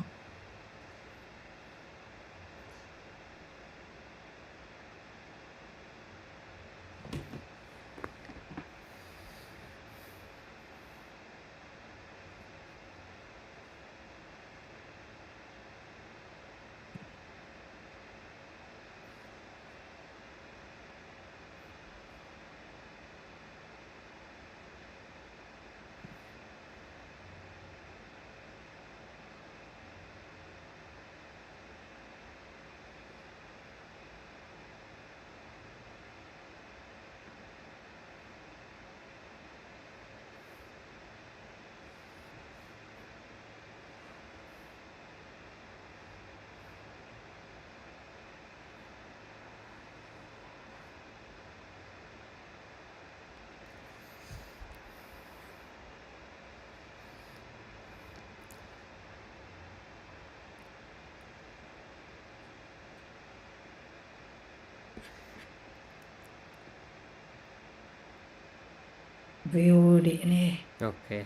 View dih ni. Ok.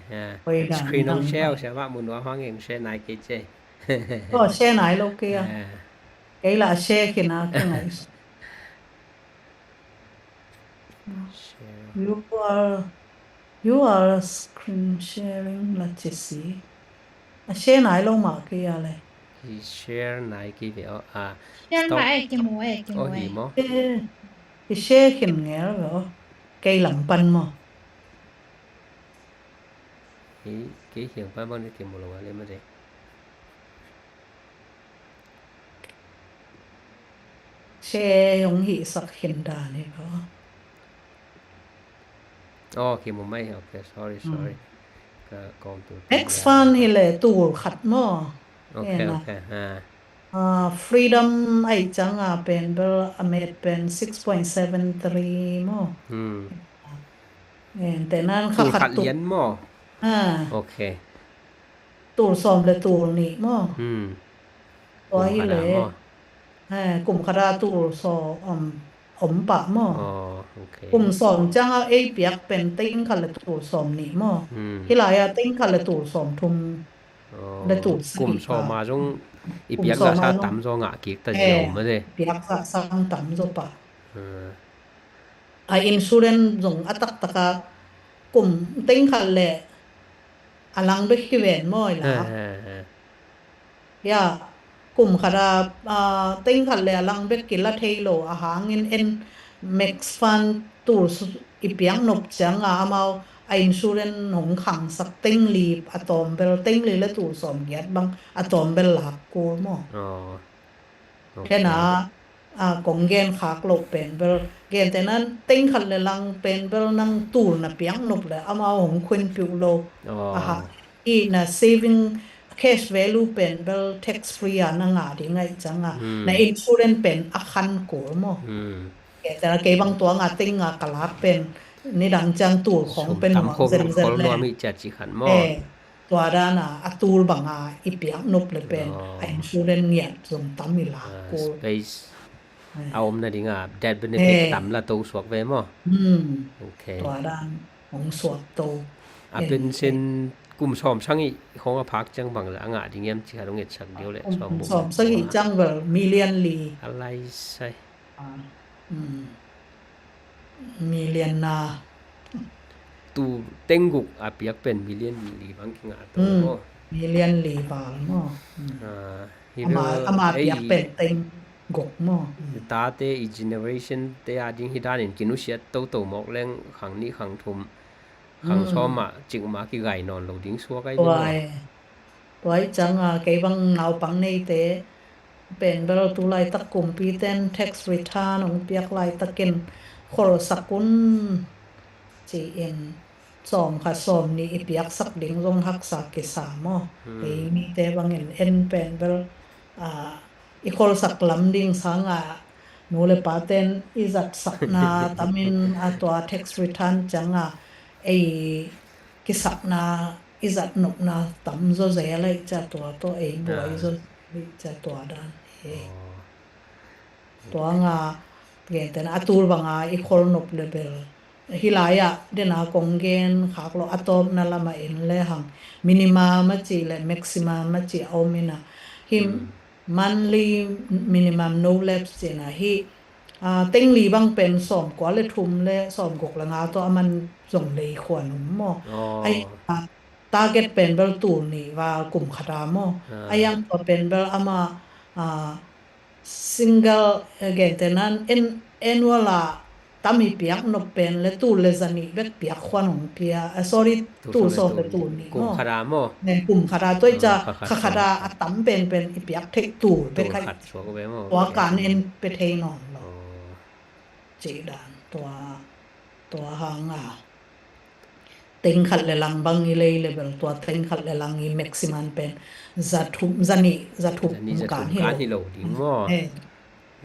Screen hong share uh sia mah mun ua hong eng share nai kei ce. Ko share nai lo kei a. Kei lah share kina ka ngai. You are, you are screen sharing la ci si. A share nai lo mah kei a le. Hi share nai kei ve aw. Share mah e kimu e kimu e. Hi share khin ngel ve aw. Kei lam pan maw. Kei hiang pan maw ne kimu lo a le mah de. Share hong hihsak khin dan hi ko. Oh, kimu mai. Okay, sorry, sorry. Ka kawm tu. Max Fund hi le tul khat maw? Okay, okay. Ah, Freedom ai cang a pen bel a met pen six point seven three maw? Ente nan kha khat tu. Tul khat lian maw? Ah. Okay. Tul sawm le tul nih maw? Tua hi le. Kum khat a tul sawm om pah maw? Kum sawm ciang a ei piak pen teng khat le tul sawm nih maw? Hi lai a teng khat le tul sawm thum le tul sagih. Kum sawm a zong i piak zah sa tam zaw ngah kik ta ziau maw? Piak zah sa tam zaw pah. A insurance zong a taktak a kum teng khat le a lang bek hi ven maw i lak. Ya, kum khat a teng khat le a lang bek kila thei lo a hangin en Max Fund tul i piak nop ciang a amau a insurance hong khangsak teng li a tawm bel teng li le tul sawm giat bang a tawm bel lak kul maw? Kena a kong gen khak loh pen bel gente nan teng khat le lang pen bel nang tul na piak nop le amau hong khun piu lo. Aha. I na saving cash value pen bel tax free a na ngah ding ai cang a na insurance pen a khan kul maw? Gente na kei bang tua nga teng a ka lak pen nidang ciang tul khong pen nuam zenzen le. Tua dan a a tul bang a i piak nop le pen a insurance ngiat zong tam i lak kul. A om na ding a death benefit tam la to suak ve maw? Tua dan hong suak to. A pension kum sawm sagih khong a phak ciang bang la a ngah ding hiam ci khat hong etsak deuh le. Kum sawm sagih ciang bel million li. A lai sai. Million na. Tu teng guk a piak pen million li bang kingah to maw? Million li val maw? Ama piak pen teng guk maw? Tate i generation te a ding hi danin kinusiat toto mawk leng khang nih khang thum khang sawm ah cikmah kigai nawn lo ding suak ai ding maw? Tua i cang a kei bang naupang neite pen bel tu laitak kumpi ten tax return hong piak laitakin kholsak un ci-in sawm khat sawm nih i piaksak ding zong haksa kisa maw? Ei mite bangin en pen bel i kholsak lam ding sanga nu le pa ten i zatsakna tamin a tua tax return cianga ei kisakna i zatnopna tam zaw zel aih cia tua tawh ei buai zaw zel aih cia tua dan hi. Tua nga gente na a tul banga i kholnop le bel hi lai-ah dena kong gen khak lo a tawpna lama en le hang minimum a ci le maximum a ci a om ina hi. Monthly minimum no lapse cina hi. Tengli bang pen sawm kua le thum le sawm guk le nga tawh a man zong lei khuan um maw? Ai target pen bel tul nih val kum khata maw? Ai ang tua pen bel ama single gente nan annual a tam i piak nop pen le tul le zanih bek piak khuan hong pia. Sorry, tul sawm le tul nih maw? Kum khata tua i ca kha khata a tam penpen i piak theih tul bek hai. Tua kan en pe thei nawn lo. Cih dan tua hanga teng khat le lang bang i lei le bel tua teng khat le lang i maximum pen za thum, za nih, za thum kan hi lo ding maw?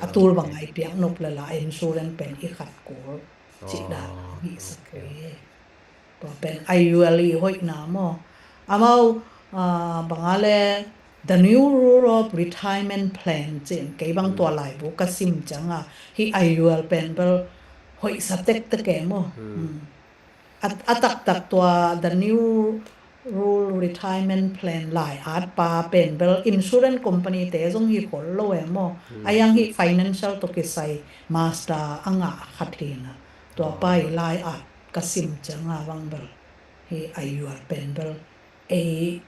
A tul bang a i piak nop le la insurance pen i khat kul cih dan hi sak ve. Tua pen I U L i hoihna maw? Amau banga le The New Rule of Retirement Plan cin kei bang tua laibu ka sim cianga hi I U L pen bel hoihsa tektek e maw? A taktak tua The New Rule Retirement Plan lai at pa pen bel insurance company te zong hi khol lo e maw? A yang hi financial tawh kisai master a ngah khat hi na. Tua pa i lai at ka sim cianga bang bel hi I U L pen bel ei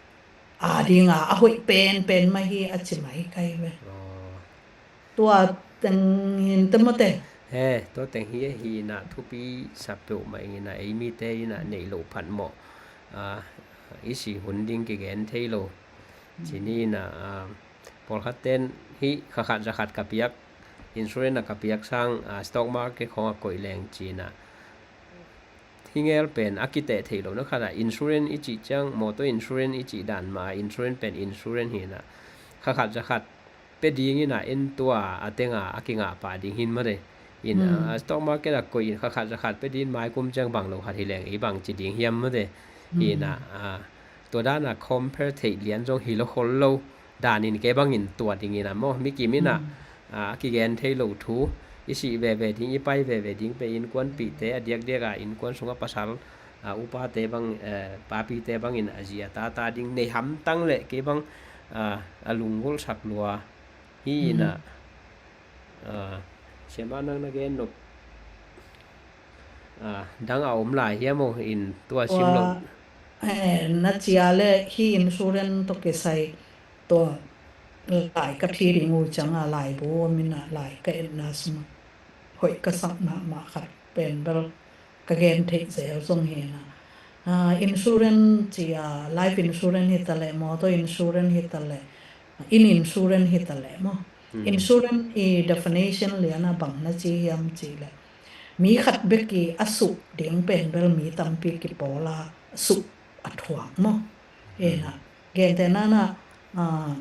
a dinga a hoih penpen mah hi a ci mai kai ve. Tua teng hin te mawte. He, tua teng hi hi na thupi sa peuhmah ina ei mite ina neih loh phat mawh i si hun ding kigen thei lo. Cini ina pawlkhat ten hi kha khat za khat ka piak insurance a ka piak sang, ah, stock market khong a koih leng ci-in ah. Hi ngel pen a kiteh theih lohna khat ah insurance i cih ciang, motor insurance i cih dan mah, insurance pen insurance hi-in ah. Kha khat za khat pia ding in ah, en tua a teng ah a kingah pah ding hi-in maw te. In, hmm, ah, stock market a koih in kha khat za khat pia ding in mai kum ciang bang lo khat hi leng ei bang ci ding hiam maw te. Hmm. Hi-in ah, ah, tua dan a compare theih lian zong hi lo khol lo. Dan in kei bangin tua ding in ah maw. Mi kim in ah, hmm, ah, a kigen thei lo thu. I sih veve ding, i pai veve ding pen innkuanpihte, a diakdiak a innkuan sung a pasal, ah, upate bang, eh, papite bangin a zi a tata ding nei hamtang leh kei bang, ah, a lunggulhsak lua. Hi-in ah, hmm, ah, Siamah nang na gen nop, ah, dang a om lai hiam aw, in tua sim lo. Tua, eh, na ci-a leh hih insurance tawh kisai tua lai ka thi ding uh ciang a laibu om in ah lai ka etna sung ah hoih ka sak mahmah khat pen bel ka gen theih zel zong hi-in ah. Ah, insurance ci-a, life insurance hi ta leh, motor insurance hi ta leh, inn insurance hi ta leh maw. Hmm. Insurance i definition lian ah bang na ci hiam cih leh, mi khat bek i a sup ding pen bel mi tampi kipawl a sup a thuak maw. Hmm. Hi-in ah, gentehna-in ah, ah,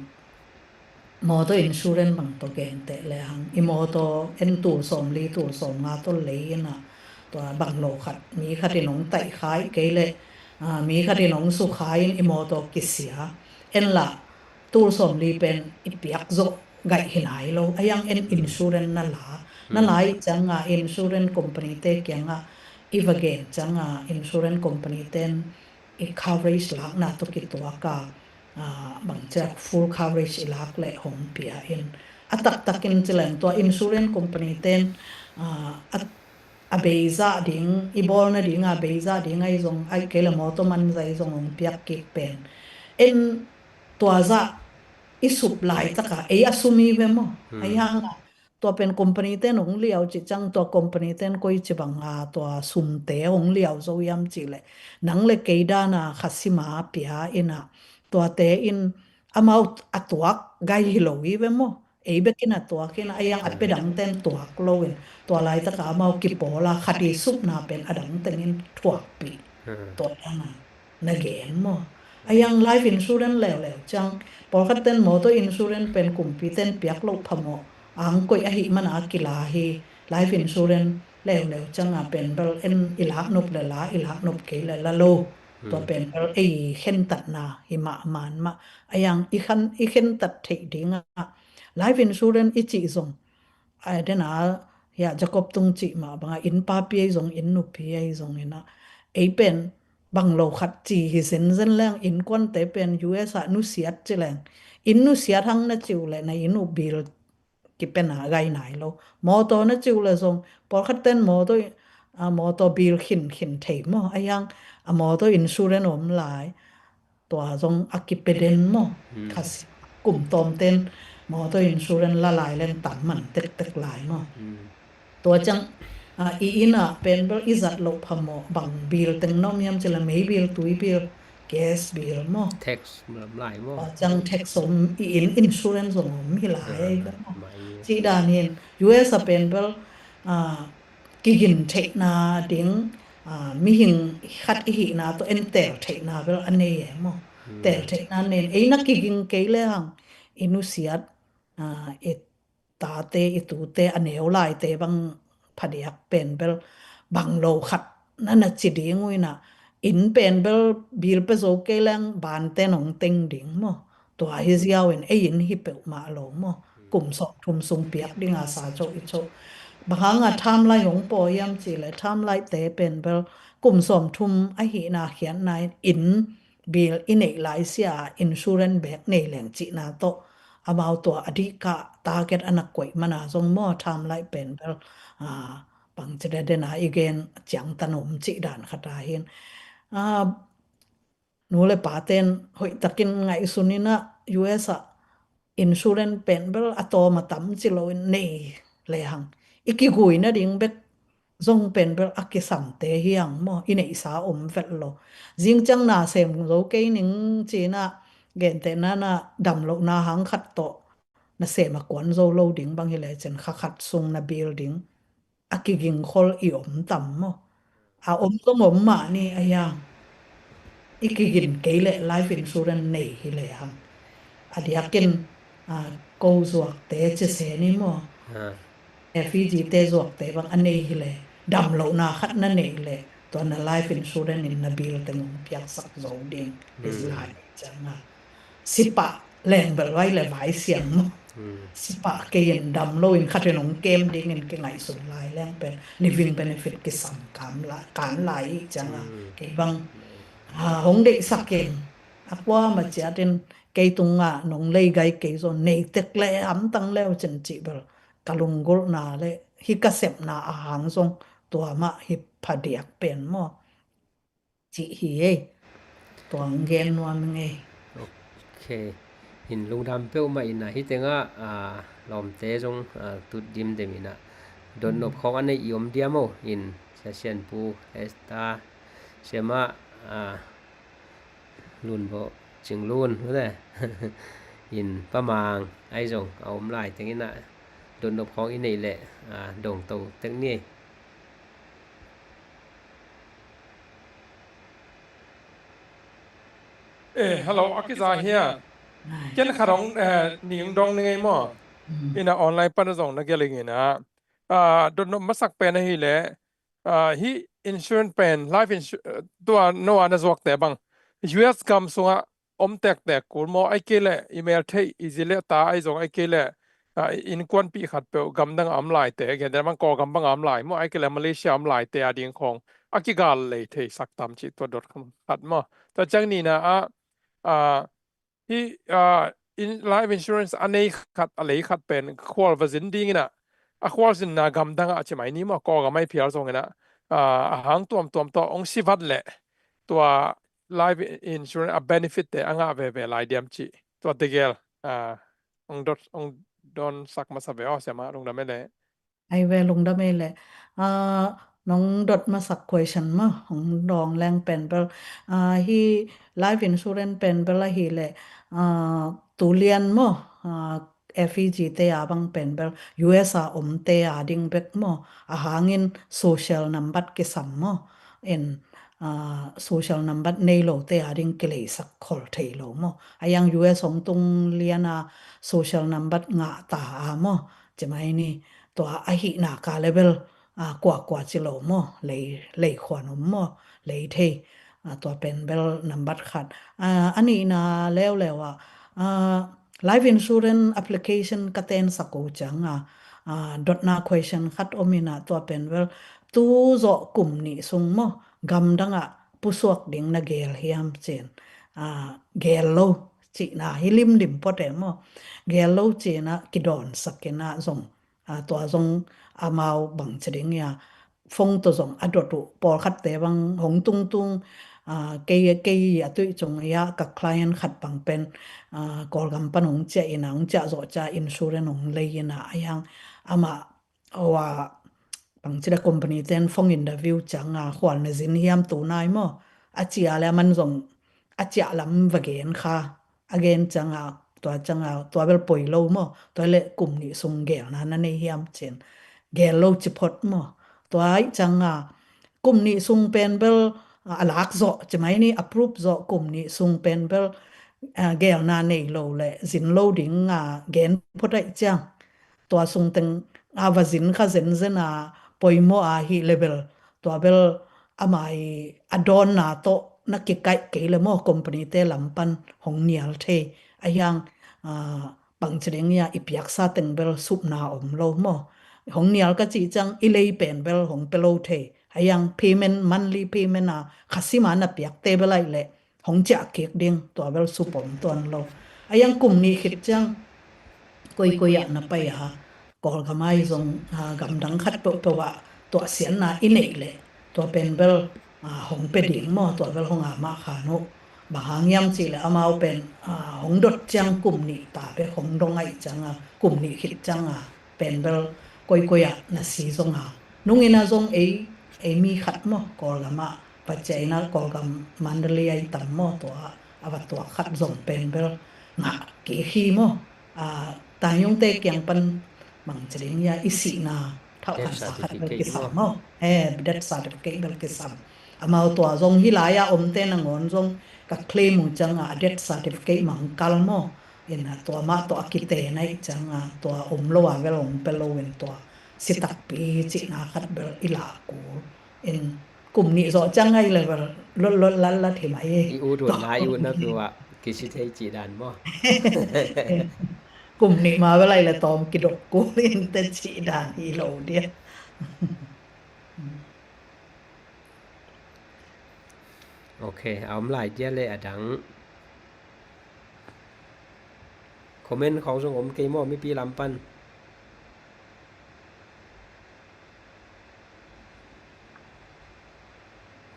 motor insurance bang tawh genteh leh hang, i motor en tul sawmli, tul sawmnga tawh lei in ah, tua bang lo khat, mi khat in hong taih kha kei leh, ah, mi khat in hong su kha in i motor kisia. En lah, tul sawmli pen i piak zawh gaih hi nai lo. A hiang en insurance na la. Na la ih ciang a insurance company-te kiang ah i va gen ciang a insurance company-te in i coverage lakna tawh kituak a, ah, bang ci a full coverage i lak leh hong pia in. A taktak in ci leng tua insurance company-te in, ah, a, a beizah ding, i bawlna ding a beizah ding ahi zong, ahih kei leh motor man zah ahi zong hong piak kik pen. En tua zah i sup laitak a, ei a sum hi ve maw. Hmm. A hiang a, tua pen company-te in hong liau cih ciang, tua company-te in koici bang a tua sumte hong liau zo hiam cih leh, nang leh kei dan a kha sim a pia in ah, tuate in amau a tuak gaih hi lo hi ve maw. Ei bek in a tuak in ah, a hiang a pia dangte in tuak lo in, tua laitak a amau kipawl a khat i supna pen a dang teng in thuakpih. Hmm. Tua dan a na gen maw. A hiang life insurance leuleu ciang, pawlkhat ten motor insurance pen kumpi ten piak loh phamawh ang koih ahih man a kila hi. Life insurance leuleu ciang a pen bel en i lak nop leh la, i lak nop kei leh la lo. Hmm. Tua pen bel ei khentatna hi mahmah mah. A hiang i khan, i khentat theih ding a, life insurance i cih zong, a den a, hiah Jacob Tung cih mah bang a, innpa pi ahi zong, inn nupi ahi zong in ah, ei pen bang lo khat ci hi zenzen leng, innkuante pen U S ah nusiat ci leng, inn nusiat hang na ci uh leh na inn uh bill kipia na gai nai lo. Motor na ci uh leh zong, pawlkhat ten motor, ah, motor bill khin khin thei maw. A hiang a motor insurance om lai, tua zong a kipia den maw. Hmm. Kha sim, kum tawm ten motor insurance la lai leng tam man tektek lai maw. Hmm. Tua ciang, ah, i inn ah pen bel i zat loh phamawh bang bill teng na om hiam cih leh mei bill, tui bill, gas bill maw. Tax lai maw. Tua ciang tax om, i inn insurance zong om hi lai, ah, maw. Cih dan in U S ah pen bel, ah, kigin theihna ding, ah, mihing khat i hihna tawh en teel theihna bel a nei e maw. Hmm. Teel theihna nei in, ei na kiging kei lehang i nusiat, ah, i tate, i tute, a neu laite bang phadiak pen bel bang lo khat na na ci ding uh in ah, inn pen bel bill pia zo kei leng ban ten hong teng ding maw. Tua hi ziau in ei inn hi peuhmah lo maw. Kum sawmthum sung piak ding a sa coh i coh. Bang hang a term life hong pua hiam cih leh term life-te pen bel kum sawmthum ahihna khiatna in inn bill i neih lai sia insurance bek nei leng cihna tawh amau tua a dihkah target a na koih man a zong maw term life pen bel, ah, bang ci dan a i gen ciangtan om cih dan khat a hin. Ah, nu le pa ten hoih takin ngaihsun in ah U S ah insurance pen bel a tawm a tam ci lo in nei lehang i kiguina ding bek zong pen bel a kisamte hi hang maw, i neihsa om vet lo. Zing ciang na sem zo kei ning ci-in ah gentehna-in ah damlohna hang khat tawh nasem a kuan zo lo ding bang hi lecin kha khat sung na bill ding a kigingkhol i om tam maw? A om zong om mah ni a hiang. I kigin kei leh life insurance nei hi lehang, a diakin, a, ko zuakte ci se ni maw? Ah. Refugee te zuakte bang a nei hi leh, damlohna khat na neih leh, tua na life insurance in na bill teng hong piaksak zo ding. This line ciang a. Sipah leng bel vai le vai siang maw? Sipah kei in dam lo in khat in hong kem ding in kingaihsun lai leng pen living benefit kisam kam la, kan lai i ciang a. Kei bang, a, hong deihsak in a kuama ciatin kei tungah nong lei gai kei zaw, nei tek le hamtang leu cin cih bel ka lunggulhna le hih ka sepna a hang zong tua mah hi phadiak pen maw? Cih hi ei. Tua hong gen nuam ing ei. Ok. In lungdam peuhmah in a hih tengah, a, lawmte zong, a, tut dimdem in a dotnop khawng a neih i om diam o in Sia Sian Pu, Esther, Siamah, a, Lun Bawh Cing Lun, ute. In Pa Mang ahi zong a om lai teng in a dotnop khawng i neih leh, a, dong to tek ni. Eh, hello, a kiza hia. Ken khat hong, eh, ning dong ning ei maw? In a online pan zong na gelh ing in a. A, dotnop masak pen ahi leh, a, hih insurance pen, life insu-, eh, tua no a na zuakte bang U S gam sungah om tektek kul maw, ai kei leh i mel theih i zi le ta ai zong ai kei leh, a, innkuanpih khat peuh gamdang a om laite, gentehna bang Kawlgam bang a om lai maw, ai kei leh Malaysia a om laite a ding khawng a kigal lei thei sak tam cih tua dot khat maw? Tua ciang nihna ah, a, hih, a, in, life insurance a nei khat a lei khat pen khual va zin ding in a, a khual zinna gamdang ah a ci mai ni maw, Kawlgam ai phial zong in a, a, a hang tuamtuam tawh hong si vat leh tua life insurance a benefit te a ngah veve lai diam cih tua tegel, a, hong dot, hong donsak masa ve aw, Siamah, lungdam ei leh. Ai ve, lungdam ei leh. A, nong dot masak question maw, hong dawng leng pen bel, a, hih life insurance pen bel ahi leh, a, tulian maw, a, refugee te a bang pen bel U S a omte a ding bek maw, a hangin social nambat kisam maw, in, a, social nambat nei lote a ding kileisak khol thei lo maw? A hiang U S hong tung lian a social nambat ngah ta a maw? Ci mai ni, tua ahihna ka level, a, kuakua ci lo maw? Lei, lei khuan om maw? Lei thei. A, tua pen bel nambat khat. A, a nihna leuleu ah, a, life insurance application ka tensak uh ciang a, a, dotna question khat om in a, tua pen bel tu zawh kum nih sung maw, gamdang ah pusuak ding na gel hiam cin, a, gel lo cihna hi limlim phot e maw? Gel lo cin a kidawnsak in a zong, a, tua zong amau bangci ding ia, phone tawh zong a dot uh, pawlkhatte bang hong tungtung, a, kei, kei a tuih cung ia ka client khat bang pen, a, Kawlgam pan hong ciah in a, hong ciah zawh ciah insurance hong lei in a, a hiang amah, aw a, bangci da company ten phone interview ciang a, khual na zin hiam tu nai maw? A ci a le a man zong, a ciah lam va gen kha, a gen ciang a, tua ciang a, tua bel poi lo maw? Tua le kum nih sung gelna na nei hiam cin. Gel lo ci phot maw? Tua ai ciang a, kum nih sung pen bel, a, a lak zawh, ci mai ni, approve zawh kum nih sung pen bel, a, gelna nei lo le, zin lo ding a, gen phot ai ciang. Tua sung teng a va zin kha zenzen a, poimawh a hi le bel, tua bel amah i a dawnna tawh na kikaih kei le maw, company te lam pan hong nial thei. A hiang, a, bangci ding ia i piaksa teng bel supna om lo maw? Hong nial ka cih ciang i lei pen bel hong pe lo thei. A hiang payment, monthly payment a khasim a na piakte bel ai le hong ciah kik ding, tua bel sup om tuan lo. A hiang kum nih khit ciang koikoi ah na pai a, Kawlgam ai zong, a, gamdang khat peuhpeuh ah tuahsiatna i neih leh tua pen bel, a, hong pe ding maw, tua bel hong a mah khan uh. Bang hang hiam cih leh amau pen, a, hong dot ciang kum nih ta bek hong dong ai ciang a, kum nih khit ciang a pen bel koikoi ah na si zong a, nung in a zong ei, ei mi khat maw, Kawlgam ah va ciah in a, Kawlgam Mandalay ai tam maw, tua a va tuak khat zong pen bel ngah kik hi maw. A, Taiyungte kiang pan bang ci ding hia, i sihna thauhkhansa khat bel kisam maw. He, death certificate bel kisam. Amau tua zong hih lai-a omte nangawn zong ka claim uh ciangin a death certificate mah hong kal maw. In a tua mah tawh a kite na ih ciangin tua om lo a bel hong pia lo in tua si takpi cihna khat bel i lak kul. In kum nih zawh ciang ai le bel lot lot lat lat hi mai. I ut ut lai i ut na tua kisi thei cih dan maw. Kum nih ma bel ai le tawm kidok kul in te cih dan hi lo dia. Ok, a om lai dia le a dang. Comment khawng zong om kei maw mipi lam pan.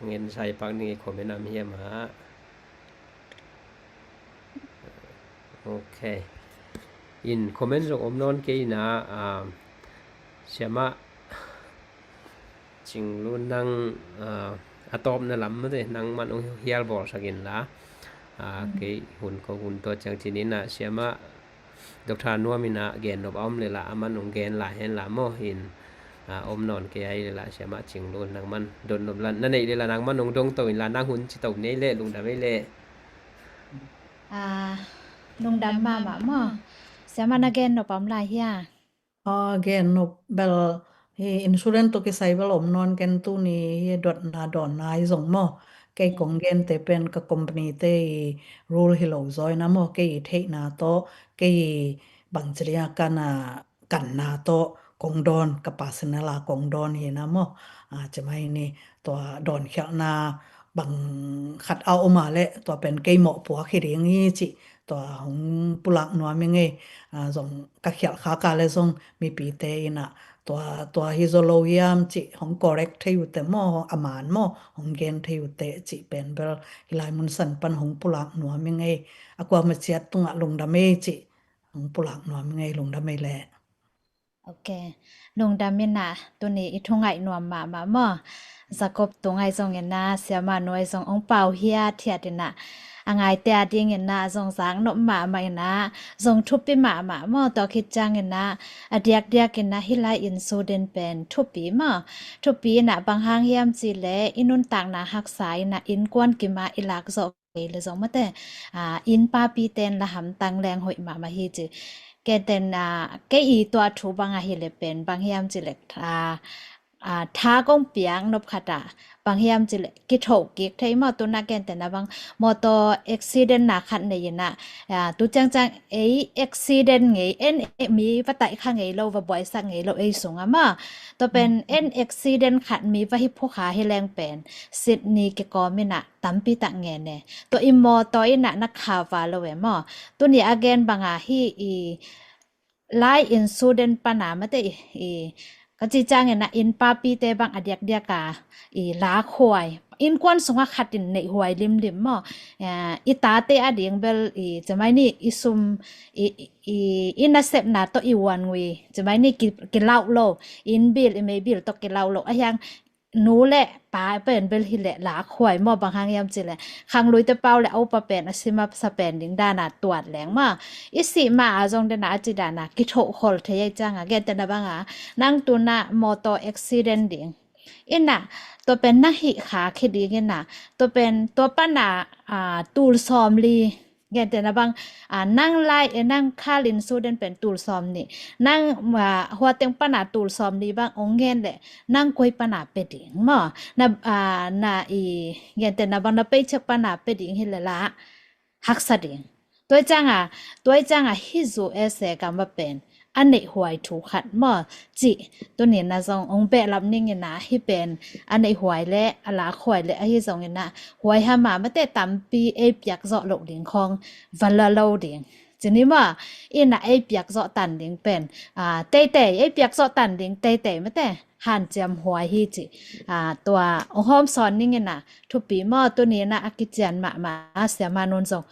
Ngen sai pak ning i comment am hiam ha. Ok. In comment zong om nawn kei ina, ah, siamah Cing Lun nang, ah, a tawpna lam mate nang man ung hial bawlsak inla, ah, kei hun ko hun tua ciang cin ina siamah Doctor Nuam ina gen nop a om lela a man ung gen lai hen la maw in, ah, om nawn kei ai lela siamah Cing Lun nang man dot nop la na neih lela nang man ung dong to inla nang hun ci to nei le lungdam ei le. Ah, lungdam mahmah maw. Siamah na gen nop a om lai hia? Aw, gen nop bel hi insurance tawh kisai bel om nawn ken tuni hi dotna dawnna hi zong maw. Kei kong gente pen ka company te i rule hi lo zaw ina maw. Kei i theihna tawh, kei i bangci dia kana kanna tawh kong dawn, ka personal a kong dawn hi ina maw. A, ci mai ni tua dawnkhialhna bang khat a om a le tua pen kei mawhpuak hi ding hi cih tua hong pulak nuam i ngei. A, zong ka khialh khak a le zong mipite ina tua, tua hi zaw lo hiam cih hong correct thei uh teh maw, a man maw, hong gen thei uh teh cih pen bel hi lai mun san pan hong pulak nuam i ngei. A kuamah ciat tungah lungdam ei cih hong pulak nuam i ngei, lungdam ei le. Ok. Lungdam ina tuni i thungaih nuam mahmah maw. Jacob tung ai zong ina siamah nuai zong ong pau hiat hiat ina a ngaite a ding ina zong zak nop mahmah ina zong thupi mahmah maw. Tua khit ciang ina a diakdiak ina hi lai incident pen thupi maw. Thupi ina bang hang hiam cih le i nuntakna haksa ina innkuan kim a i lak zawh kei le zong mate, ah, inn papi ten la hamtang leng hoih mahmah hi ci. Kei ten, ah, kei i tua thu bang ahi le pen bang hiam cih le, ah, ah, tha kong piak nop khat ah bang hiam cih le kithoh kik thei maw. Tuna kei ten a bang motor accident na khat nei ina, ah, tu ciangciang ei accident ngei en mi va taih kha ngei lo, va buaisak ngei lo ei sung a maw. Tua pen en accident khat mi va hi phukha hi leng pen Sydney kikawm ina tampi tak ngen e. Tua i mawtaw ina na kha va lo e maw. Tuni a gen banga hi i lai incident pana mate i, i ka ci ciang ina inn papite bang a diakdiak a i lakhuai. Innkuan sunga khat in neihhuai limlim maw. Eh, i tate a ding bel i ci mai ni i sum i, i, i nasepna tawh i uan ngui ci mai ni ki, kilauh lo. Inn bil i mei bil tawh kilauh lo. A hiang nu le pa pen bel hi le lakhuai maw bang hang hiam cih le khangluite pau le a upa pen a simapsa pen ding dana tuat leng maw. I sih ma a zong dena a ci dana kithoh khol thei ei cianga gen tena banga nang tuna motor accident ding ina tua pen na hih kha khi ding ina tua pen tua pana, ah, tul sawmli Gen tena bang, ah, nang lai, eh, nang khalin suden pen tul sawm nih. Nang, ah, huateng pana tul sawm nih bang ong gen le, nang koi pana pe ding maw. Na, ah, na i, gen tena bang na paycheck pana pe ding hi le la, haksa ding. Tua i canga, tua i canga hi zu e se kama pen. A neihhuai thu khat maw cih tuni na zong ong behlap ning ina hi pen a neihhuai le a lakhuai le ahi zong ina huai hama mate tampi ei piak zawh loh ding khong va la lo ding. Cini maw ina ei piak zawh tan ding pen, ah, teitei ei piak zawh tan ding teitei mate hanciam huai hi cih, ah, tua ong hawm sawn ning ina thupi maw tuni ina a kician mahmah a siama nun zong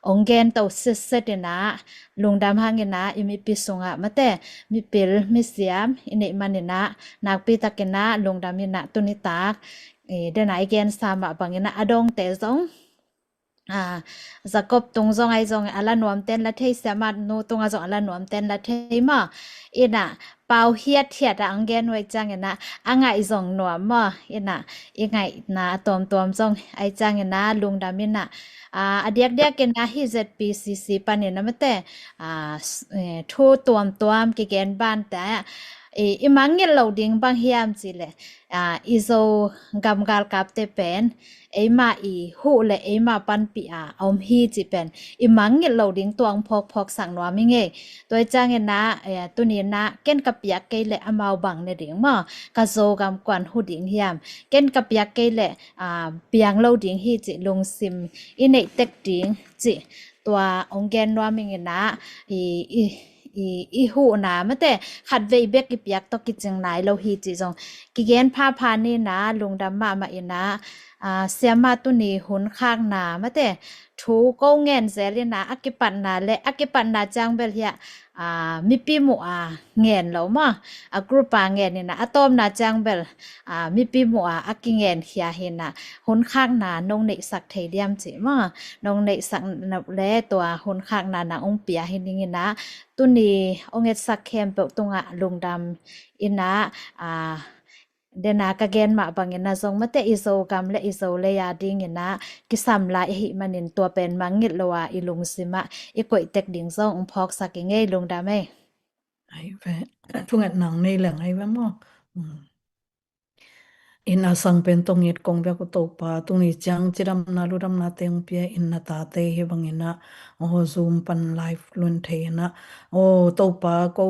ong gen to setset ina lungdam hang ina i mipi sunga mate mipil misiam i neih man ina nakpi tak ina lungdam ina tuni tak i dena i gen sa mah bang ina a dongte zong Jacob tung zong ahi zong a la nuamten la thei, siamah nu tungah zong a la nuamten la thei maw. Inah pau hiathiat a ang gen uh ahi cianginah a ngaih zong nuam maw. Inah i ngaihna a tuamtuam zong ahi cianginah lungdam inah a diakdiakinah hih Z P C C panin a mate thu tuamtuam kigen bante i mangngilh lo ding bang hiam cihleh i Zogam galkapte pen eima i huh le eima panpih a om hi cih pen i mangngilh lo ding tua hong phawkphawksak nuam i ngei. Tua hi cianginah tuninah ken ka piak kei leh amau bang ne ding maw, ka Zogam kuan huh ding hiam, ken ka piak kei leh piang lo ding hi cih lungsim i neih tek ding cih tua hong gen nuam inginah i i huhna mate khatvei bek i piak tawh kicing nai lo hi cih zong kigen phapha ninah lungdam mahmah inah siamah tuni hun khakna mate thu ko ngen zel inah a kipatna le a kipatna ciang bel hiah mipi muh a ngen lo maw, a group a ngen inah a tawpna ciang bel mipi muh a a kingen khia hinah hun khakna nong neihsak thei diam cih maw, nong neihsak le tua hun khakna nang hong pia hi ninginah tuni hong etsak khempeuh tungah lungdam inah dena ka gen mah banginah zong mate i Zogam le i Zolei a dinginah kisam lai ahih manin tua pen mangngilh lo a i lungsimah i koih tek ding zong hong phawksak i ngei. Lungdam ei. Ai ve, thunget nang nei leng ai ve maw. Inn a sang pen tong it kong biak uh Topa, tuni ciang cidamna ludamna teng pia in na tate hi banginah aw Zoom pan live lun thei inah aw Topa ko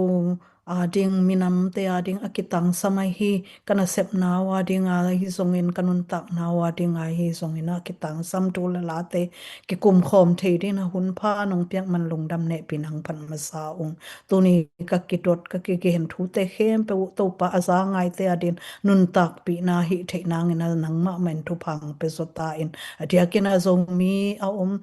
ading minamte ading a kitangsam ahi, ka nasepna uh ading ahi zongin ka nuntakna uh ading ahi zongin a kitangsam thu le late kikumkhawm thei dingin a hun pha nong piak man lungdam nehpih nang phat masa ung. Tuni ka kidot ka kigen thute khempeuh uh Topa a za ngaite adin nuntakpihna hih theih nangin a nangmah mah in thupha hong pia zaw ta in a diakin a Zomi a om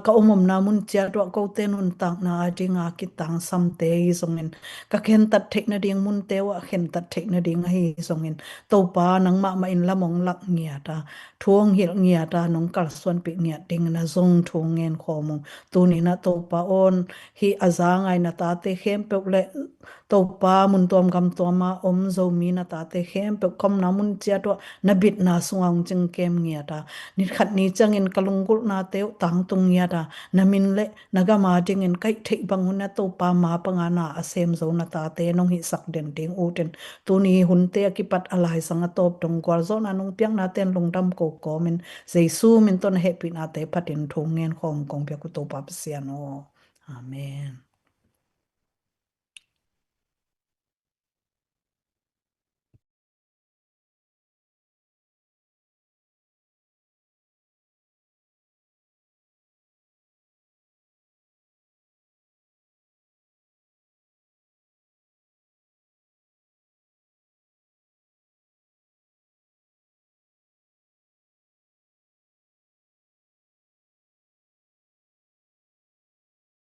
ka om omna mun ciat uah kote nuntakna a dinga kitangsamte hi zongin ka khentat theih nading munte uah khentat theih nading ahi zongin Topa nangmah mah in lam hong lak ngiat a thu hong hilh ngiat a nong kalsuanpih ngiat dingin a zong thu hong ngen khawm ung. Tuninah Topa awn hih a za ngai na tate khempeuh le Topa mun tuam gam tuama om Zomi na tate khempeuh ka omna mun ciat uah na bitna sungah hong cingkem ngiat a nikhat ni ciangin ka lunggulhnate uh tangtung ngiat a na min le na gam a dingin ka hih theih bang hun a Topa ma panga na a sem zo na tate nong hihsak den ding utin tuni hunte a kipat a laizang a tawp dong gualzawhna nong piaknate in lungdam ko kawmin Jesu min tawh na hehpihnate phatin thu ngen khawm kong piak uh Topa Pasian aw. Amen.